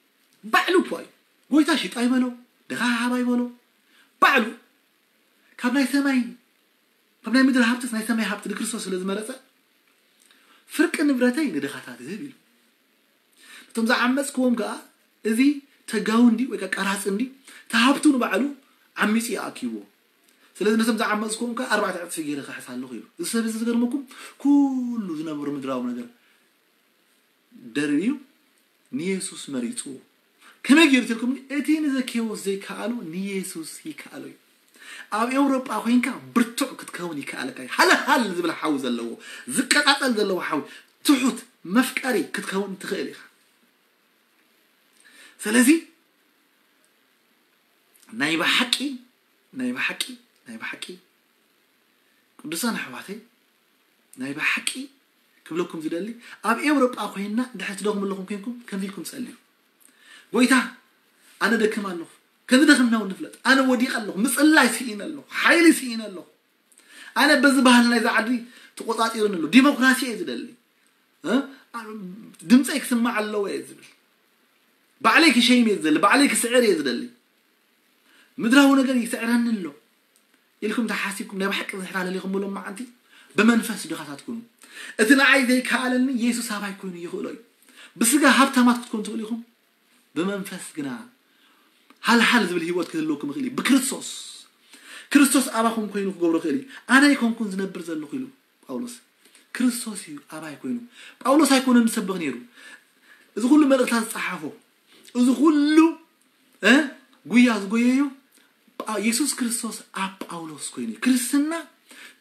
ባዕሉ እኳ እዩ። ጎይታ ሽጣ ይበሎ፣ ድኻ ሃባ ይበሎ፣ ባዕሉ ካብ ናይ ሰማይ፣ ካብ ናይ ምድሪ ሃብትስ ናይ ሰማይ ሃብቲ ንክርስቶስ ስለ ዝመረጸ፣ ፍርቂ ንብረተይ ንድኻታት ዝህብ ኢሉ። ነቶም ዝዓመጽክዎም ከኣ፣ እዚ ተጋዊ እንዲ ወይ ከኣ ቀራጺ እንዲ፣ እቲ ሃብቱ ንባዕሉ ዓሚጹ ይኣኪብዎ። ስለዚ ነቶም ዝዓመጽክዎም ከኣ ኣርባዕተ ዕጽፊ ገይረ ክሕስ ኣለኹ ኢሉ። እዚ ሰብ እዚ ዝገርመኩም፣ ኩሉ ዝነበሮ ምድራዊ ነገር ደርብዩ ንየሱስ መሪጹ። ከመይ ገይሩ ትልኩም? እቲ ንዘኬዎስ ዘይከኣሎ ንየሱስ ይከኣሎ እዩ። ኣብ ኤውሮጳ ኮይንካ ብርቱዕ ክትከውን ይከኣለካ እዩ። ሃለሃል ዝብል ሓዊ ዘለዎ፣ ዝቀጻጸል ዘለዎ ሓዊ፣ ትሑት መፍቀሪ ክትከውን ትኽእል ኢኻ። ስለዚ ናይ ብሓቂ፣ ናይ ብሓቂ፣ ናይ ብሓቂ ቅዱሳን ኣሕዋተይ፣ ናይ ብሓቂ ክብለኩም ዝደሊ፣ ኣብ ኤውሮጳ ኮይንና እንድሕር ትደኽሙ ኣለኹም ኮይንኩም ከምዚ ኢልኩም ጸልዩ። ጎይታ፣ ኣነ ደክም ኣለኹ፣ ከምዚ ደኽምና እውን ንፍለጥ፣ ኣነ ወዲቐ ኣለኹ፣ ምጽላይ ስኢነ ኣለኹ፣ ሓይሊ ስኢነ ኣለኹ። ኣነ በዚ ባህሊ ናይዛ ዓዲ ተቆጻጺሩኒ ኣሎ፣ ዲሞክራሲ እየ ዝደሊ፣ እ? ድምፀይ ክስማዕ ኣለዎ እየ ዝብል፣ ባዕለይ ክሸይም እየ ዝደሊ፣ ባዕለይ ክስዕር እየ ዝደሊ፣ ምድራዊ ነገር ይስዕረኒ ኣሎ ኢልኩም ተሓሲብኩም ናይ ብሓቂ ዝሕታለሊኹም ብሎም መዓንቲ ብመንፈስ ድኻታት ኩኑ። እቲ ንዓይ ዘይከኣለኒ የሱስ ኣባይ ኮይኑ ይኽእሎ እዩ። ብስጋ ሃብታማት ክትኮኑ ትኽእሉ ኢኹም፣ ብመንፈስ ግና ሃልሃል ዝብል ህይወት ክህልወኩም ይኽእል እዩ። ብክርስቶስ፣ ክርስቶስ ኣባኹም ኮይኑ ክገብሮ ይኽእል እዩ። ኣነ ኣይኮንኩን ዝነብር ዘለኹ ኢሉ ጳውሎስ፣ ክርስቶስ እዩ ኣባይ ኮይኑ። ጳውሎስ ኣይኮነን ዝሰብኽ ነይሩ። እዚ ኩሉ መልእኽታት ዝጸሓፎ፣ እዚ ኩሉ፣ እ፣ ጉያ ዝጎየዮ ጳ-፣ የሱስ ክርስቶስ ኣብ ጳውሎስ ኮይኑ እዩ። ክርስትና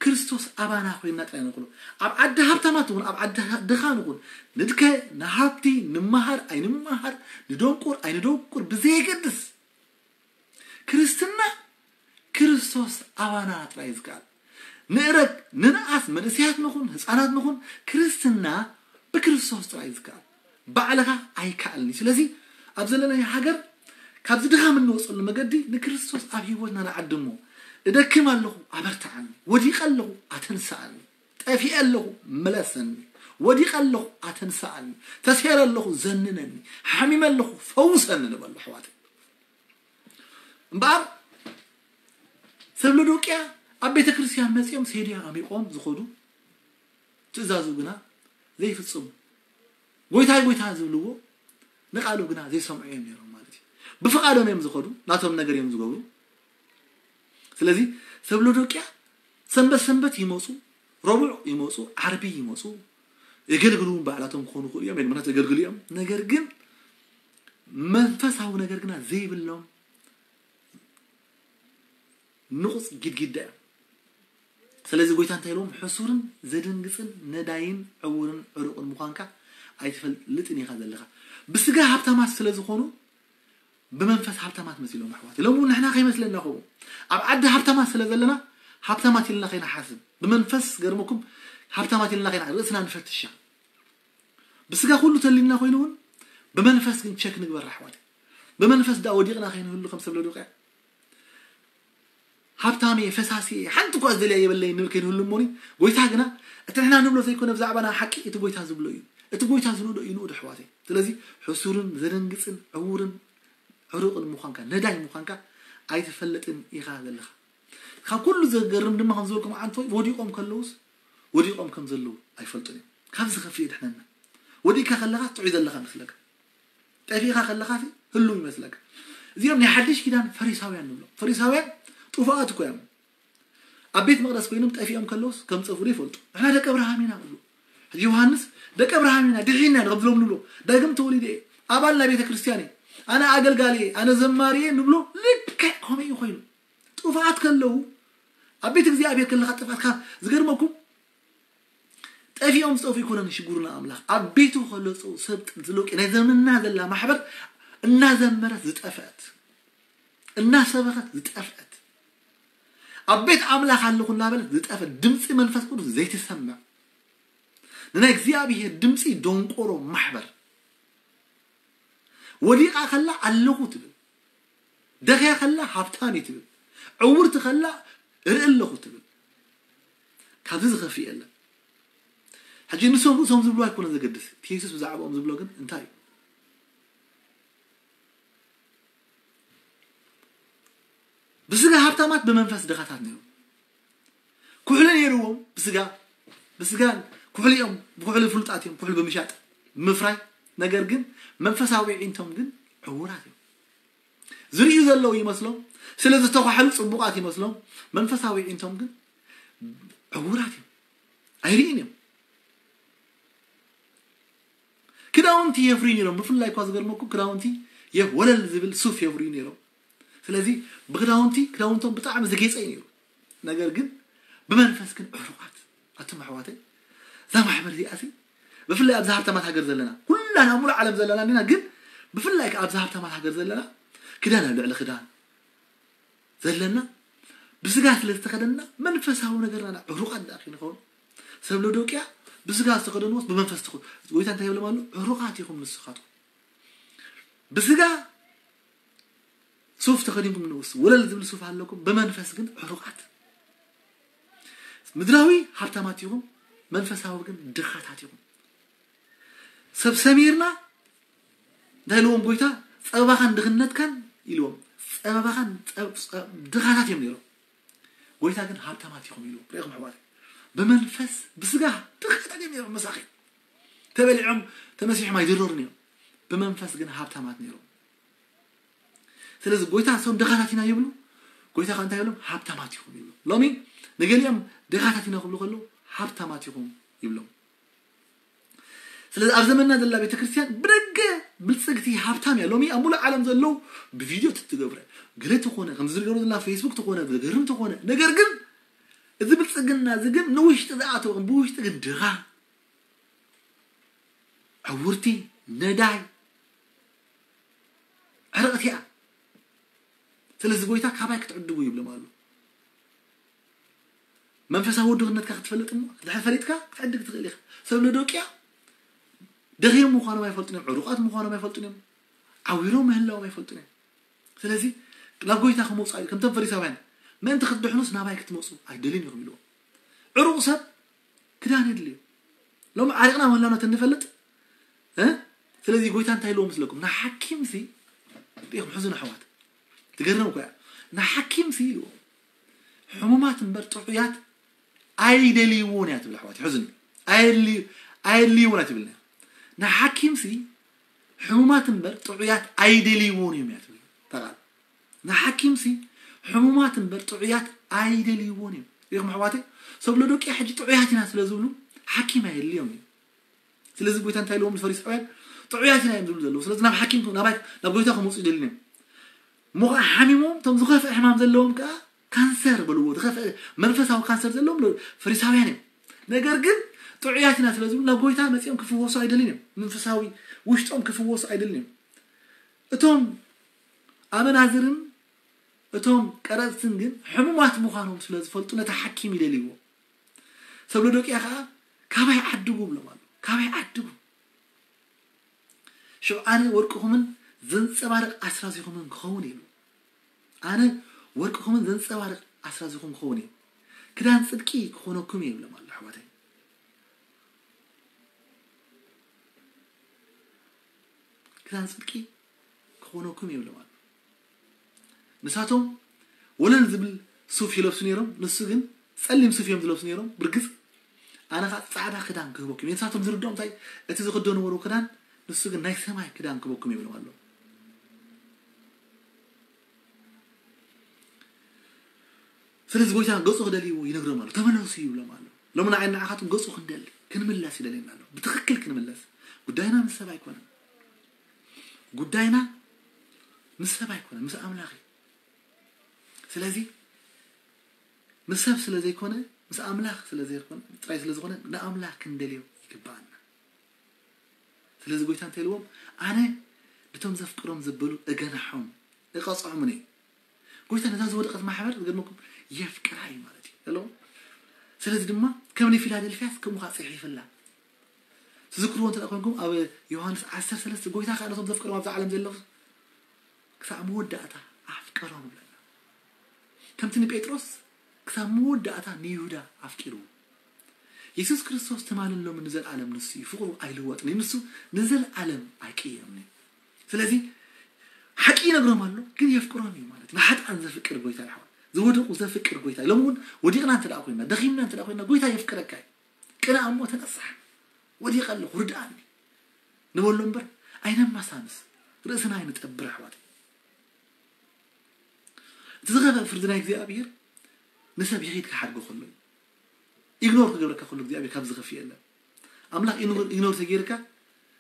ክርስቶስ ኣባና ኮይና ጥራይ ንኽሎ። ኣብ ዓዲ ሃብታማት ንኹን፣ ኣብ ዓዲ ድኻ ንኹን፣ ንድከ፣ ንሃብቲ፣ ንመሃር ኣይንመሃር፣ ንደንቁር ኣይንደንቁር ብዘየገድስ፣ ክርስትና ክርስቶስ ኣባና ጥራይ ዝከኣል። ንእረግ፣ ንንኣስ፣ መንእሰያት ንኹን፣ ህፃናት ንኹን፣ ክርስትና ብክርስቶስ ጥራይ ዝከኣል። ባዕልኻ ኣይከኣልን እዩ። ስለዚ ኣብ ዘለናዮ ሃገር ካብዚ ድኻም እንወፀሉ መገዲ ንክርስቶስ ኣብ ህይወትና ንዓድሞ። እደክም ኣለኹ፣ ኣበርትዓኒ። ወዲቐ ኣለኹ፣ ኣተንስኣኒ። ጠፊኤ ኣለኹ፣ ምለሰኒ። ወዲቐ ኣለኹ፣ ኣተንስኣኒ። ተሰይረ ኣለኹ፣ ዘንነኒ። ሓሚመ ኣለኹ፣ ፈውሰኒ ንበሎ ኣሕዋተይ። እምበኣር ሰብ ሎዶቅያ ኣብ ቤተ ክርስቲያን መጺኦም ሴድያ ኣሚቖም ዝኸዱ፣ ትእዛዙ ግና ዘይፍጽሙ፣ ጎይታይ ጎይታ ዝብልዎ ንቃሉ ግና ዘይሰምዑ እዮም ነይሮም ማለት እዩ። ብፍቓዶም እዮም ዝኸዱ፣ ናቶም ነገር እዮም ዝገብሩ። ስለዚ ሰብ ሎዶቅያ ሰንበት ሰንበት ይመጹ፣ ረቡዕ ይመጹ፣ ዓርቢ ይመጹ፣ የገልግሉ፣ ባዕላቶም ክኾኑ ይኽእሉ እዮም፣ ምክንያቱ የገልግሉ እዮም። ነገር ግን መንፈሳዊ ነገር ግና ዘይብሎም ንቑጽ ጊድጊዳ እዮም። ስለዚ ጎይታ እንታይ ኢልዎም? ሕሱርን ዘደንግጽን ነዳይን ዕውርን ዕሩቕን ምዃንካ ኣይትፈልጥን ኢኻ ዘለኻ። ብስጋ ሃብታማት ስለ ዝኾኑ ብመንፈስ ሃብታማት መሲሎም ኣሕዋት። ሎሚ እውን ንሕና ከይመስለና ከምኡ። ኣብ ዓዲ ሃብታማት ስለ ዘለና ሃብታማት ኢልና ከይንሓስብ፣ ብመንፈስ ገርመኩም፣ ሃብታማት ኢልና ከይና ርእስና ንፈትሻ። ብስጋ ኩሉ ተሊልና ኮይኑ እውን ብመንፈስ ግን ቸክ ንግበር ኣሕዋት። ብመንፈስ ዳ ወዲቕና ከይንህሉ ከም ሰብ ለዶቅያ፣ ሃብታም እየ፣ ፈሳሲ እየ፣ ሓንቲ እኳ ዝደልያ የበለይ ንብል ከይንህሉ እሞኒ፣ ጎይታ ግና እቲ ንሕና ንብሎ ዘይኮነ ብዛዕባና ሓቂ እቲ ጎይታ ዝብሎ እዩ። እቲ ጎይታ ዝንእዶ እዩ ንኡድ ኣሕዋተይ። ስለዚ ሕሱርን ዘደንግጽን ዕውርን ዕሩቕን ምዃንካ፣ ነዳይ ምዃንካ ኣይትፈልጥን ኢኻ ዘለኻ። ካብ ኩሉ ዘገርም ድማ ከም ዝበልኩም ዓንቶ ወዲቖም ከለውስ ወዲቖም ከም ዘለዉ ኣይፈልጡን እዮም። ካብ ዝኸፍእ የድሕነና። ወዲቕካ ከለኻ ጥዑይ ዘለኻ መስለካ፣ ጠፊእካ ከለኻ ህሉ ይመስለካ። እዚኦም ናይ ሓድሽ ኪዳን ፈሪሳውያን ንብሎም። ፈሪሳውያን ጥፉኣት እኮ እዮም። ኣብ ቤት መቕደስ ኮይኖም ጠፊኦም ከለውስ ከም ዝጠፍኡ ይፈልጡ። ንሕና ደቂ ኣብርሃም ኢና ንብሉ። ሕጂ ዮሃንስ ደቂ ኣብርሃም ኢና፣ ድሒና ኢና ከም ዝሎም ንብሎ። ዳግም ተወሊደ እየ፣ ኣባል ናይ ቤተ ክርስቲያን እየ፣ ኣነ ኣገልጋሊ እየ፣ ኣነ ዘማሪ እየ ንብሎ። ልክዕ ከምኡ እዩ ኮይኑ። ጥፉኣት ከለዉ ኣብ ቤት እግዚኣብሔር ከለኻ ጥፍኣት ካብ ዝገርመኩም ጠፊኦም ዝጠፉ ኣይኮነን ሽግሩና ኣምላኽ። ኣብ ቤቱ ከሎ ዝጠፉ ሰብ ዝለውቂ ናይ ዘመንና ዘላ ማሕበር እናዘመረት ዝጠፍአት፣ እናሰበኸት ዝጠፍአት፣ ኣብ ቤት ኣምላኽ ኣለኹ እናበለት ዝጠፍአት፣ ድምፂ መንፈስ ቅዱስ ዘይትሰምዕ፣ ንናይ እግዚኣብሔር ድምፂ ደንቆሮ ማሕበር። ወዲቓ ከላ ኣለኹ ትብል፣ ደኽያ ከላ ሃብታም እዩ ትብል፣ ዕውርቲ ከላ ርኢ ኣለኹ ትብል። ካብዚ ዝኸፍእ የለን። ሕጂ ንሶም ርእሶም ዝብሉ ኣይኮነ ዘገድስ፣ እቲ የሱስ ብዛዕባኦም ዝብሎ ግን እንታይ እዩ? ብስጋ ሃብታማት ብመንፈስ ድኻታት ነይሮም። ኩሕሊ ነይርዎም ብስጋ፣ ብስጋ ኩሕሊ እዮም፣ ብኩሕሊ ፍሉጣት እዮም፣ ኩሕሊ ብምሻጥ ብምፍራይ። ነገር ግን መንፈሳዊ ዒንቶም ግን ዕውራት እዮም። ዝርእዩ ዘለዉ ይመስሎም፣ ስለ ዝተኳሕሉ ጽቡቓት ይመስሎም። መንፈሳዊ ዒንቶም ግን ዕውራት እዮም፣ ኣይርእን እዮም። ክዳውንቲ የፍርዩ ነይሮም። ብፍላይ እኳ ዝገርመኩም ክዳውንቲ የፍ ወለል ዝብል ሱፍ የፍርዩ ነይሮም። ስለዚ ብክዳውንቲ ክዳውንቶም ብጣዕሚ ዝጌጸ እዩ ነይሩ። ነገር ግን ብመንፈስ ግን ዕሩቓት። ኣቱም ኣሕዋተይ፣ እዛ ማሕበር እዚኣ ሲ ብፍላይ ኣብዚ ሃብታማት ሃገር ዘለና፣ ኩላና ኣብ ሙሉእ ዓለም ዘለና እንዲና፣ ግን ብፍላይ ከኣ ኣብዚ ሃብታማት ሃገር ዘለና ክዳን ኣብ ልዕሊ ክዳን ዘለና ብስጋ ስለ ዝተኸደና መንፈሳዊ ነገርና ዕሩቓት ደኣ ከይንኸውን። ሰብ ሎዶቅያ ብስጋ ዝተኸደንዎስ ብመንፈስ ትኹ-፣ ጎይታ እንታይ ይብሎም ኣሎ? ዕሩቓት ኢኹም ንስኻትኩም። ብስጋ ሱፍ ተኸዲንኩም ንኡስ ወለል ዝብል ሱፍ ኣለኩም፣ ብመንፈስ ግን ዕሩቓት። ምድራዊ ሃብታማት ኢኹም፣ መንፈሳዊ ግን ድኻታት ኢኹም። ሰብ ሰሚርና እንታይ ኢልዎም ጎይታ? ጸበባኻን ድኽነትካን ኢልዎም። ጸበባኻን ጸ-፣ ጸ-፣ ድኻታት እዮም ነይሮም። ጎይታ ግን ሃብታማት ኢኹም ኢልዎም። ርኢኹም ኣሕዋተይ፣ ብመንፈስ ብስጋ ድኻታት እዮም ነይሮም። መሳኺን ተበሊዖም ተመሲሖም ኣይድረሩን እዮም። ብመንፈስ ግን ሃብታማት ነይሮም። ስለዚ ጎይታ እሶም ድኻታት ኢና ይብሉ፣ ጎይታ ከ እንታይ ይብሎም? ሃብታማት ኢኹም ይብሎም። ሎሚ ንገሊኦም ድኻታት ኢና ክብሉ ከለዉ ሃብታማት ኢኹም ይብሎም። ስለዚ ኣብ ዘመንና ዘላ ቤተክርስትያን ብደገ ብልጽግቲ ሃብታም እያ። ሎሚ ኣብ ሙሉእ ዓለም ዘለዉ ብቪድዮ ትትገብረ ገለ ተኾነ፣ ከምዚ ዝገሩ ዘለና ፌስቡክ ተኾነ፣ ዘገርም ተኾነ፣ ነገር ግን እዚ ብልጽግና እዚ ግን ንውሽጢ ዝኣተወ፣ ብውሽጢ ግን ድኻ፣ ዕውርቲ፣ ነዳይ፣ ዕርቕቲ እያ። ስለዚ ጎይታ ካባይ ክትዕድጉ ይብሎም ኣሎ። መንፈሳዊ ድኽነትካ ክትፈልጥ እሞ፣ ድሕር ፈሊጥካ ክትዕድግ ትኽእል ኢኻ። ሰብ ሎዶቅያ ደኺም ምዃኖም ኣይፈልጡን እዮም፣ ዕሩቓት ምዃኖም ኣይፈልጡን እዮም፣ ዓዊሮም ምህላዎም ኣይፈልጡን እዮም። ስለዚ ናብ ጎይታ ክመጹ ኣይ-፣ ከምቶም ፈሪሳውያን ምእንቲ ክትድሕኑስ ናባይ ክትመጹ ኣይደልን ኢኹም ኢልዎም። ዕሩቕ ሰብ ክዳን የድልዮ። ሎሚ ዓሪቕና ምህላውና እንፈልጥ፣ እ? ስለዚ ጎይታ እንታይ ኢልዎ መስለኩም? ንሓኪምሲ፣ ርኢኹም፣ ሕዙን ኣሕዋት፣ ትገርም እኮ እያ። ንሓኪምሲ ኢልዎ፣ ሕሙማት እምበር ጥዑያት ኣይደልይዎን እያ ትብል ኣሕዋት። ሕዙን እዩ። ኣየድልዩ-፣ ኣየድልይዎን እያ ትብል እያ። ንሓኪምሲ ሕሙማት እምበር ጥዑያት ኣይደልይዎን እዮም እያ ትብል እታ ቃል። ንሓኪምሲ ሕሙማት እምበር ጥዑያት ኣይደልይዎን እዮም። ርኢኹም ኣሕዋተይ፣ ሰብ ሎዶቅያ ሕጂ ጥዑያት ኢና ስለ ዝብሉ ሓኪም ኣየድልዮም እዩ። ስለዚ ጎይታ እንታይ ኢልዎም ንፈሪሳውያን? ጥዑያት ኢና እዮም ዝብሉ ዘለዉ። ስለዚ ናብ ሓኪም፣ ናባይ፣ ናብ ጎይታ ክመጹ ይደልዩ እዮም። እሞ ኸዓ ሓሚሞም፣ እቶም ዝኸፍአ ሕማም ዘለዎም ከኣ ካንሰር በልዎ፣ ዝኸፍአ መንፈሳዊ ካንሰር ዘለዎም ሎ-፣ ፈሪሳውያን እዮም። ነገር ግን ጥዑያት ኢና ስለ ዝብሉ ናብ ጎይታ መጺኦም ክፍወሱ ኣይደልዩን እዮም። መንፈሳዊ ውሽጦም ክፍወሱ ኣይደልዩን እዮም። እቶም ኣመናዝርን እቶም ቀረፅትን ግን ሕሙማት ምዃኖም ስለ ዝፈልጡ ነቲ ሓኪም ይደልይዎ። ሰብ ሎዶቅያ ከዓ ካባይ ዓድጉ ብሎም ኣሎ። ካባይ ዓድጉ። ሽዑ ኣነ ወርቅኹምን ዘንጸባርቕ ኣስራዚኹምን ክኸውን እዩ። ኣነ ወርቅኹምን ዘንጸባርቕ ኣስራዚኹም ክኸውን እዩ። ክዳን ጽድቂ ክኾነኩም እዩ ይብሎም ኣሎ ኣሕዋተይ። ክዳን ጽድቂ ክኾነኩም እዩ ይብሎም ኣሎ። ንሳቶም ወለል ዝብል ሱፍ ይለብሱ ነይሮም፣ ንሱ ግን ጸሊም ሱፍ እዮም ዝለብሱ ነይሮም። ብርግጽ ኣነ ከዓ ጻዕዳ ክዳን ክህበኩም እዩ። ንሳቶም ዝርድኦም እንታይ እቲ ዝኽደንዎ ክዳን፣ ንሱ ግን ናይ ሰማይ ክዳን ክህበኩም ይብሎም ኣሎ። ስለዚ ጎይታ ገጹ ክደልይዎ ይነግሮም ኣሎ። ተመለሱ ይብሎም ኣሎ። ሎሚ ንዓይ ንዓኻትኩም ገጹ ክንደሊ ክንምለስ ይደልየና ኣሎ። ብትኽክል ክንምለስ። ጉዳይና ምስ ሰብ ኣይኮነን። ጉዳይና ምስ ሰብ ኣይኮነን፣ ምስ ኣምላኽ እዩ። ስለዚ ምስ ሰብ ስለ ዘይኮነ፣ ምስ ኣምላኽ ስለ ዘይኮነ፣ ጥራይ ስለ ዝኾነ ንኣምላኽ ክንደልዮ ይግባኣና። ስለዚ ጎይታ እንታይ ኢልዎም? ኣነ ነቶም ዘፍቅሮም ዘበሉ እገንሖም፣ እቐጽዖምን እየ። ጎይታ ነዛ ዝወደቐት ማሕበር ዝገርመኩም የፍቅራ እዩ ማለት እዩ። ሄሎ። ስለዚ ድማ ከም ንፊላደልፍያስ ከምኡ ከዓ ጽሒፍላ። ትዝክርዎ እንተ ደኣ ኮንኩም ኣብ ዮሃንስ ዓሰርተ ሰለስተ ጎይታ ከዓ ነቶም ዘፍቅሮም ኣብዛ ዓለም ዘለዉ ክሳብ መወዳእታ ኣፍቀሮም ይብለና። ከምቲ ንጴጥሮስ ክሳብ መወዳእታ ንይሁዳ ኣፍቂርዎ። የሱስ ክርስቶስ ትማልን ሎምን ንዘለኣለም ንሱ እዩ። ፍቕሩ ኣይልወጥን እዩ። ንሱ ንዘለኣለም ኣይቅየርን እዩ። ስለዚ ሓቂ ይነግሮም ኣሎ፣ ግን የፍቅሮም እዩ ማለት እዩ። ንሓጥኣን ዘፍቅር ጎይታ ይሓዋ ዝወደቁ ዘፍቅር ጎይታ እዩ። ሎሚ እውን ወዲቕና እንተ ደኣ ኮይንና፣ ደኺምና እንተ ደኣ ኮይንና፣ ጎይታ የፍቅረካ እዩ። ቅናእ እሞ ተነሳሕ። ወዲቐ ኣለኹ፣ ርድኣኒ ንበሎ እምበር ኣይነማሳንስ። ርእስና ኣይንጠብር ኣሕዋት። እቲ ዝኸፍአ ፍርዲ ናይ እግዚኣብሔር ንሰብ ይኺድ ክሓድጎ ከሎ እዩ። ኢግኖር ክገብረካ ከሎ እግዚኣብሔር ካብ ዝኸፍእ የለን። ኣምላኽ ኢግኖር፣ ኢግኖር ተገይርካ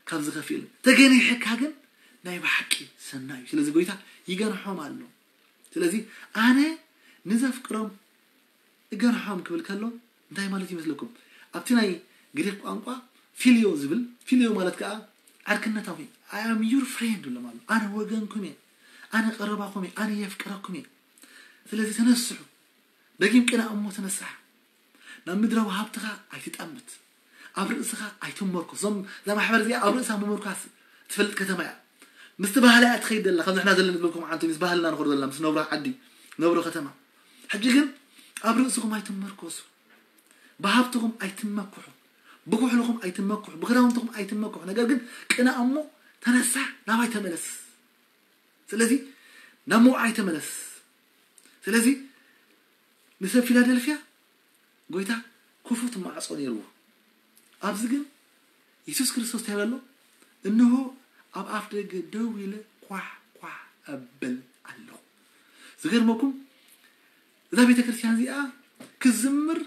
ካብ ዝኸፍእ የለን። ተገኒሕካ ግን ናይ ብሓቂ ሰናይ እዩ። ስለዚ ጎይታ ይገንሖም ኣሎ። ስለዚ ኣነ ንዘፍቅሮም እገንሖም ክብል ከሎ እንታይ ማለት ይመስለኩም? ኣብቲ ናይ ግሪክ ቋንቋ ፊልዮ ዝብል፣ ፊልዮ ማለት ከዓ ዓርክነታዊ፣ I am your friend ብሎም ኣሎ። ኣነ ወገንኩም እየ፣ ኣነ ቀረባኹም እየ፣ ኣነ የፍቅረኩም እየ። ስለዚ ተነስሑ፣ ደጊም ቅናእ እሞ ተነስሓ። ናብ ምድራዊ ሃብትኻ ኣይትጠምት፣ ኣብ ርእስኻ ኣይትመርኮስ። እዞም፣ እዛ ማሕበር እዚኣ ኣብ ርእሳ ምምርኳስ ትፈልጥ ከተማ እያ። ምስቲ ባህላ እያ ትኸይድ ዘላ፣ ከም ንሕና ዘለና ዝበልኩም ዓንቶ፣ ምስ ባህልና ንኸዱ ዘለና፣ ምስ ነብሮ ዓዲ፣ ነብሮ ከተማ። ሕጂ ግን ኣብ ርእስኹም ኣይትመርኮሱ፣ ብሃብትኹም ኣይትመክሑ፣ ብኩሕልኹም ኣይትመክሑ፣ ብክዳውንትኹም ኣይትመክሑ። ነገር ግን ቅናእ እሞ ተነሳሕ፣ ናባይ ተመለስ። ስለዚ ናብ መውዓይ ተመለስ። ስለዚ ንሰብ ፊላደልፍያ ጎይታ ክፉት ማዕጾ ነይርዎ። ኣብዚ ግን የሱስ ክርስቶስ እንታይ በሎ? እንሆ ኣብ ኣፍ ደገ ደው ኢለ ኳሕ ኳሕ እብል ኣለኹ። ዝገርመኩም እዛ ቤተ ክርስቲያን እዚኣ ክዝምር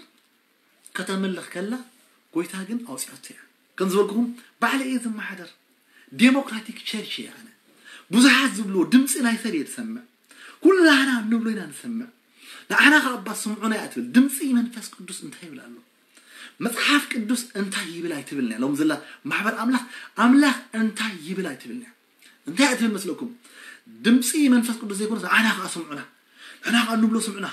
ከተመልኽ ከላ ጎይታ ግን ኣውፅኣቶ እያ። ከም ዝበልኩኹም ባዕለ እየ ዝመሓደር። ዴሞክራቲክ ቸርች እየ ኣነ። ብዙሓት ዝብልዎ ድምፂ ናይ ሰብ እየ ዝሰምዕ። ኩላህና እንብሎ ኢና ንሰምዕ። ንዓና ከኣ እባ ስምዑና እያ ትብል። ድምፂ መንፈስ ቅዱስ እንታይ ይብል ኣሎ? መፅሓፍ ቅዱስ እንታይ ይብል ኣይትብልን እያ። ሎም ዘላ ማሕበር ኣምላኽ፣ ኣምላኽ እንታይ ይብል ኣይትብልን እያ። እንታይ እያ ትብል መስለኩም? ድምፂ መንፈስ ቅዱስ ዘይኮነስ ንዓና ከኣ ስምዑና፣ ንሕና ከኣ እንብሎ ስምዑና፣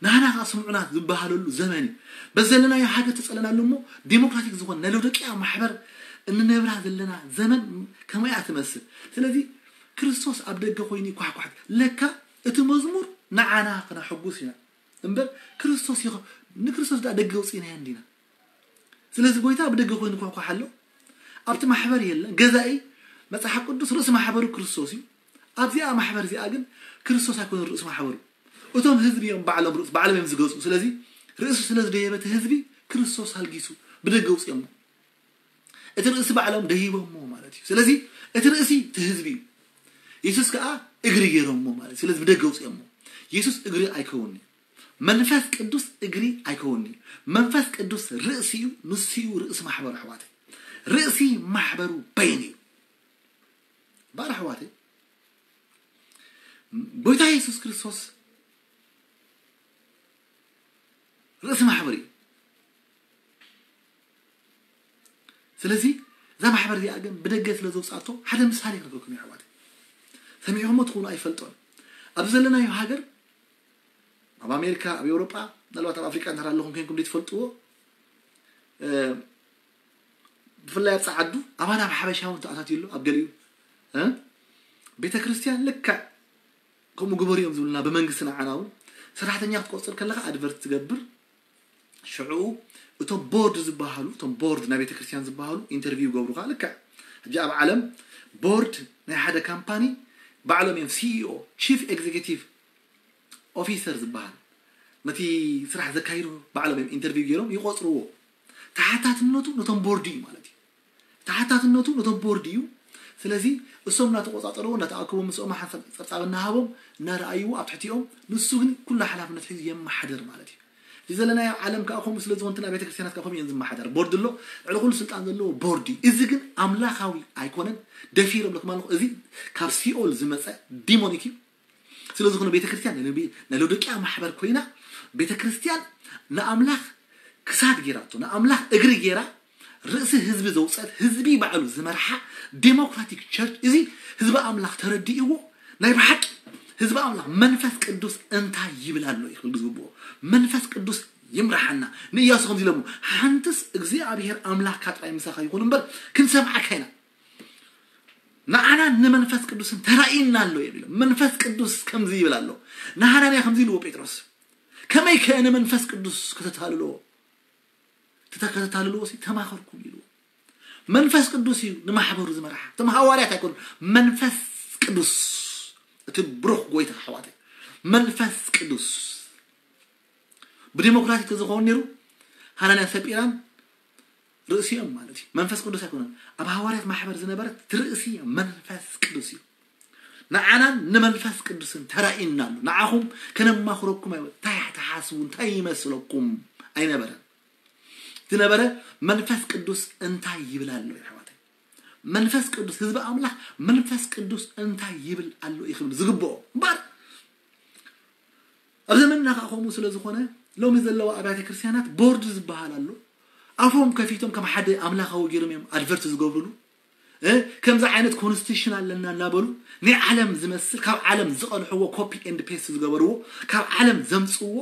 ንዓና ከኣ ስምዑና ዝበሃለሉ ዘመን እዩ። በዚ ዘለናዮ ሃገር ተፀለናሉ እሞ ዴሞክራቲክ ዝኾነ ናይ ሎዶቅያ ማሕበር እንነብራ ዘለና ዘመን ከመይ እያ ትመስል? ስለዚ ክርስቶስ ኣብ ደገ ኮይኑ ይኳሕኳሕ። ለካ እቲ መዝሙር ንዓና ክነሐጉስ ኢና እምበር ክርስቶስ ይኸ-፣ ንክርስቶስ ደኣ ደገ ኣውፂእናዮ እንዲና። ስለዚ ጎይታ ብደገ ኮይኑ ይኳሕኳሕ ኣሎ። ኣብቲ ማሕበር የለን። ገዛኢ መጽሓፍ ቅዱስ ርእሲ ማሕበሩ ክርስቶስ እዩ። ኣብዚኣ ማሕበር እዚኣ ግን ክርስቶስ ኣይኮነን ርእሲ ማሕበሩ። እቶም ህዝቢ እዮም ባዕሎም ርእሲ፣ ባዕሎም እዮም ዝገዝኡ። ስለዚ ርእሲ ስለ ዝደየበ እቲ ህዝቢ ክርስቶስ ኣልጊሱ ብደገ ኣውፅኦሞ። እቲ ርእሲ ባዕሎም ደይቦሞ ማለት እዩ። ስለዚ እቲ ርእሲ እቲ ህዝቢ እዩ። የሱስ ከዓ እግሪ ገይሮሞ ማለት እዩ። ስለዚ ብደገ ኣውፅኦሞ። የሱስ እግሪ ኣይከውንን እዩ። መንፈስ ቅዱስ እግሪ ኣይከውንን እዩ። መንፈስ ቅዱስ ርእሲ እዩ። ንሱ እዩ ርእሲ ማሕበሩ ኣሕዋተይ። ርእሲ ማሕበሩ በይን እዩ። ባር ኣሕዋተይ፣ ጎይታ የሱስ ክርስቶስ ርእሲ ማሕበር እዩ። ስለዚ እዛ ማሕበር እዚኣ ግን ብደገ ስለ ዘውፅኣቶ ሓደ ምሳሌ ክነግረኩም እዩ ኣሕዋተይ። ሰሚዕኹሞ ትኾኑ ኣይፈልጦን። ኣብዚ ዘለናዮ ሃገር ኣብ ኣሜሪካ፣ ኣብ ኤውሮጳ፣ ምናልባት ኣብ ኣፍሪቃ እንተራ ኣለኹም ኮይንኩም ዘይትፈልጥዎ፣ እ፣ ብፍላይ ኣብ ጸዓዱ ኣባና ኣብ ሓበሻ እውን ተኣታትዩ ኣሎ። ኣብ ገሊኡ እ፣ ቤተ ክርስቲያን ልክዕ ከምኡ ግበሩ እዮም ዝብሉና ብመንግስቲ ንዓና እውን። ሰራሕተኛ ክትቆጽር ከለኻ ኣድቨርት ትገብር። ሽዑ እቶም ቦርድ ዝበሃሉ፣ እቶም ቦርድ ናይ ቤተ ክርስቲያን ዝበሃሉ ኢንተርቪው ይገብሩኻ። ልክዕ ሕጂ ኣብ ዓለም ቦርድ ናይ ሓደ ካምፓኒ ባዕሎም እዮም ሲኢኦ፣ ቺፍ ኤግዜኪቲቭ ኦፊሰር ዝበሃል፣ ነቲ ስራሕ ዘካይዱ ባዕሎም እዮም ኢንተርቪው ገይሮም ይቆጽርዎ። ተሓታትነቱ ነቶም ቦርድ እዩ ማለት እዩ። ተሓታትነቱ ነቶም ቦርድ እዩ። ስለዚ እሶም እናተቆጻጸርዎ፣ እናተኣከቡ፣ ምስኦም ሓንሳብ ጸብጻብ እናሃቦም፣ እናረኣይዎ ኣብ ትሕቲኦም፣ ንሱ ግን ኩሉ ሓላፍነት ሒዙ የመሓደር ማለት እዩ። እዚ ዘለናዮ ዓለም ከዓ ከምኡ ስለ ዝኾነ፣ ቤተክርስትያናት ከዓ ከምኡ እየን ዝመሓደር። ቦርድ ኣሎ፣ ልዕሊ ኩሉ ስልጣን ዘለዎ ቦርድ እዩ። እዚ ግን ኣምላኻዊ ኣይኮነን። ደፊረ እብለኩም ኣለኹ፣ እዚ ካብ ሲኦል ዝመጸ ዲሞኒክ እዩ። ስለ ዝኾነ ቤተክርስትያን ናይ ሎቢ-፣ ናይ ሎዶቅያ ማሕበር ኮይና፣ ቤተክርስትያን ንኣምላኽ ክሳድ ጌራቶ፣ ንኣምላኽ እግሪ ጌራ፣ ርእሲ ህዝቢ ዘውፀት፣ ህዝቢ ባዕሉ ዝመርሓ ዴሞክራቲክ ቸርች፣ እዚ ህዝቢ ኣምላኽ ተረዲእዎ፣ ናይ ብሓቂ ህዝቢ ኣምላኽ መንፈስ ቅዱስ እንታይ ይብል ኣሎ እዩ ክብል ዝግብኦ። መንፈስ ቅዱስ ይምርሓና። ንእያሱ ከምዚ ኢሎሞ፣ ሓንትስ እግዚኣብሔር ኣምላኽካ ጥራይ ምሳኻ ይኹን እምበር ክንሰምዓካ ኢና። ንዓና ንመንፈስ ቅዱስን ተራእይና ኣሎ እዮም ኢሎም። መንፈስ ቅዱስ ከምዚ ይብል ኣሎ። ንሃናንያ ከምዚ ኢልዎ ጴጥሮስ፣ ከመይ ከ ንመንፈስ ቅዱስ ከተታልልዎ? ተተ-፣ ከተታልልዎ ሲ ተማኸርኩም ኢልዎ። መንፈስ ቅዱስ እዩ ንማሕበሩ ዝመርሓ። እቶም ሃዋርያት ኣይኮኑን። መንፈስ ቅዱስ፣ እቲ ብሩኽ ጎይታ ኣሕዋተይ፣ መንፈስ ቅዱስ ብዲሞክራሲ ተዝኸውን ነይሩ፣ ሃናንያን ሰጲራን ርእሲኦም ማለት እዩ። መንፈስ ቅዱስ ኣይኮነን። ኣብ ሃዋርያት ማሕበር ዝነበረ እቲ ርእሲ መንፈስ ቅዱስ እዩ። ንዓናን ንመንፈስ ቅዱስን ተራእይና ኣሎ። ንዓኹም ከነማኽረኩም ኣይበ-፣ እንታይ ትሓስቡ፣ እንታይ ይመስለኩም ኣይነበረን። ዝነበረ መንፈስ ቅዱስ እንታይ ይብል ኣሎ እዩ ኣሕዋተይ። መንፈስ ቅዱስ፣ ህዝቢ ኣምላኽ መንፈስ ቅዱስ እንታይ ይብል ኣሎ እዩ ክብል ዝግብኦ እምበር፣ ኣብ ዘመንና ከዓ ከምኡ ስለ ዝኾነ፣ ሎሚ ዘለዋ ኣብያተ ክርስቲያናት ቦርድ ዝበሃል ኣሎ። ኣፎም ከፊቶም ከም ሓደ ኣምላኻዊ ገይሮም እዮም ኣድቨርት ዝገብሩሉ። እ፣ ከምዚ ዓይነት ኮንስቲቱሽን ኣለና እናበሉ ናይ ዓለም ዝመስል፣ ካብ ዓለም ዝቐልሕዎ፣ ኮፒ ኤንድ ፔስት ዝገበርዎ፣ ካብ ዓለም ዘምፅዎ፣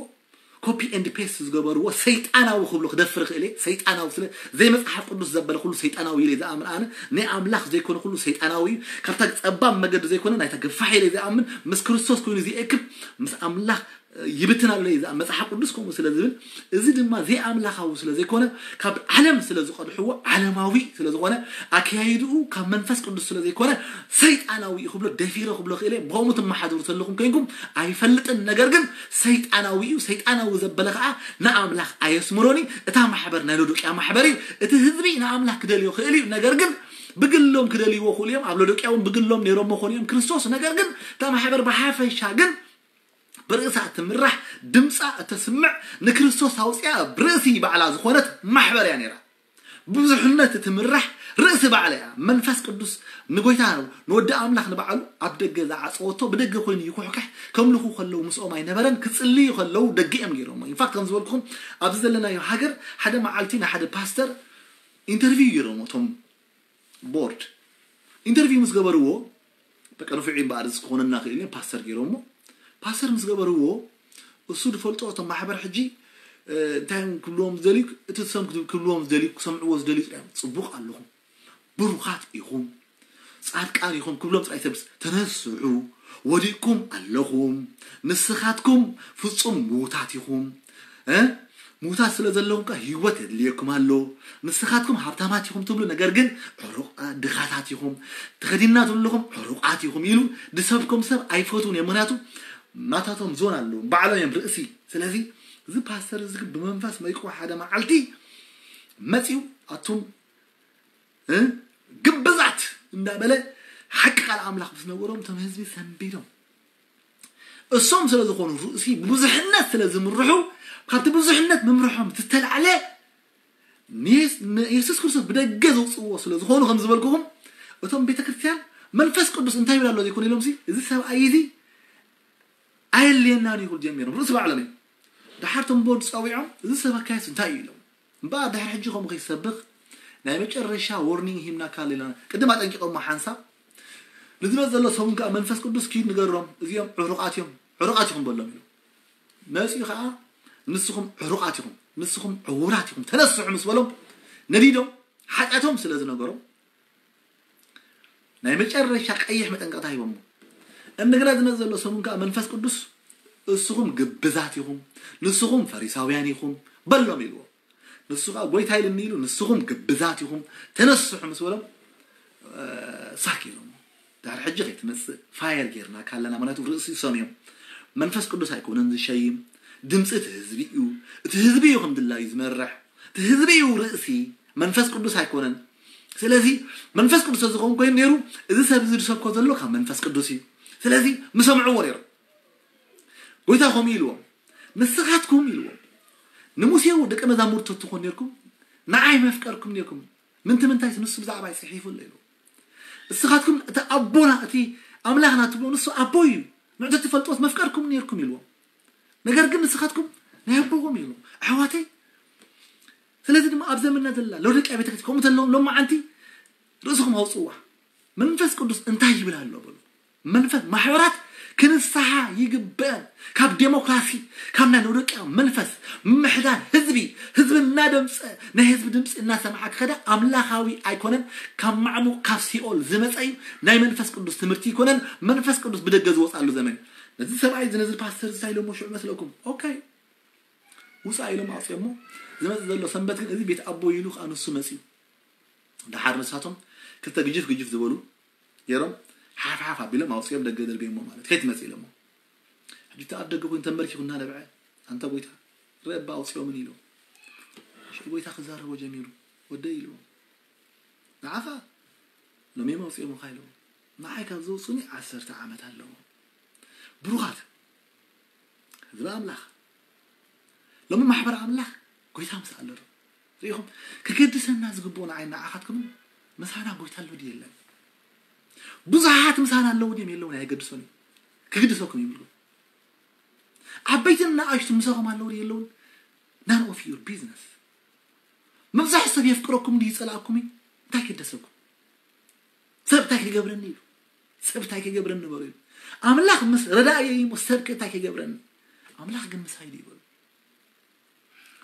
ኮፒ ኤንድ ፔስት ዝገበርዎ፣ ሰይጣናዊ ክብሎ ክደፍር ክእል እየ። ሰይጣናዊ ስለ ዘይመጽሓፍ ቅዱስ ዘበለ ኩሉ ሰይጣናዊ ኢለ ዝኣምን ኣነ። ናይ ኣምላኽ ዘይኮነ ኩሉ ሰይጣናዊ እዩ። ካብታ ጸባብ መገዲ ዘይኮነ ናይታ ገፋሕ ኢለ ዝኣምን፣ ምስ ክርስቶስ ኮይኑ ዝኤክብ ምስ ኣምላኽ ይብትን ኣሎ እዩ ዝኣ-፣ መጽሓፍ ቅዱስ ከምኡ ስለ ዝብል፣ እዚ ድማ ዘይኣምላኻዊ ስለ ዘይኮነ፣ ካብ ዓለም ስለ ዝቐድሕዎ፣ ዓለማዊ ስለ ዝኾነ፣ ኣካያይድኡ ካብ መንፈስ ቅዱስ ስለ ዘይኮነ፣ ሰይጣናዊ እዩ ክብሎ ደፊረ ክብሎ ክእለ። ብኸምኡ ትመሓድሩ ዘለኹም ኮይንኩም ኣይፈልጥን። ነገር ግን ሰይጣናዊ እዩ። ሰይጣናዊ ዘበለ ከዓ ንኣምላኽ ኣየስምሮን እዩ። እታ ማሕበር ናይ ሎዶቅያ ማሕበር እዩ። እቲ ህዝቢ ንኣምላኽ ክደልዮ ክእል እዩ። ነገር ግን ብግሎም ክደልይዎ ክእሉ እዮም። ኣብ ሎዶቅያ እውን ብግሎም ነይሮም መኾኑ እዮም ክርስቶስ። ነገር ግን እታ ማሕበር ብሓፈሻ ግን ብርእሳ እትምራሕ፣ ድምፃ እተስምዕ፣ ንክርስቶስ ኣውፅኣ ብርእሲ ባዕላ ዝኾነት ማሕበር እያ ነይራ። ብብዙሕነት እትምራሕ ርእሲ ባዕላ እያ። መንፈስ ቅዱስ ንጎይታ ንወዲ ኣምላኽ ንባዕሉ ኣብ ደገ ዝዓፀወቶ፣ ብደገ ኮይኑ ይኩሕክሕ፣ ከምልኹ ከለዉ ምስኦም ኣይነበረን፣ ክፅልዩ ከለዉ ደገ እዮም ገይሮሞ። ኢንፋክት ከም ዝበልኩኹም ኣብዚ ዘለናዮ ሃገር ሓደ መዓልቲ ንሓደ ፓስተር ኢንተርቪው ገይሮሞ እቶም ቦርድ። ኢንተርቪው ምስ ገበርዎ፣ በቃ ንፉዕ እምበኣር እዚ ክኾነና ክእል እየ፣ ፓስተር ገይሮሞ። ፓስተር ምስ ገበርዎ፣ እሱ ዝፈልጦ እቶም ማሕበር ሕጂ፣ እ፣ እንታይ እዮም ክብልዎም ዝደልዩ፣ እቲ ሰም ክብልዎም ዝደልዩ፣ ክሰምዕዎ ዝደልዩ ጥራይ እዮም። ጽቡቕ ኣለኹም፣ ብሩኻት ኢኹም፣ ጻድቃን ኢኹም ክብሎም ጥራይ ተብስ፣ ተነስሑ፣ ወዲቅኩም ኣለኹም፣ ንስኻትኩም ፍጹም ምዉታት ኢኹም። እ? ምዉታት ስለ ዘለኹም ከ ህይወት የድልየኩም ኣሎ። ንስኻትኩም ሃብታማት ኢኹም ትብሉ፣ ነገር ግን ዕሩቕ-፣ ድኻታት ኢኹም። ተኸዲንና ዘለኹም ዕሩቓት ኢኹም ኢሉ ዝሰብኮም ሰብ ኣይፈትዉን እዮም። ምኽንያቱ ናታቶም ዞን ኣለዎም፣ ባዕሎም እዮም ርእሲ። ስለዚ እዚ ፓስተር እዚ ግን ብመንፈስ መይቁ ሓደ መዓልቲ መጺኡ፣ ኣቱም እ? ግብዛት እንዳበለ ሓቂ ቃል ኣምላኽ ምስ ነገሮም፣ እቶም ህዝቢ ሰንቢዶም። እሶም ስለ ዝኾኑ፣ ርእሲ ብብዙሕነት ስለ ዝምርሑ፣ ካብቲ ብዙሕነት ምምርሖም ዝተላዕለ ንየስ-፣ ንየሱስ ክርስቶስ ብደገ ዘውፅእዎ ስለ ዝኾኑ፣ ከም ዝበልኩኹም፣ እቶም ቤተ ክርስቲያን መንፈስ ቅዱስ እንታይ ይብል ኣሎ ዘይኮነ ኢሎም ሲ፣ እዚ ሰብኣይ እዚ ኣየድልየናን እዩ ክብሉ ጀሚሮም። ርእሲ ባዕሎም እዮም። ደሓር እቶም ቦርድ ጸዊዖም፣ እዚ ሰብ ኣካያስ እንታይ እዩ ኢሎም። እምበኣር ድሕሪ ሕጂ ከምኡ ከይሰብኽ ናይ መጨረሻ ዎርኒንግ ሂብናካ ኣለና። ቅድም ኣጠንቂቖሞ ሓንሳብ። ንዝመጽእ ዘሎ ሰሙን ከኣ መንፈስ ቅዱስ ኪድ ንገሮም፣ እዚኦም ዕሩቓት እዮም፣ ዕሩቓት ኢኹም በሎም ኢሉ። መጺኡ ከዓ ንስኹም ዕሩቓት ኢኹም፣ ንስኹም ዕውራት ኢኹም፣ ተነስሑ ምስ በሎም ነዲዶም ሓጢኣቶም ስለ ዝነገሮም ናይ መጨረሻ ቀይሕ መጠንቀቕታ ሂቦሞ። እንደገና ዝመጽእ ዘሎ ሰሙን ከዓ መንፈስ ቅዱስ እስኹም ግብዛት ኢኹም፣ ንስኹም ፈሪሳውያን ኢኹም በሎም ኢልዎ። ንሱ ከዓ ጎይታ ኢልኒ ኢሉ ንስኹም ግብዛት ኢኹም ተነስሑ ምስ በሎም ሳክ ኢሎም። ዳር ሕጂ ከይትመፅእ ፋየር ጌርና ካለና ማለት ርእሲ ሰሚዮም መንፈስ ቅዱስ ኣይኮነን ዝሸይም። ድምፂ እቲ ህዝቢ እዩ። እቲ ህዝቢ እዩ ከም ድላዩ ዝመርሕ። እቲ ህዝቢ እዩ ርእሲ። መንፈስ ቅዱስ ኣይኮነን። ስለዚ መንፈስ ቅዱስ ዝኸውን ኮይኑ ነይሩ፣ እዚ ሰብ እዚ ዝሰብኮ ዘሎ ካብ መንፈስ ቅዱስ እዩ። ስለዚ ምሰምዕዎ ነይሩ። ጎይታ ከምኡ ኢልዎም፣ ንስኻትኩም ኢልዎም፣ ንሙሴ ደቀ መዛሙርቱ ትኾኑ ነርኩም፣ ንዓይ መፍቀርኩም ነርኩም። ምንቲ ምንታይ ንሱ ብዛዕባ ይጽሒፉ ኣሎ ኢልዎም። እስኻትኩም እቲ ኣቦና እቲ ኣምላኽና ትብሎ ንሱ ኣቦ እዩ፣ ንዕቶ ትፈልጥዎስ መፍቀርኩም ነርኩም ኢልዎም። ነገር ግን ንስኻትኩም ናይ ኣቦኹም ኢልዎም። ኣሕዋተይ፣ ስለዚ ድማ ኣብ ዘመንና ዘላ ሎዶቅያ ቤተክርስትያን ከምኡ ተለዎም ሎማዓንቲ ርእስኹም ኣውፅዋ። መንፈስ ቅዱስ እንታይ ይብል ኣሎ በሉ። መንፈስ ማሕበራት ክንስሓ ይግበአን። ካብ ዴሞክራሲ ካብ ናይ ሎዶቅያ መንፈስ ምሕዳር ህዝቢ ህዝቢ እናደምፀ ናይ ህዝቢ ድምፂ እናሰምዓ ክኸዳ ኣምላኻዊ ኣይኮነን። ካብ ማዕሙቕ ካብ ሲኦል ዝመፀ እዩ። ናይ መንፈስ ቅዱስ ትምህርቲ ይኮነን። መንፈስ ቅዱስ ብደገ ዝወፃሉ ዘመን እዩ። ነዚ ሰብኣይ እዚ ነዚ ፓስተር እንታይ ኢሎሞ ሽዑ መስለኩም? ኦኬ ውፃ ኢሎም ኣውፅኦሞ። ዝመፅእ ዘሎ ሰንበት ግን እዚ ቤት ኣቦ ኢሉ ከዓ ንሱ መፅዩ። ደሓር ንሳቶም ክልተ ግጅፍ ግጅፍ ዝበሉ ገይሮም ሓፍ ሓፍ ኣቢሎም ኣውፅኦም ደገ ደርገሞ ማለት ከይትመፅእ ኢሎሞ። ሕጂ እቲ ኣብ ደገ ኮይኑ ተንበርኪኹ እናነብዐ ኣንታ ጎይታ ርአ እባ ኣውፅኦምን ኢሉ ሽዑ ጎይታ ክዛረቦ ጀሚሩ። ወደይ ኢሉ ንዓኻ ሎሚ እዮም ኣውፅኦምኻ ኢሉ ንዓይ ካብ ዘውፅኡኒ ዓሰርተ ዓመት ኣለዎ። ብሩኻት ህዝቢ ኣምላኽ ሎሚ ማሕበር ኣምላኽ ጎይታ ምስ ኣሎ ዶ ርኢኹም ክገድሰና ዝግብኦ ንዓይ ንዓኻትኩምን ምሳና ጎይታ ኣሎ ድዩ የለን? ብዙሓት ምሳና ኣለዉ ድዮም የለውን ኣየገድሶን እዩ። ክግድሰኩም ይብልኩም ዓበይትን ንኣሽቱ ምሳኹም ኣለዉ ድዩ የለውን? None of your business። ምብዛሕ ሰብ የፍቅረኩም ድዩ ይጸላእኩም እዩ እንታይ ክደሰኩም? ሰብ እንታይ ክገብረኒ ኢሉ ሰብ እንታይ ክገብረኒ በሉ ኢሉ ኣምላኽ ምስ ረዳእየ እዩ እሞ ሰብ እንታይ ክገብረኒ? ኣምላኽ ግን ምሳይ ድዩ በሉ።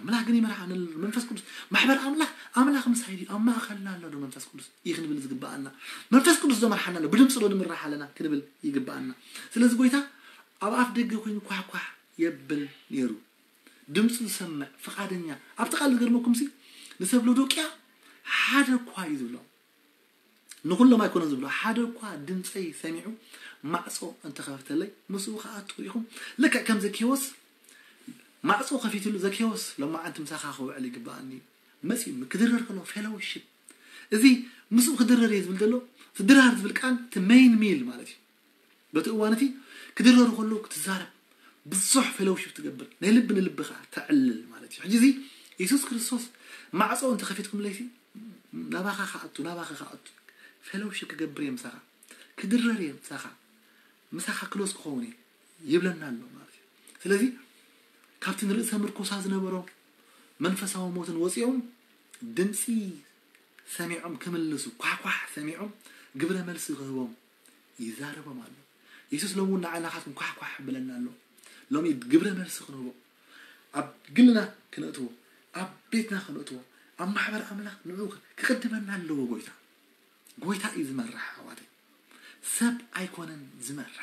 ኣምላኽ ግን ይመርሓኒ ኣሎ መንፈስ ቅዱስ ማሕበር ኣምላኽ ኣምላኽ ምሳይ ድዩ ኣብ ማእኸልና ኣሎ ዶ መንፈስ ቅዱስ እዩ ክንብል ዝግብኣና። መንፈስ ቅዱስ ዶ መርሓና ኣሎ ብድምፂ ዶ ንምራሕ ኣለና ክንብል ይግብኣና። ስለዚ ጎይታ ኣብ ኣፍ ደገ ኮይኑ ኳሕኳሕ የብል ነይሩ። ድምፁ ዝሰምዕ ፍቓደኛ ኣብቲ ቃል ዝገርመኩም ሲ ንሰብ ሎዶቅያ ሓደ እኳ እዩ ዝብሎም። ንኩሎም ኣይኮነን ዝብሎ ሓደ እኳ ድምፀይ ሰሚዑ ማዕፆ እንተኸፈተለይ ምስኡ ክኣቱ ኢኹም። ልክዕ ከም ዘኬዎስ ማዕፆ ከፊትሉ ዘኬዎስ ሎማዓንቲ ምሳኻ ክውዕል ይግባኣኒ እዩ። መፂኡ ክድረር ከሎ ፌሎውሽፕ እዚ ምስኡ ክድረር እየ ዝብል ዘሎ። እቲ ድራር ዝብል ቃል እቲ ሜይን ሚል ማለት እዩ። በቲ እዋን እቲ ክድረሩ ከለዉ ክትዛረብ ብዙሕ ፌሎውሽፕ ትገብር ናይ ልቢ ንልቢ ከዓ ተዕልል ማለት እዩ። ሕጂ እዚ የሱስ ክርስቶስ ማዕፆ እንተኸፊትኩምለይ ናባኻ ከኣቱ ናባኻ ከኣቱ ፌሎውሽፕ ክገብር እየ ምሳኻ ክድረር እየ ምሳኻ ምሳኻ ክሎዝ ክኸውን እየ ይብለና ኣሎ ማለት እዩ። ስለዚ ካብቲ ንርእሰ ምርኮሳ ዝነበሮም መንፈሳዊ ሞትን ወፂኦም ድምፂ ሰሚዖም ክምልሱ ኳሕኳሕ ሰሚዖም ግብረ መልሲ ክህቦም ይዛረቦም ኣሎ። የሱስ ሎሚ እውን ንዓና ካትኩም ኳሕኳሕ ብለና ኣሎ። ሎሚ ግብረ መልሲ ክንህቦ ኣብ ግልና ክነእትዎ ኣብ ቤትና ክነእትዎ ኣብ ማሕበር ኣምላኽ ንዑ ክቅድመና ኣለዎ። ጎይታ ጎይታ እዩ ዝመርሕ ኣሕዋተይ። ሰብ ኣይኮነን ዝመርሕ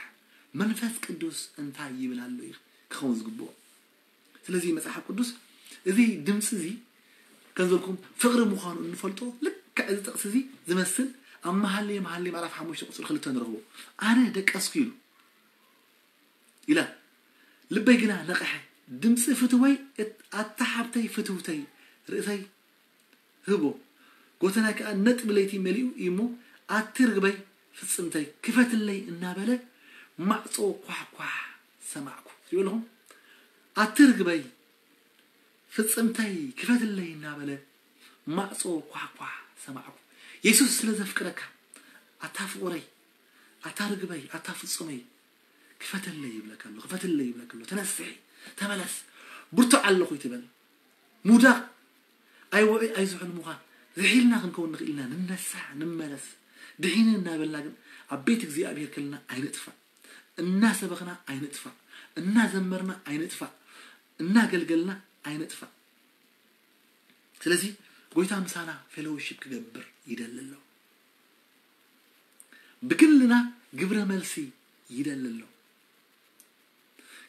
መንፈስ ቅዱስ እንታይ ይብል ኣሎ እዩ ክኸውን ዝግብኦ። ስለዚ መፅሓፍ ቅዱስ እዚ ድምፂ እዚ ከም ዝበልኩም ፍቕሪ ምዃኑ እንፈልጦ ልክዕ እዚ ጥቕሲ እዚ ዝመስል ኣብ መሃለየ መሃለየ ምዕራፍ ሓሙሽተ ቁፅሪ ክልተ ንረኽቦ። ኣነ ደቀስኩ ኢሉ ኢላ ልበይ ግና ነቐሐ። ድምፂ ፍትወይ ኣታ ሓብተይ ፍትውተይ ርእሰይ ህቦ። ጎተና ከኣ ነጥቢ ለይቲ መሊኡ እዩ እሞ ኣቲ ርግበይ ፍጽምተይ ክፈትለይ እናበለ ማዕጾ ኳሕኳሕ ሰማዕኩ። ይበልኹም ኣቲ ርግበይ ፍጽምተይ ክፈትለይ እናበለ ማዕጾ ኳሕኳሕ ሰማዕኩ። የሱስ ስለ ዘፍቅረካ ኣታ ፍቑረይ ኣታ ርግበይ ኣታ ፍጹመይ ክፈተለይ ይብለካ ኣሎ ክፈተለይ ይብለካ ኣሎ። ተነስሒ ተመለስ ብርቱዕ ኣለኹ ይትበል ምውዳቕ ኣይውዒ ኣይዝሑል ምዃን ዝሒልና ክንከውን ንኽእል ኢና። ንነሳሕ ንመለስ ድሒነ እናበልና ግን ኣብ ቤት እግዚኣብሔር ከልና ኣይንጥፋእ። እናሰበኽና ኣይንጥፋእ። እናዘመርና ኣይንጥፋእ። እናገልገልና ኣይነጥፋእ። ስለዚ ጎይታ ምሳና ፌሎውሺፕ ክገብር ይደሊ ኣሎ። ብግልና ግብረ መልሲ ይደሊ ኣሎ።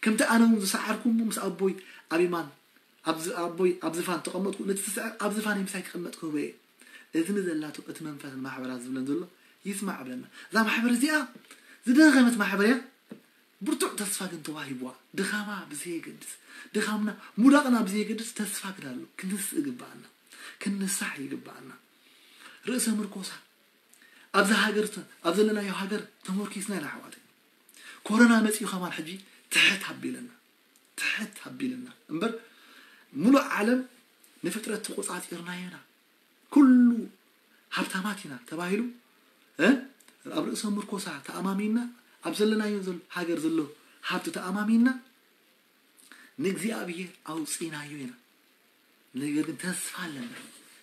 ከምቲ ኣነ እውን ዝሰዓርኩሞ ምስ ኣቦይ ኣብ የማን ኣብዚ ኣቦይ ኣብ ዝፋን ተቐመጥኩ፣ ነቲ ዝስዕር ኣብ ዝፋን ምሳይ ክቕመጥ ክህቦ እየ። እዝኒ ዘላቶ እቲ መንፈስ ንማሕበራት ዝብለን ዘሎ ይስማዕ ብለና። እዛ ማሕበር እዚኣ ዝደኸመት ማሕበር እያ። ብርቱዕ ተስፋ ግን ተዋሂብዋ። ድኻማ ብዘየገድስ፣ ድኻምና ሙዳቕና ብዘየገድስ ተስፋ ግን ኣሎ። ክንስእ ይግብኣና፣ ክንንሳሕ ይግብኣና። ርእሰ ምርኮሳ ኣብዛ ሃገር ተ- ኣብ ዘለናዮ ሃገር ተመርኪስና ኢና ኣሕዋተይ። ኮሮና መፂኡ ከማን ሕጂ ትሕት ኣቢለና፣ ትሕት ኣቢለና እምበር፣ ሙሉእ ዓለም ንፍጥረት ተቆፃፂርናዮ ኢና። ኩሉ ሃብታማት ኢና ተባሂሉ፣ እ ኣብ ርእሰ ምርኮሳ ተኣማሚና፣ ኣብ ዘለናዮ ዘሎ ሃገር ዘሎ ሃብቲ ተኣማሚና ንእግዚኣብሔር ኣውፂናዮ ኢና። ነገር ግን ተስፋ ኣለና።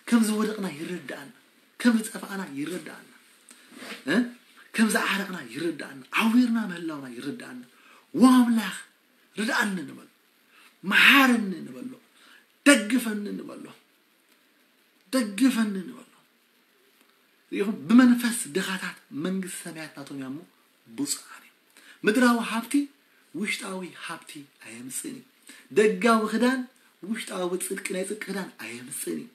ከም ዝወደቕና ይረዳኣና፣ ከም ዝጠፋእና ይረዳኣና፣ እ ከም ዝዓረቕና ይረዳኣና፣ ዓዊርና ምህላውና ይረዳኣና። ዋ ኣምላኽ ርድኣኒ ንበሎ፣ መሓረኒ ንበሎ፣ ደግፈኒ ንበሎ፣ ደግፈኒ ንበሎ። ሪኢኹም፣ ብመንፈስ ድኻታት መንግስቲ ሰማያት ናቶም እያ እሞ ብፁዓን እዮም። ምድራዊ ሃብቲ ውሽጣዊ ሃብቲ ኣየምፅእን እዩ። ደጋዊ ክዳን ውሽጣዊ ፅድቂ፣ ናይ ፅድቂ ክዳን ኣየምፅእን እዩ።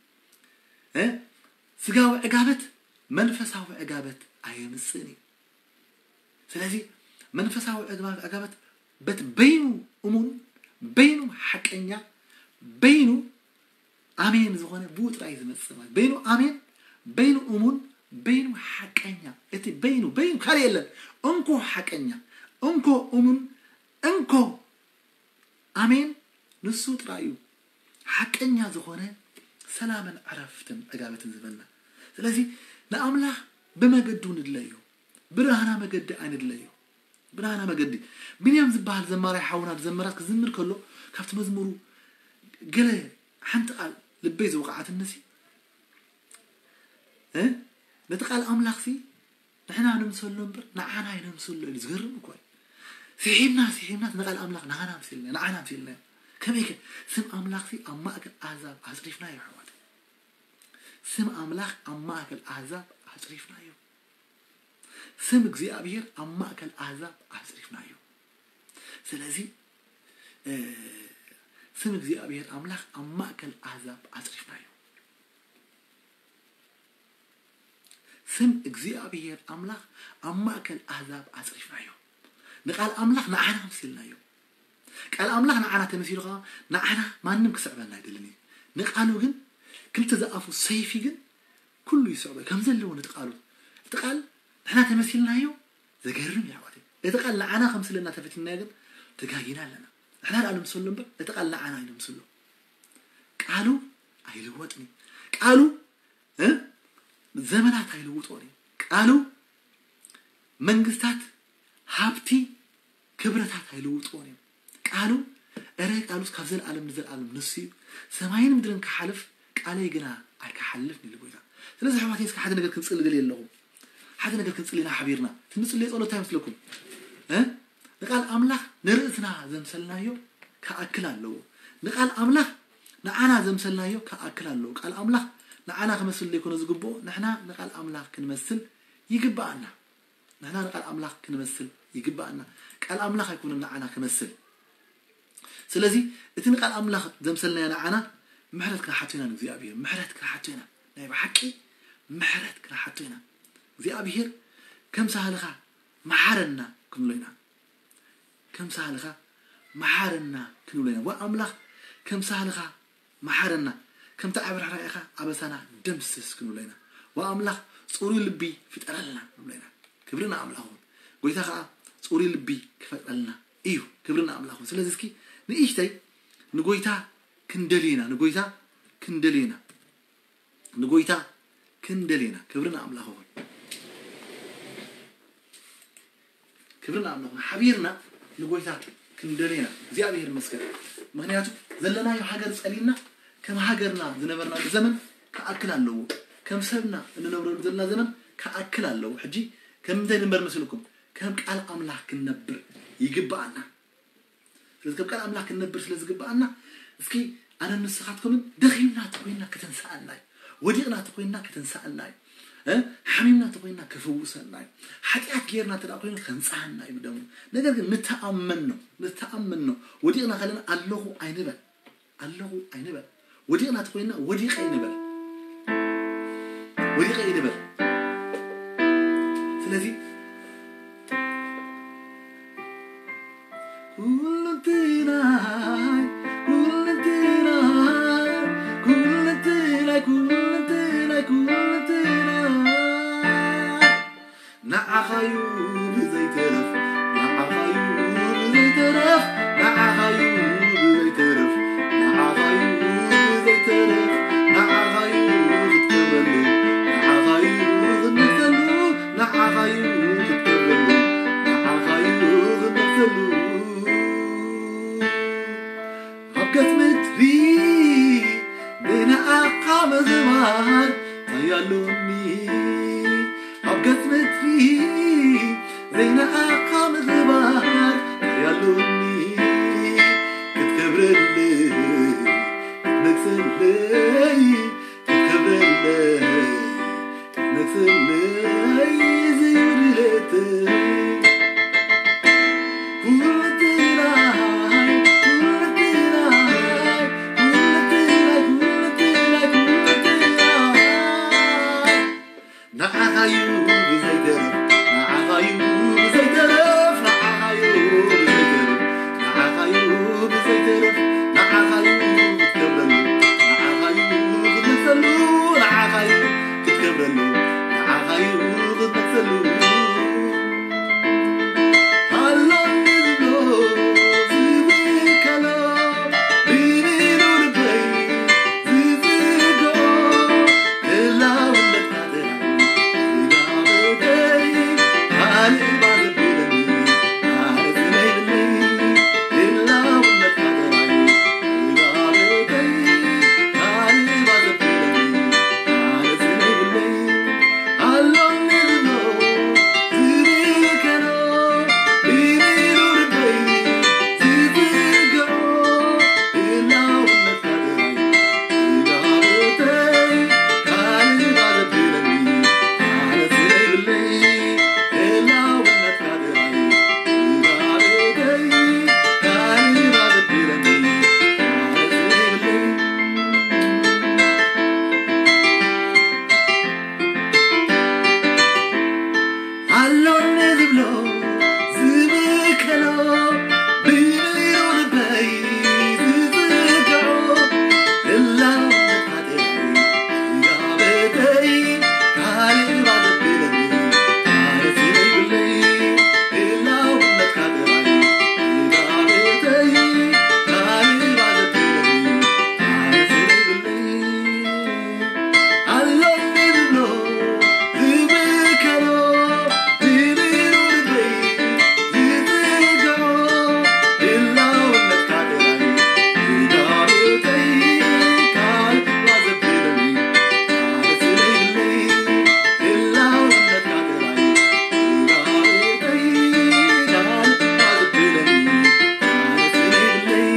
እ? ስጋዊ ዕጋበት መንፈሳዊ ዕጋበት ኣየምፅእን እዩ። ስለዚ መንፈሳዊ ዕጋበት፣ ዕጋበት በት በይኑ እሙን፣ በይኑ ሓቀኛ፣ በይኑ ኣሜን ዝኾነ ብኡ ጥራይ ዝመጽእ ማለት በይኑ ኣሜን፣ በይኑ እሙን፣ በይኑ ሓቀኛ። እቲ በይኑ፣ በይኑ ካልእ የለን። እንኮ ሓቀኛ፣ እንኮ እሙን፣ እንኮ ኣሜን ንሱ ጥራይ እዩ ሓቀኛ ዝኾነ ሰላምን ዕረፍትን ዕጋበትን ዝበልና። ስለዚ ንኣምላኽ ብመገዱ ንድለዮ፣ ብናህና መገዲ ኣይንድለዮ። ብናህና መገዲ። ቢንያም ዝበሃል ዘማራይ ሓውና ዝዘመራት ክዝምር ከሎ ካብቲ መዝሙሩ ገለ ሓንቲ ቃል ልበይ ዝወቕዓትኒ ሲ፣ እ? ነቲ ቃል ኣምላኽ ሲ ንሕና ንምሰሎ እምበር ንዓና ኣይነምስሎ ኢሉ። ዝገርም እኮ እዩ። ስሒብና፣ ስሒብና ነቲ ቃል ኣምላኽ ንዓና ኣምሲልና፣ ንዓና ኣምሲልና። ከመይ ከ? ስም ኣምላኽ ሲ ኣብ ማእከል ኣህዛብ ኣጽሪፍናዮ ኣሕዋት። ስም ኣምላኽ ኣብ ማእከል ኣህዛብ ኣጽሪፍናዮ። ስም እግዚኣብሔር ኣብ ማእከል ኣህዛብ ኣጽሪፍናዮ። ስለዚ፣ እ፣ ስም እግዚኣብሔር ኣምላኽ ኣብ ማእከል ኣህዛብ ኣጽሪፍናዮ። ስም እግዚኣብሔር ኣምላኽ ኣብ ማእከል ኣህዛብ ኣጽሪፍናዮ። ንቃል ኣምላኽ ንዓና ኣምሲልናዮ። ቃል ኣምላኽ ንዓና ተመሲሉ ከኣ ንዓና ማንም ክስዕበና ኣይደልን እዩ። ንቃሉ ግን ክልተ ዝኣፉ ሰይፊ ግን ኩሉ ይስዕቦ ከም ዘለዎ ነቲ ቃሉ። እቲ ቃል ንሕና ተመሲልናዮ ዘገርም እዩ ኣሕዋተይ። እቲ ቃል ንዓና ከምስለና ተፈቲንናዮ ግን ተጋጊና ኣለና። ንሕና ደኣ ንምሰሎ እምበር እቲ ቃል ንዓና ኣይነምስሎ። ቃሉ ኣይልወጥን እዩ። ቃሉ፣ እ፣ ዘመናት ኣይልውጦን እዩ። ቃሉ መንግስታት፣ ሃብቲ፣ ክብረታት ኣይልውጥዎን እዮም። ቃሉ፣ እረ ቃሉስ ካብ ዘለኣለም ንዘለኣለም ንሱ እዩ። ሰማይን ምድርን ክሓልፍ ቃለይ ግና ኣይክሓልፍን ኢሉ ጎይታ። ስለዚ ኣሕዋተይ እስከ ሓደ ነገር ክንጽሊ ደልየ ኣለኹ። ሓደ ነገር ክንጽሊ ኢና ሓቢርና። እቲ ንጽልዮ ጸሎት እንታይ ይመስለኩም? እ? ንቃል ኣምላኽ ንርእስና ዘምሰልናዮ ክኣክል ኣለዎ። ንቃል ኣምላኽ ንዓና ዘምሰልናዮ ክኣክል ኣለዎ። ቃል ኣምላኽ ንዓና ክመስል ዘይኮነ ዝግብኦ፣ ንሕና ንቃል ኣምላኽ ክንመስል ይግብኣና። ንሕና ንቃል ኣምላኽ ክንመስል ይግብኣና። ቃል ኣምላኽ ኣይኮነን ንዓና ክመስል። ስለዚ እቲ ንቃል ኣምላኽ ዘምሰልናዮ ንዓና ምሕረት ክንሓቶ ኢና ንእግዚኣብሔር። ምሕረት ክንሓቶ ኢና። ናይ ብሓቂ ምሕረት ክንሓቶ ኢና። እግዚኣብሔር ከም ሳህልኻ መሓረና ክንብሎ ኢና። ከም ሳህልኻ መሓረና ክንብሎ ኢና። ዋ ኣምላኽ ከም ሳህልኻ መሓረና፣ ከምቲ ዓቢ ርሕራኤኻ ኣበሳና ደምስስ ክንብሎ ኢና። ዋ ኣምላኽ ጽሩይ ልቢ ፍጠረልና ክንብሎ ኢና። ክብሪ ንኣምላኽ ይኹን። ጎይታ ኸኣ ጽሩይ ልቢ ክፈጥረልና እዩ። ክብሪ ንኣምላኽ ይኹን። ስለዚ እስኪ ንእሽተይ ንጎይታ ክንደልዮ ኢና፣ ንጎይታ ክንደልዮ ኢና፣ ንጎይታ ክንደልዮ ኢና። ክብሪ ንኣምላኽ ይኹን። ክብሪ ንኣምላኽና። ሓቢርና ንጎይታ ክንደልዮ ኢና። እግዚኣብሔር ይመስገን። ምኽንያቱ ዘለናዮ ሃገር ጸሊእና፣ ከም ሃገርና ዝነበርናሉ ዘመን ክኣክል ኣለዎ። ከም ሰብና እንነብረሉ ዘለና ዘመን ክኣክል ኣለዎ። ሕጂ ከም ምንታይ ንንበር መስልኩም? ከም ቃል ኣምላኽ ክንነብር ይግብኣና። ስለዚ ከም ቃል ኣምላኽ ክንነብር ስለ ዝግብኣና፣ እስኪ ኣነን ንስኻትኩምን ደኺምና ተኾይንና ከተንስኣና እዩ። ወዲቕና ተኾይንና ከተንስኣና እዩ። እ? ሓሚምና ተኾይንና ከፍውሰና እዩ። ሓጢኣት ጌርና እንተ ደኣ ኮይኑ ከንጽሃና እዩ ብደሙ። ነገር ግን ንተኣመኖ፣ ንተኣመኖ። ወዲቕና ከለና ኣለኹ ኣይንበል። ኣለኹ ኣይንበል። ወዲቕና ተኾይንና ወዲቐ ኣይንበል። ወዲቐ ኣይንበል። ስለዚ ኩልንትናይ፣ ኩልንትናይ፣ ኩልንትናይ፣ ኩልንትናይ፣ ኩልንትናይ። ንዓኻዩ ብዘይተረፍ፣ ንዓኻዩ ብዘይተረፍ፣ ንዓኻዩ ብዘይተረፍ፣ ንዓኻዩ ብዘይተረፍ፣ ንዓኻዩ ክትከብረሉ፣ ንዓኻዩ ክትነግሰሉ፣ ንዓኻዩ ክትከብረሉ፣ ንዓኻዩ ክትነግሰሉ። ኣብ ገጽ ምድሪ ብንዓኻ ምግባር እንታይ ኣሎኒ? ኣብ ገጽ ምድሪ ዘይንዓኻ ምግባር እንታይ ኣሎኒ? ክትከብረለይ፣ ክትነግሰለይ፣ ክትከብረለይ፣ ክትነግሰለይ፣ እዚ እዩ ድሌተይ። ኩልንትናይ፣ ኩልንትናይ፣ ኩልንትናይ፣ ኩልንትናይ፣ ኩልንትናይ። ንዓኻዩ ብዘይተረፍ፣ ንዓኻዩ ብዘይተረፍ፣ ንዓኻዩ ብዘይተረፍ፣ ንዓኻዩ ብዘይተረፍ፣ ንዓኻዩ ክትከብረሉ፣ ንዓኻዩ ክትነግሰሉ፣ ንዓኻዩ ክትከብረሉ፣ ንዓኻዩ ክትነግሰሉ። ኣሎኒ ዝብሎ ዝብከሎ፣ ብንሉ ልበይ ዝዝግዖ፣ ህላውነትካ ጥራይ ህላወተይ፣ ካልእ ባዘብለኒ፣ ካልእ ስለይብለይ፣ ህላውነትካ ጥራይ ህላወተይ፣ ካልእ ባዘብለኒ፣ ካልእ ስለይብለይ። ኣሎኒ ዝብሎ ዝብከሎ፣ ብንሉ ልበይ ዝዝግዖ፣ ህላውነትካ ጥራይ ህላወተይ፣ ካልእ ባዘብለኒ፣ ካልእ ስለይብለይ፣ ህላውነትካ ጥራይ ህላወተይ፣ ካልእ ባዘብለኒ፣ ካልእ ስለይብለይ። ኣሎኒ ዝብሎ ዝብከሎ፣ ብንሉ ልበይ ዝዝግዖ፣ ህላውነትካ ጥራይ ህላወተይ፣ ካልእ ባዘብለኒ፣ ካልእ ስለይብለይ፣ ህላውነትካ ጥራይ ህላወተይ፣ ካልእ ባዘብለኒ፣ ካልእ ስለይብለይ። ኣሎኒ ዝብሎ ዝብከሎ፣ ብንሉ ልበይ ዝዝግዖ፣ ህላውነትካ ጥራይ ህላወተይ፣ ካልእ ባዘብለኒ፣ ካልእ ስለይብለይ፣ ህላውነትካ ጥራይ ህላወተይ፣ ካልእ ባዘብለኒ፣ ካልእ ስለይብለይ።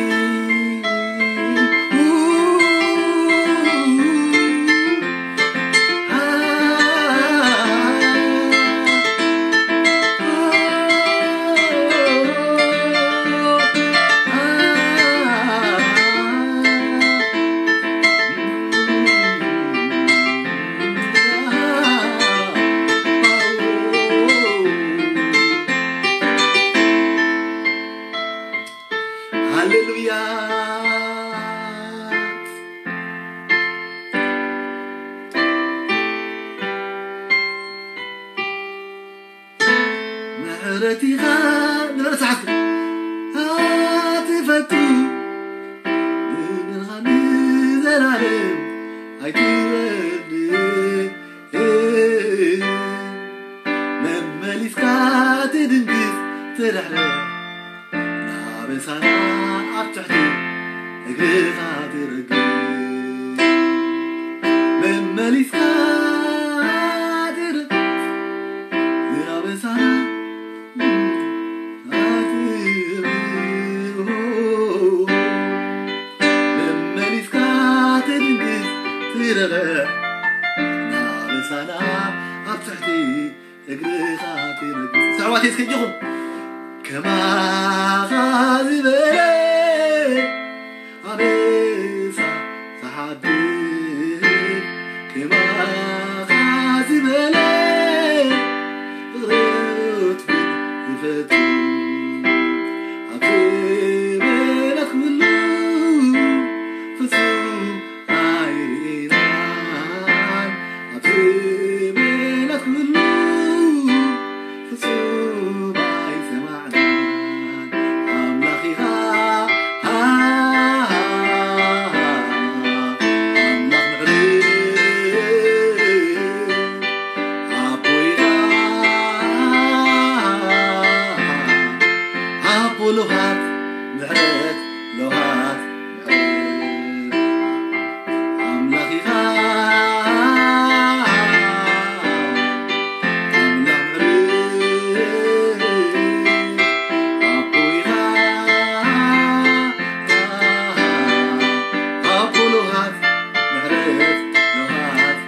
ሃሌሉያ። ምሕረትኻ ንበል ሳሕቲ ኣትፈቱ፣ ምሕረትኻ ንዘላለም ኣይትወድእ። መመሊስካ ትድንግጽ ትርሕርሕ፣ ናበሳና ኣብ ትሕቲ እግርኻ ትረግጽ። መመሊስካ ትድንግጽ ናበሳና ትረግዕ ናብ ሳላ ኣብ ትሕቲ እግርኻ ትረግጽ። ኣሕዋተይ እስከ እጅኹም ከማኻ ዝበለ ኣበሳ ዝሓድር ከማኻ ዝበለ ፍቕሪ ዝፈቱ ኣብ ዘመናት ኩሉ ፍጹም ኣይርኢናን ኣብ ዘመናት ኩሉ ፍጹም ኣይሰማዕናን ኣምላኽ ኢኻ ኣምላኽ ምሕረት ኣቦ ኢኻ ኣቦ ለውሃት ምሕረት ለውሃት ምሕረት ኣምላኽ ኢኻ ኣምላኽ ምሕረት ኣቦ ኢኻ ኣቦ ለውሃት ምሕረት ለውሃት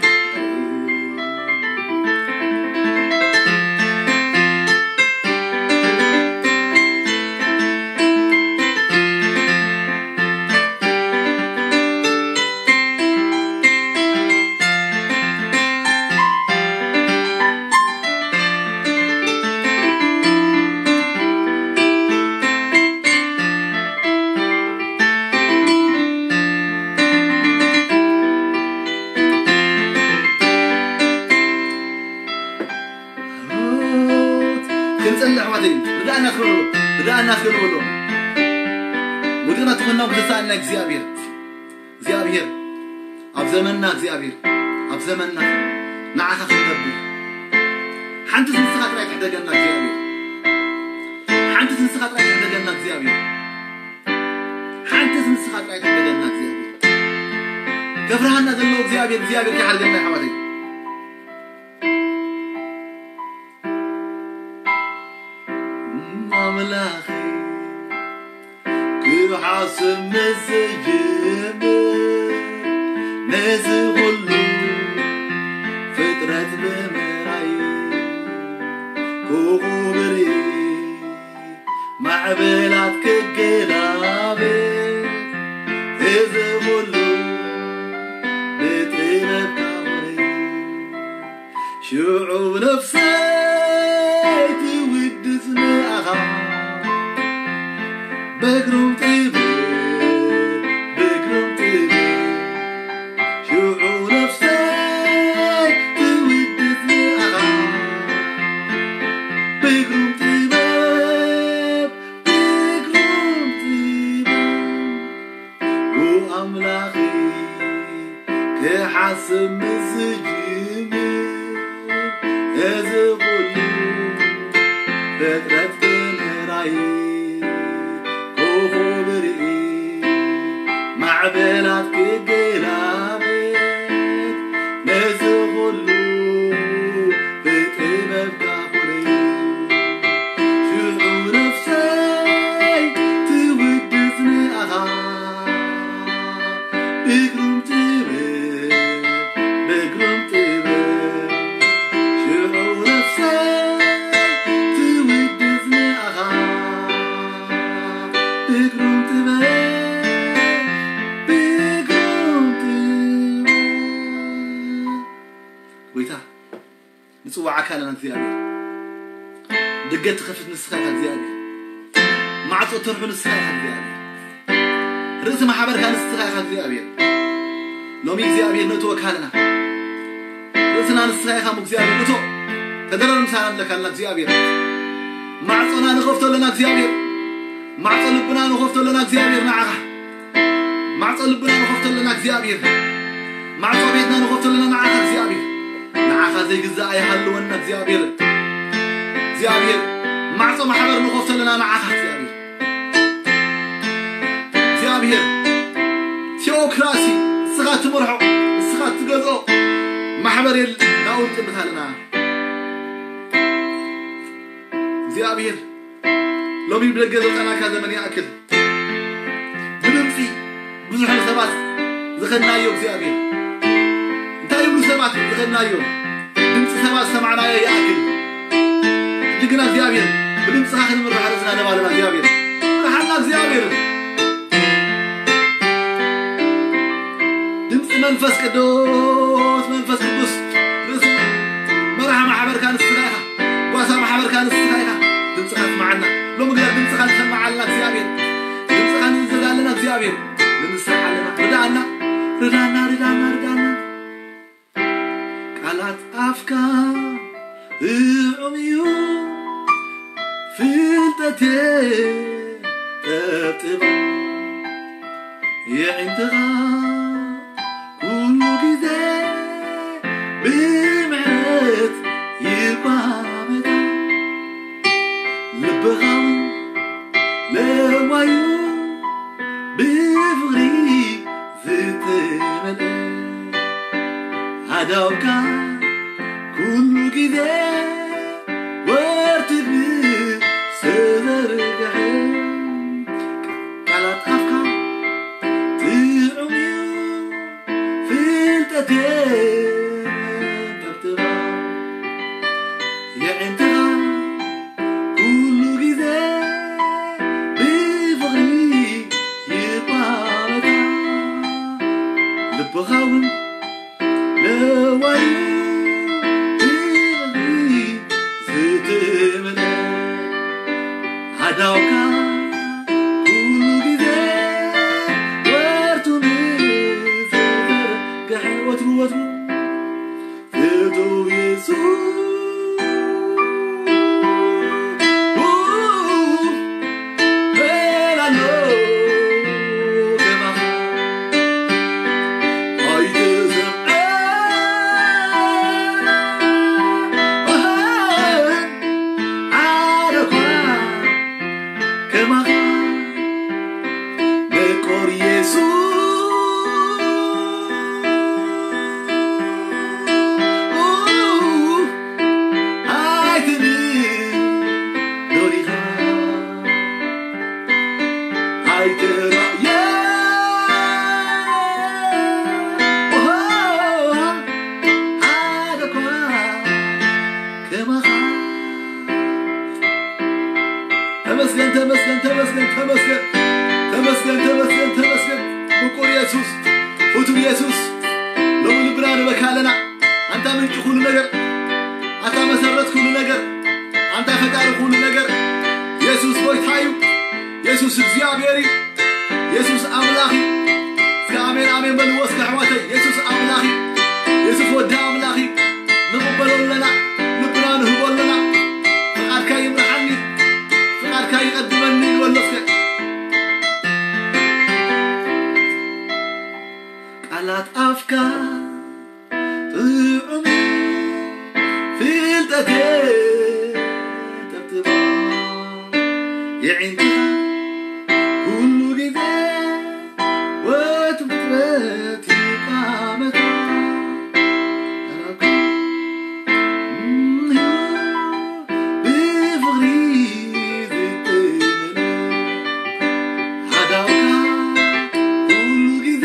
ክንጸልሕ ማለት እዩ። ርዳእና ክብሉ ርዳእና ክብሉ ብሎ ውድቕና ትኾንና ብዝሰኣልና እግዚኣብሔር እግዚኣብሔር ኣብ ዘመንና እግዚኣብሔር ኣብ ዘመንና ንዓኻ ክንነብር ሓንቲ ንስኻ ጥራይ ትሕደገና እግዚኣብሔር ሓንቲ ንስኻ ጥራይ ትሕደገና እግዚኣብሔር ሓንቲ ንስኻ ጥራይ ትሕደገና እግዚኣብሔር ከፍርሃና ዘለዎ እግዚኣብሔር እግዚኣብሔር ከይሓድገና ይሓዋተይ ኣምላኸይ ክሓስብ ምስ ዝጅምር ነዚ ኩሉ ፍጥረት ብምርኣይ ኮኾብ ርኢ ማዕበላት ክገላበጥ እዚ ኩሉ ብጥበብካ ኾነ ሽዑ ነፍሰይ ትውድስ ንኣኻ በግሩም ጥበብ በግሩም ጥበብ ሽዑ ነፍሰይ ትውድስ ንኣኻ በግሩም ጥበብ በግሩም ጥበብ ኣምላኺ ክሓስብ ምስ ዝጅምር እዚ ኩሉ ፍጥረት ብምርኣይ ኮኾብ ርኢ ማዕበላት ክገላበጥ ነዚ ኩሉ ብጥበብካ ኩነይ ሽዑ ነፍሰይ ትውድስ ንኣኻ ብግሩም ጥበብ ብግሩም ጥበብ ሽዑ ነፍሰይ ትውድስ ንኣኻ ብግሩም ጥበብ ብግሩም ጥበብ ጎይታ ንጽዋዓካ ኣለና እግዚኣብሔር። ደገ ትኸፍት ንስኻ ኢኻ እግዚኣብሔር። ማዕጾ ተርሑ ንስኻ ኢኻ እግዚኣብሔር። ርእሲ ማሕበርካ ንስኻ ኢኻ እግዚኣብሔር። ሎሚ እግዚኣብሔር ንእትወካ ኣለና። ርእስና ንስኻ ኢኻ እሞ እግዚኣብሔር እቶ ተደረር ምሳና ንብለካ ኣለና እግዚኣብሔር። ማዕጾና ንኸፍቶ ኣለና እግዚኣብሔር። ማዕጾ ልብና ንኸፍቶ ኣለና እግዚኣብሔር ንዓኻ። ማዕጾ ልብና ንኸፍቶ ኣለና እግዚኣብሔር። ማዕጾ ቤትና ንኸፍቶ ኣለና ንዓኻ እግዚኣብሔር። ንዓኻ ዘይግዛእ ኣይሃልወና እግዚኣብሔር። እግዚኣብሔር ማዕጾ ማሕበር ንኸፍቶ ኣለና ንዓኻ እግዚኣብሔር። እግዚኣብሔር ቴኦክራሲ እስኻ ትመርሖ እስኻ ትገዝኦ ማሕበር የለ ናብኡ ንጥምት ኣለና እግዚኣብሔር ሎሚ ብደገ ዘውፃናካ ዘመን ይኣክል ብድምፂ ብዙሕ ሰባት ዝኸናዮ እግዚኣብሔር ናዮ ድምፂ ሰባት ሰማዕናዮ ይኣክል። ሕጂ ግና እግዚኣብሔር ብድምፅኻ ክንምራሕ ርእስና ነባልና እግዚኣብሔር ምርሓልና እግዚኣብሔር። ድምፂ መንፈስ ቅዱስ መንፈስ ቅዱስ ርእሲ መራሒ ማሕበርካ ንስኻ ኢኻ። ጓሳ ማሕበርካ ንስኻ ኢኻ። ድምፅኻ ስማዓልና። ሎሚ ግና ድምፅኻ ንሰማዓልና እግዚኣብሔር። ድምፅኻ ንእዘዝ ኣለና እግዚኣብሔር። ንንስሓ ኣለና። ርዳኣና ርዳና ርዳና ርዳና። ቃላት ኣፍካ ጥዑም እዩ ፍልጠት ጠብጥባ የዒንትኻ ኩሉ ግዜ ብምሕረት ይቋመታ ልብኻ ለዋዩ ብፍቕሪ ዝተመልአ ኣዳውካ ኩሉ ግዜ ወርትግ ዝተዘርግሐ ቃላት ኣፍካ ጥዑም እዩ ፍልጠት ጠብጥባ የዕንትኻ ኩሉ ግዜ ብፍቕሪ ይቋመታ ልብኻ እውን ለዋዩ ብፍቕሪ ዝተመልአ ኣዳውካ ኩሉ ግዜ ወርቱ ንዝዘርግሐ ወትሩ ወትሩ ፍቱው የሱስ መን ኣሎ ከማኻ ኣይተሰምዐን ሓደ እኳ ከማኻ ምቁር የሱስ ኣይትብል ዶ ዲኻ ኣይትራእየ ሓደ እኳ ከማኻ ተመስገን ተመስገን ተመስገን ተመስገን ተመስገን ተመስገን ተመስገን ምቁር የሱስ ፍቱው የሱስ ሎሚ ልብና ንበካ ኣለና ኣንታ ምንጭ ኩሉ ነገር ኣንታ መሰረት ኩሉ ነገር ኣንታ ፈጣሪ ኩሉ ነገር የሱስ ጎይታ እዩ የሱስ እግዚኣብሔር እዩ የሱስ ኣምላኽ እዩ እስከ ኣሜን ኣሜን በልዎ እስከ ኣሕዋተይ የሱስ ኣምላኽ እዩ የሱስ ወዲ ኣምላኽ እዩ ንቕበሎ ኣለና ልብና ንህቦ ኣለና ፍቓድካ ይምርሓኒ ፍቓድካ ይቐድመኒ ንበሎ እስከ ቃላት ኣፍካ ጥዑም ፍልጠት ጠብጥባ የዒንትኻ ኩሉ ግዜ ወትሩ ፍጥረት ይቃመታ ብፍቕሪ ዝተመልአ ሓዳውካ ኩሉ ግዜ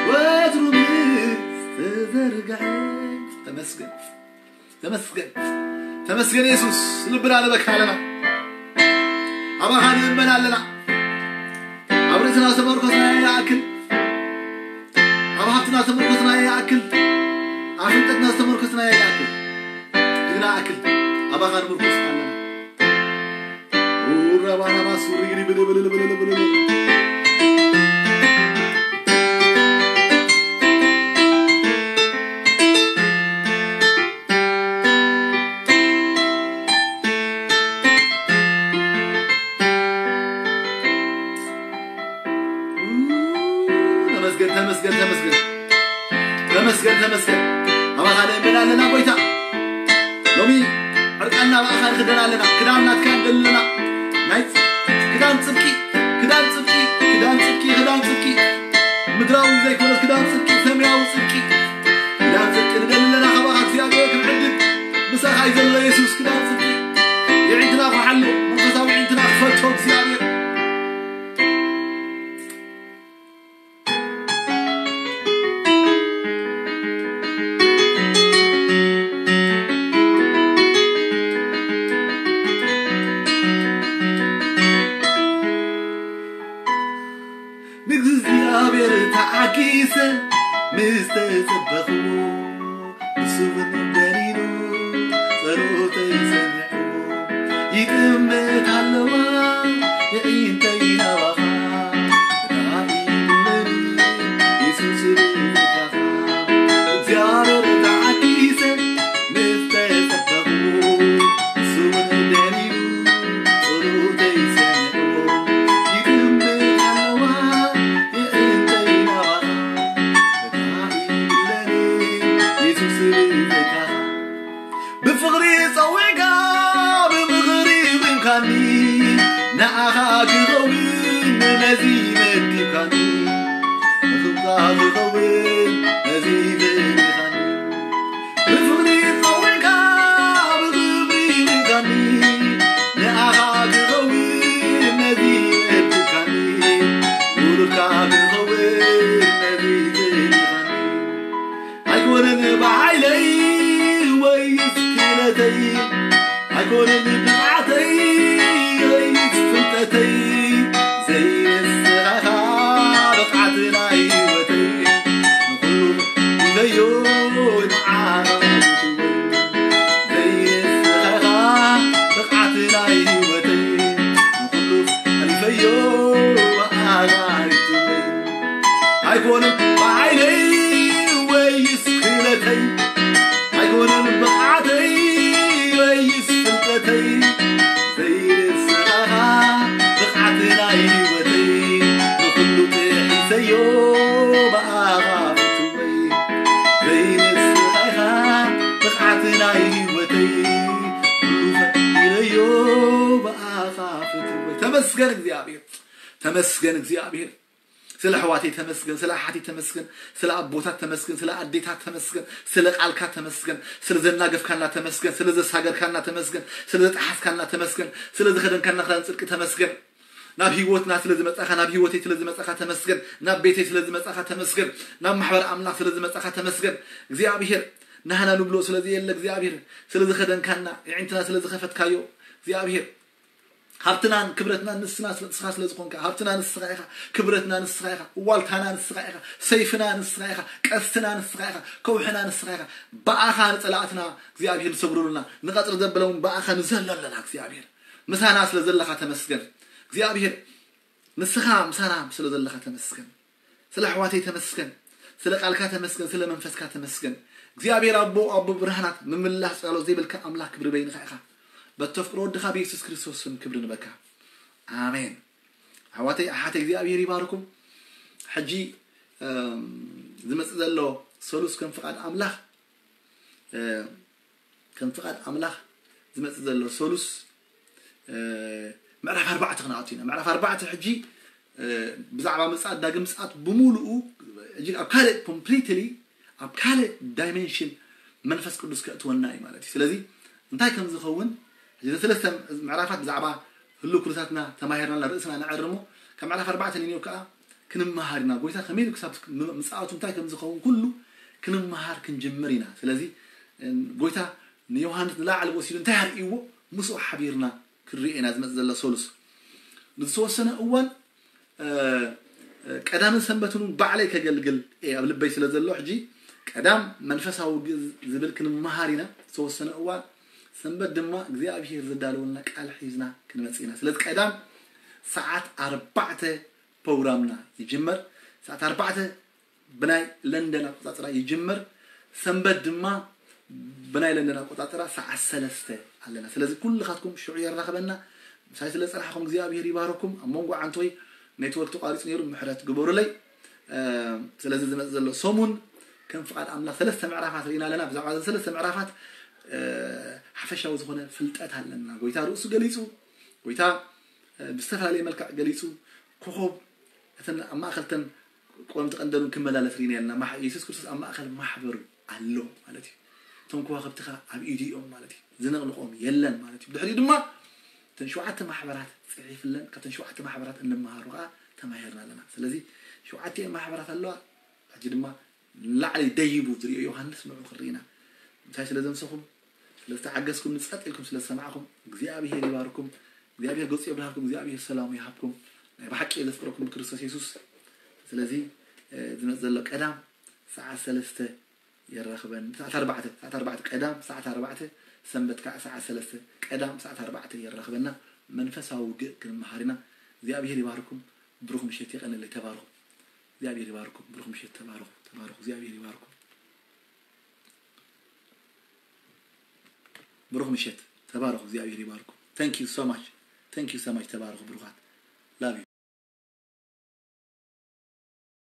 ወትሩ ምስ ተዘርግሐ ተመስገን ተመስገን ተመስገን የሱስ ልብና ንበካ ኣለና ኣባኻ ንእመን ኣለና ኣብ ርእስና ዝተመርኮስና ይኣክል ኣብ ሃብትና ዝተመርኮስና ይኣክል ኣብ ፍልጠትና ዝተመርኮስና ይኣክል ግና ኣክል ኣባኻ ንምርኮስ ኣለና ኡራባናባስ ሪግሪ ብልብልብልብልብል ተመስገን ተመስገን ተመስገን ተመስገን ተመስገን ኣባኻ ንእመን ኣለና ጎይታ ሎሚ ዕርቃንና ብኣኻ ንኽደን ኣለና ክዳን ናትካ ንደሊ ኣለና ናይ ክዳን ጽድቂ ክዳን ጽድቂ ክዳን ጽድቂ ክዳን ጽድቂ ምድራዊ ዘይኮነስ ክዳን ጽድቂ ሰማያዊ ጽድቂ ክዳን ጽድቂ ንደሊ ኣለና ካባኻ እግዚኣብሔር ክንዕድግ ምሳኻ እዩ ዘሎ የሱስ ክዳን ጽድቂ የዒንትና ክሓሉ መንፈሳዊ ዒንትና ክፈቶ እግዚኣብሔር ጸበኽዎ፣ ንሱ እውን ደሊሉ ጸሎተይ ሰሚዕዎ። ይጥምት ኣለዋ የዒንተይ ናባኻ፣ ዳኣ ይብለኒ የሱስ ብዘይካኻ። እግዚኣብሔር ተዓዲሰ ምስ ተጸበኽዎ፣ ንሱ እውን ደሊሉ ጸሎተይ ሰሚዕዎ። ይጥምት ኣለዋ የዒንተይ ናባኻ፣ ብፍቕሪ ጸዊዕካ ብምኽሪ ቒምካኒ፣ ንዓኻ ክኸውን ነዚ መዲብካኒ፣ ንኽብርኻ ክኸውን ነዚ ደሊኻኒ። ብፍቕሪ ጸዊዕካ ብምኽሪ ቒምካኒ፣ ንዓኻ ክኸውን ነዚ መዲብካኒ፣ ውሉድካ ክኸውን ነዚ ደሊኻኒ። ኣይኮነን ብሓይለይ ወይስ ክእለተይ፣ ኣይኮነን ብቕዓተይ ወይስ ፍልጠተይ፣ ዘይንስኻ ብቕዓት ናይ ህይወተይ፣ ንኹሉ ሂበዮ ንዓኻ ፍትወይ። ዘይንስኻ ብቕዓት ናይ ህይወተይ፣ ንኹሉ ኣሊፈዮ ብኣኻ ፍትወይ። ኣይኮነን ብሓይለይ ወይስ ክእለተይ፣ ኣይኮነን ብቕዓተይ ወይስ ፍልጠተይ፣ ዘይንስኻ ብቕዓት ናይ ህይወተይ፣ ንኹሉ ጥሒሰዮ ብኣኻ ፍትወይ። ዘይንስኻ ኢኻ ብቕዓት ናይ ህይወተይ፣ ኩሉ ፈጢረዮ ብኣኻ ፍትወይ። ተመስገን እግዚኣብሔር፣ ተመስገን እግዚኣብሔር። ስለ ኣሕዋተይ ተመስገን፣ ስለ ኣሓተይ ተመስገን፣ ስለ ኣቦታት ተመስገን፣ ስለ ኣዴታት ተመስገን፣ ስለ ቃልካ ተመስገን፣ ስለ ዘናገፍካና ተመስገን፣ ስለ ዘሳገርካና ተመስገን፣ ስለ ዘጠሓስካና ተመስገን፣ ስለ ዘኸደንካና ክዳን ጽድቂ ተመስገን። ናብ ህይወትና ስለ ዝመጻኻ፣ ናብ ህይወተይ ስለ ዝመጻኻ ተመስገን። ናብ ቤተይ ስለ ዝመጻኻ ተመስገን። ናብ ማሕበር ኣምላኽ ስለ ዝመጻኻ ተመስገን። እግዚኣብሔር ናህና ንብሎ ስለ ዘየለ እግዚኣብሔር ስለ ዝኸደንካና፣ የዒንትና ስለ ዝኸፈትካዮ እግዚኣብሔር ሃብትናን ክብረትናን ንስና ስለ ንስኻ ስለ ዝኾንካ፣ ሃብትና ንስኻ ኢኻ፣ ክብረትና ንስኻ ኢኻ፣ ዋልታና ንስኻ ኢኻ፣ ሰይፍና ንስኻ ኢኻ፣ ቀስትና ንስኻ ኢኻ፣ ከውሕና ንስኻ ኢኻ። ብኣኻ ንጸላእትና እግዚኣብሔር ንሰግረሉና፣ ንቐጽሪ ዘበለ እውን ብኣኻ ንዘሎ ኣለና። እግዚኣብሔር ምሳና ስለ ዘለኻ ተመስገን። እግዚኣብሔር ንስኻ ምሳና ስለ ዘለኻ ተመስገን። ስለ ኣሕዋተይ ተመስገን። ስለ ቃልካ ተመስገን። ስለ መንፈስካ ተመስገን። እግዚኣብሔር ኣቦ፣ ኣቦ ብርሃናት፣ ምምላስ ጸሎት ዘይብልካ ኣምላኽ ክብሪ በይንኻ ኢኻ። በተፍቅሮ ወድኻ ብየሱስ ክርስቶስ ስም ክብሪ ንበካ። ኣሜን። ኣሕዋተይ ኣሓተይ እግዚኣብሔር ይባርኩም። ሕጂ እም፣ ዝመጽእ ዘሎ ሰሉስ ከም ፍቓድ ኣምላኽ እ፣ ከም ፍቓድ ኣምላኽ ዝመጽእ ዘሎ ሰሉስ እ፣ ምዕራፍ ኣርባዕተ ክንኣቱ ኢና። ምዕራፍ ኣርባዕተ ሕጂ እ፣ ብዛዕባ ምጽኣት፣ ዳግም ምጽኣት ብምሉኡ ሕጂ ኣብ ካልእ ኮምፕሊትሊ ኣብ ካልእ ዳይሜንሽን መንፈስ ቅዱስ ከእትወና እዩ ማለት እዩ። ስለዚ እንታይ ከም ዝኸውን ሕጂ ሰለስተ ምዕራፋት ብዛዕባ ህሉ ኩነታትና ተማሂርና ርእስና ነዐርሞ። ካብ ምዕራፍ ኣርባዕተ ንንዮ ከዓ ክንመሃር ኢና። ጎይታ ከመይ ኢሉ ክሳብ ም-፣ ምጽኣቱ እንታይ ከም ዝኸውን ኩሉ ክንመሃር ክንጅምር ኢና። ስለዚ እ፣ ጎይታ ንዮሃንስ ንላዕሊ ወሲዱ እንታይ ኣርእይዎ ምስኡ ሓቢርና ክንርኢ ኢና። ዝመጽእ ዘሎ ሰሉስ ንዝተወሰነ እዋን እ፣ እ፣ ቀዳምን ሰንበትን እውን ባዕለይ ከገልግል እየ ኣብ ልበይ ስለ ዘሎ ሕጂ ቀዳም መንፈሳዊ ግእዝ ዝብል ክንመሃር ኢና። ዝተወሰነ እዋን ሰንበት ድማ እግዚኣብሔር ዘዳለወልና ቃል ሒዝና ክንመጽእ ኢና። ስለዚ ቀዳም ሰዓት ኣርባዕተ ፕሮግራምና ይጅመር። ሰዓት ኣርባዕተ ብናይ ለንደን ኣቆጻጽራ ይጅመር። ሰንበት ድማ ብናይ ለንደን ኣቆጻጽራ ሰዓት ሰለስተ ኣለና። ስለዚ ኩልኻትኩም ሽዑ የራኽበና። ምሳይ ስለ ጸናሕኩም እግዚኣብሔር ይባረኩም። ኣብ መንጎ ዓንቶይ ኔትወርክ ተቋሪጹ ነይሩ፣ ምሕረት ግበሩለይ። እ፣ ስለዚ ዝመጽእ ዘሎ ሰሙን ከም ፍቓድ ኣምላኽ ሰለስተ ምዕራፋት ርኢና ኣለና። ብዛዕባ እዘን ሰለስተ ምዕራፋት እ፣ ሓፈሻዊ ዝኾነ ፍልጠት ኣለና። ጎይታ ርእሱ ገሊጹ፣ ጎይታ እ፣ ብዝተፈላለየ መልክዕ ገሊጹ፣ ኮኾብ እተን ኣብ ማእከል እተን ቆም ተቐንደሉን ክመላለስ ርኢና ኣለና። ማሕ-፣ የሱስ ክርስቶስ ኣብ ማእከል ማሕበሩ ኣሎ ማለት እዩ። እቶም ከዋኽብቲ ኸኣ ኣብ ኢዱ እዮም ማለት እዩ። ዝነቕንቖም የለን ማለት እዩ። ብድሕሪኡ ድማ እተን ሸውዓተ ማሕበራት ጽሒፍለን፣ ካብተን ሸውዓተ ማሕበራት እንመሃሮ ኸኣ ተማሂርና ኣለና። ስለዚ ሸውዓተ ማሕበራት ኣለዋ። ሕጂ ድማ ንላዕሊ ደይቡ ዝሪኦ ዮሃንስ ንዑ ክንርኢ ኢና። ምሳይ ስለ ዘምሰኹም፣ ስለ ዝተዓገስኩም፣ ንጸጥ ኢልኩም ስለ ዝሰማዕኩም እግዚኣብሄር ይባርኩም። እግዚኣብሄር ገጹ የብርሃልኩም። እግዚኣብሄር ሰላሙ ይሃብኩም። ናይ ብሓቂ እየ ዘፍቅረኩም ብክርስቶስ የሱስ። ስለዚ፣ እ፣ ዝመጽእ ዘሎ ቀዳም ሰዓት ሰለስተ የራኽበን። ሰዓት ኣርባዕተ፣ ሰዓት ኣርባዕተ ቀዳም፣ ሰዓት ኣርባዕተ ሰንበት ከዓ ሰዓት ሰለስተ ቀዳም፣ ሰዓት ኣርባዕተ የራኽበና። መንፈሳዊ ውግእ ክንመሃር ኢና። እግዚኣብሔር ይባርኩም። ብሩኽ ምሸት የቐንለይ። ተባረኹ። እግዚኣብሔር ይባርኩም። ብሩኽ ምሸት። ተባረኹ። ተባረኹ። እግዚኣብሔር ይባርኩም። ብሩኽ ምሸት። ተባረኹ። እግዚኣብሔር ይባርኩም። Thank you so much። Thank you so much። ተባረኹ ብሩኻት። Love you።